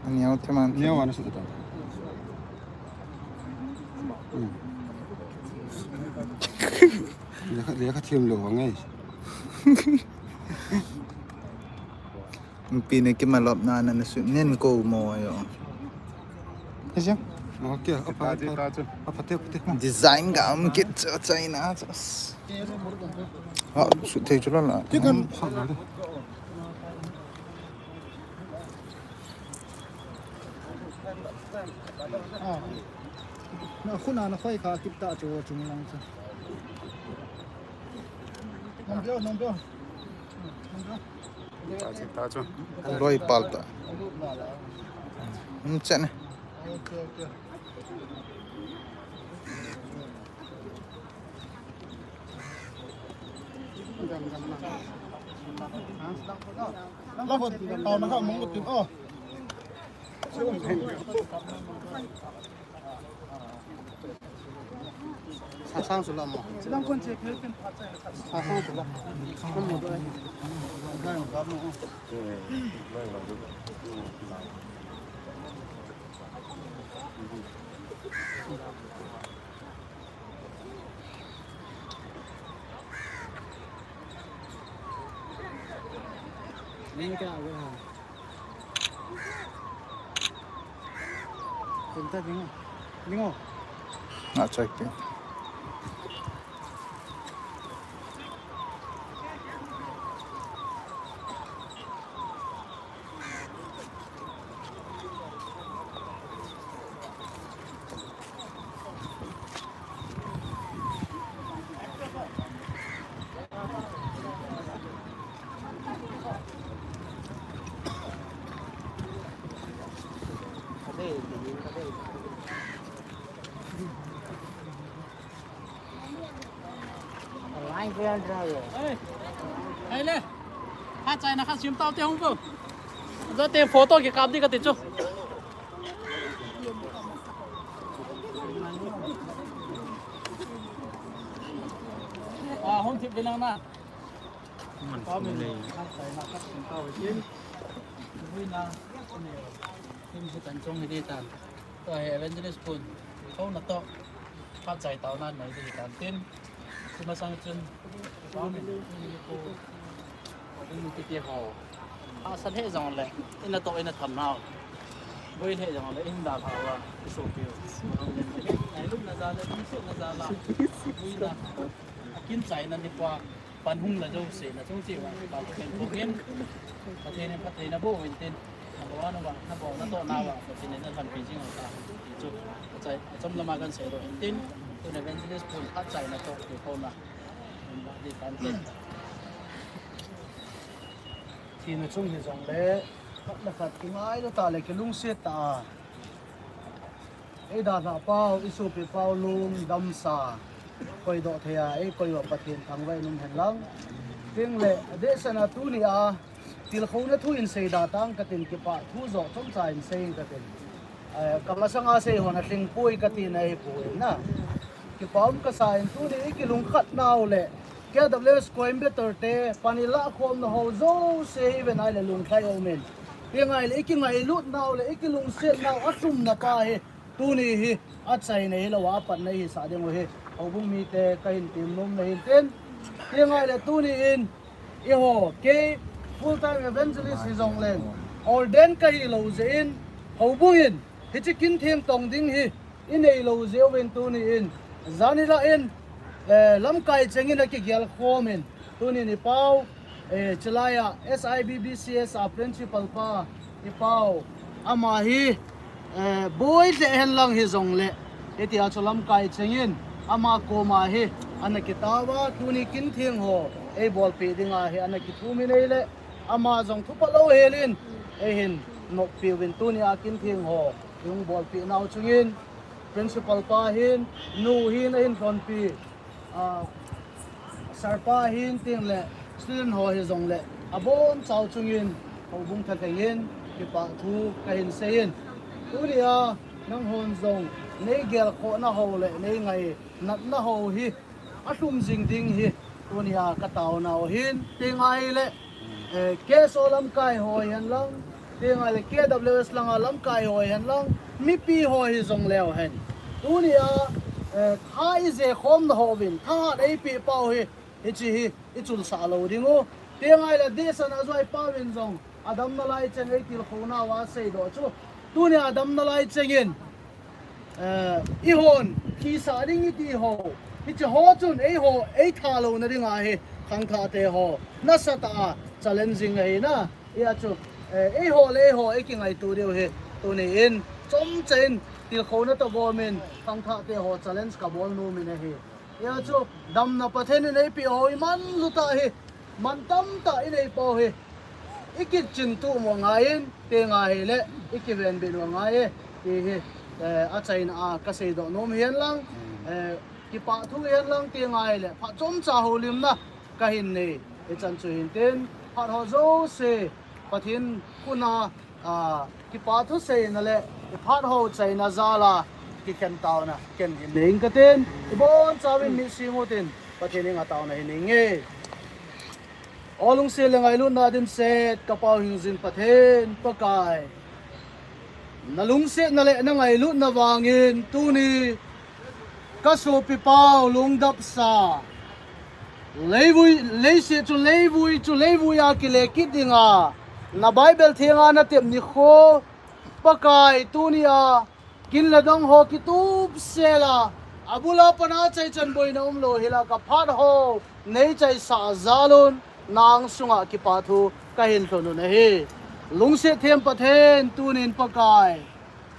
Ani au te man. Ni au ana su ta. Hmm. Lekha, lekha thiam lou ngai. Pi ne kimalop na na su nen ko mo yo. Ejang. Okay, apa, apa, apa te, apa te. Design ga um kit cho China cho. Ha, su thei chu la la. Ti kan. Ah. Na khuna na khoi kha kit ta chu chung lang chu. Nang bio, nang bio. Loi pal ta. Um, chen. Sasang sula mo. Sasang sula. Nga chai pin. Hai le. Ha chai na kha sim tau te hung bo. Za te photo kikap di kati chu. Ah, hung thip bilang na. Kamin le. Ha chai na kha sim tau hin. Buina. Kin si tan chong hi di tan. Tua hi evangelist pun. Kau na to. Phat chai tau nan mai di tan tin. Chu masang chun. Kamin. Ding kiti ho. Hahsat he jong le. Ina to ina tham nau. Boi he jong le. Inda pha wa. Isu piu. Nai lum na za le. Isu na za la. Boi na. Akin chai na ni kwa. Pan hung la jo se na chung chi wa, pa Pathen ko hin, Pathen in Pathen na bo win tin, na bo na ba, na bo na to na ba, Pathen in na lampi jing ta, ti chu, achai, achom lama kan se ro in tin, tu na evangelist pun achai na to, ti ko na, in ba di tan tin. Thi na chung hi jong le, khat na khat ki ngai lo ta le ki lungset ta. Ei dalhah pau, i sopi pau lung damsa, koidoh thei a, ei koi uva Pathen thangvah in um hen lang. Tin le, adeh sena tuni a, tilkhouna thu in seida tang katin kipah thu joh chomcha in sei in katin. Eh, ka masanga sei hon a tling poi kati na hi poi na. Kipah um kasa in tuni i kilungkhat nau le, K W S Coimbatore te, pan i lahkhom na ho jouse hi ve nai le lunglhai um in. Hi ngai le, i kingailut nau le, i kilungset nau, a sum na pa hi. Tuni hi, achaina hi lou a, apatna hi sa ding u hi, houbung mite kahin temnom na hin tin. Hi ngai le tuni in, eiho, kei full time evangelist hi jong leng, ordain kahi lou jeh in, houbung in, hiche kin theng tong ding hi, i nei lou jeh uvin tuni in, jan hi la in, eh, lamkai cheng in akigel khom in, tuni in i pau, Eh, chulai a S I B B C S a principal pa, i pau, ama hi, eh, boi lheh hen lang hi jong le, hitia chu lamkai cheng in, ama koma hi, ana kitao a, tuni kin theng ho, ei bolpeh ding a hi, ana kithum in ei le, ama jong thupha lou hel in, ei hin noppi uvin tuni a kin theng ho, i hung bolpeh nau chung in, principal pa hin, nu hin, ahin lhonpi, Ah, sir pa hin tin le, student ho hi jong le, abon chau chung in, houbung thalheng in, kipah thu kahin sei in. Tuni a, nang hon jong, nei gelkhoh na ho le, nei ngainat na ho hi, alhum jing ding hi, tuni a ka tao nau hin, ti ngai le, Eh, K S O lamkai ho hi hen lang, ti ngai le K W S langa lamkai ho hi hen lang, mipi ho hi jong leu hen. Tuni a, eh, tha i je khom na ho vin, thahat ei peh pau hi, hiche hi, i chulsah lou ding u. Ti ngai le dehset a jui pa vin jong, adam nalai cheng ei tilkhou nau a seidoh chu. Tuni a adam nalai cheng in, Eh, eihon, thisah ding iti ho, hiche ho chun eiho, eitha louna dinga hi, khangthah te ho, nasatah a, challenging ahi na, hia chu, eh, eiho le eiho, eikingaito diu hi, tuni in, chomcha in, tilkhouna toh gom in, khangthah te ho, challenge kabol nom in ahi. Hia chu, damna Pathen in eipeh ho, iman lut ahi, Mantam tah inei pau hi. Ikichin tuh mo ngai in, te ngai hile, ikiven bin mo ngai e. Ti hi, eh, achaina a kasei doh nom hihen lang, eh, kipah thu hihen lang, te ngai hile, phat chomcha houlimna kahin nei. Hichan chu hintin, phat ho jouse, Pathen khut a, ah, kipah thu seina le, iphat ho chaina jal a, kikhen taona, ken hin nei inge katin, ibon chauvin mi sing utin, Pathen henga taona hin nei inge. O lungset le ngailutna dimset, ka Pa hingjing Pathen, Pakai. Na lungsetna le na ngailutna vangin tuni ka sopi pau lungdapsa. Leivui, leiset chu leivui, chu leivui a kile kit dinga. Na Bible thenga na tep nikho, Pakai, tuni a kin le dong ho kitup sela, abul a pat a chaichan boina umlou hila ka phat ho neichaisah jal un, nang sunga kipah thu kahin lhon u ahi. Lungset them Pathen tunin Pakai.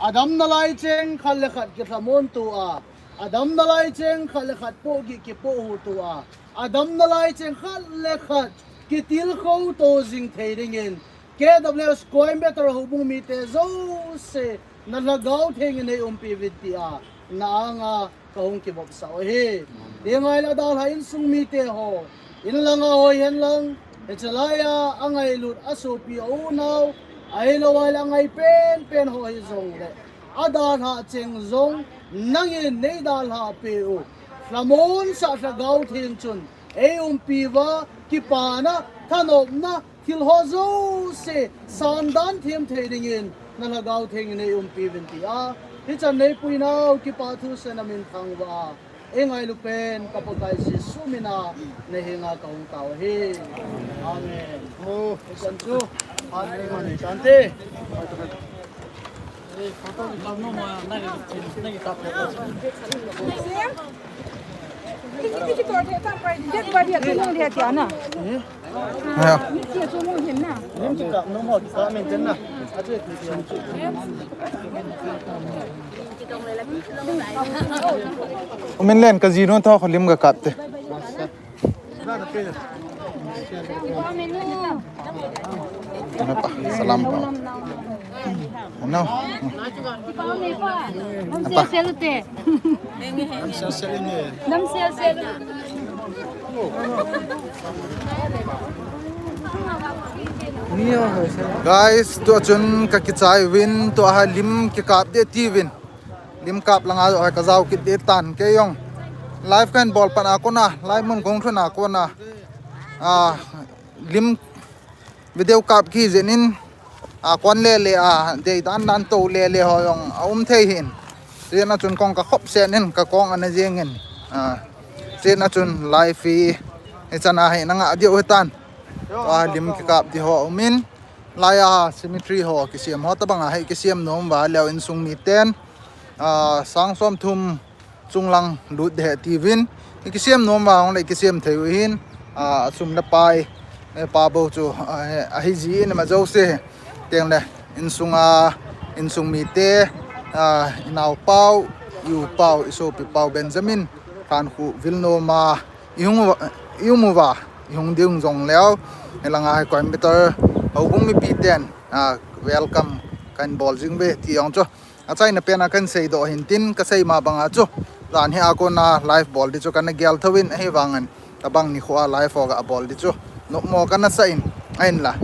Adamna lai cheng khat le khat kithamon tua, adamna lai cheng khat le khat pohgih kipohhu tua, adamna lai cheng khat le khat kitilkhou to jing thei dingin, K W S Coimbatore houbung mite jouse, na Lhagao Theng in nei umpi uvin tia, na anga kahung kivopsah u ahi. Ti ngai le adalha insung mite ho, inlanga hoi hen lang, hichelai a, angailut asopi aunau, ahilou ahile angai penpen ho hijongle, adalha cheng jong, nangin nei dalha peh u. Lhamonsah Lhagao Theng chun, ei umpi uva, kipana, thanopna, thil ho jouse, sandan them thei dingin, na Lhagao Theng in nei umpi uvin tia, hichan neipuinau, kipah thu sena min thangvah a, ei ngailu pen, ka Pakai Jesu mina, na henga kahung tao ahi. Amen. Hichan chu, Amen. Sante. Umin len ka jinu tho kho lim ka kap te. Salam pa. Ano? Apa? Guys, tua chun ka kichai uvin, tua hi lim kikap ding ati uvin. Lim kap langa joh hi ka jao kit ding tan kei jong. Live kahin bol pan a kona, live mun kong thun a kona. Ah, lim video kap kit jeng in, a kon lele a, dei dan dan to lele ho jong aum thei hin. Tua chun kong ka khop sen in, ka kong ana jeng in. Ah, tua chun live hi, hichan a hi na ngah diu hitan. Tua lim kikap ding ho umin. Lai a cemetery ho kisem ho tabang a hi kisem nom uva leu insung miten, ah, sang som thum chung lang lut ding ahi ati uvin. I kisem nom uva hung le kisem thei u hin, ah, sum le pai, eh, pa bou chu, ah, ahi jin ima jouse. Teng le insung a, insung mite, ah, i nao pau, i u pau, i sopi pau Benjamin, Thankhu vil nom a, i hung uva, i um uva, i hung ding jong leu, hilanga hi Coimbatore houbung mipi ten, ah, welcome kahin bol jing uve ti jong chu. Achaina pen a kahin seidoh hin tin, ka sei ma banga chu. Jan hi a kona live bol ding chu kana gel thou in, ahivangin tabang nikho a live ho ga bol ding chu. Nopmo kana sa in, ahinla.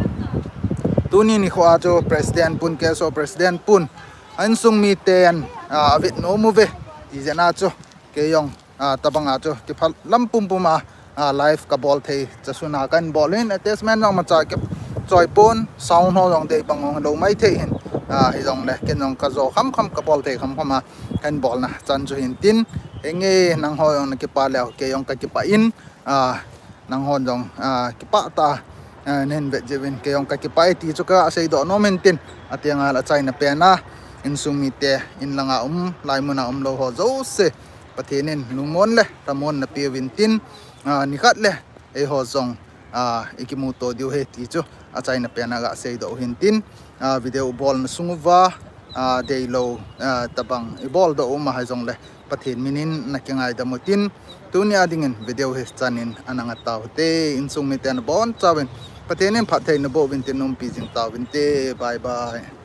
Tuni nikho a chu president pun, K S O president pun, a insung miten, ah, avet nom uve, ti jeh a chu. Kei jong, ah, tabang a chu, kipah lam pumpum a, ah, live ka bol thei, chasun a kahin bol hin, attachment jong imacha kichoi pon, sound ho jong dei bang jong lou maithei hin, ah, hijongle, ken jong ka jo khamkham ka bol thei khamkham a, kahin bolna chan chu hin tin, henge nangho jong na kipah leu, kei jong ka kipah in, ah, nanghon jong, ah, kipah tah a, ah, nahin vet jeh uvin, kei jong ka kipah e ti chu ka seidoh nom in tin, ati ngal achaina pen a, insung mite, in langa um, lai mun a um lou ho jouse, Pathen in lungmon le lhamon na pe uvin tin, ah, nikhat le eiho jong, ah, i kimuto diu ahi ti chu achaina pen a ga seidoh u hin tin, ah, video bol na sung uva, ah, deilou, ah, tobang ibol doh um ahijong le, Pathen min in nakingaidam utin, tuni a dingin video hi chanin ana ngat tau hite, insung miten abonchauvin Pathen in phatthei naboh uvin tin umpi jing tauvinte, bye bye.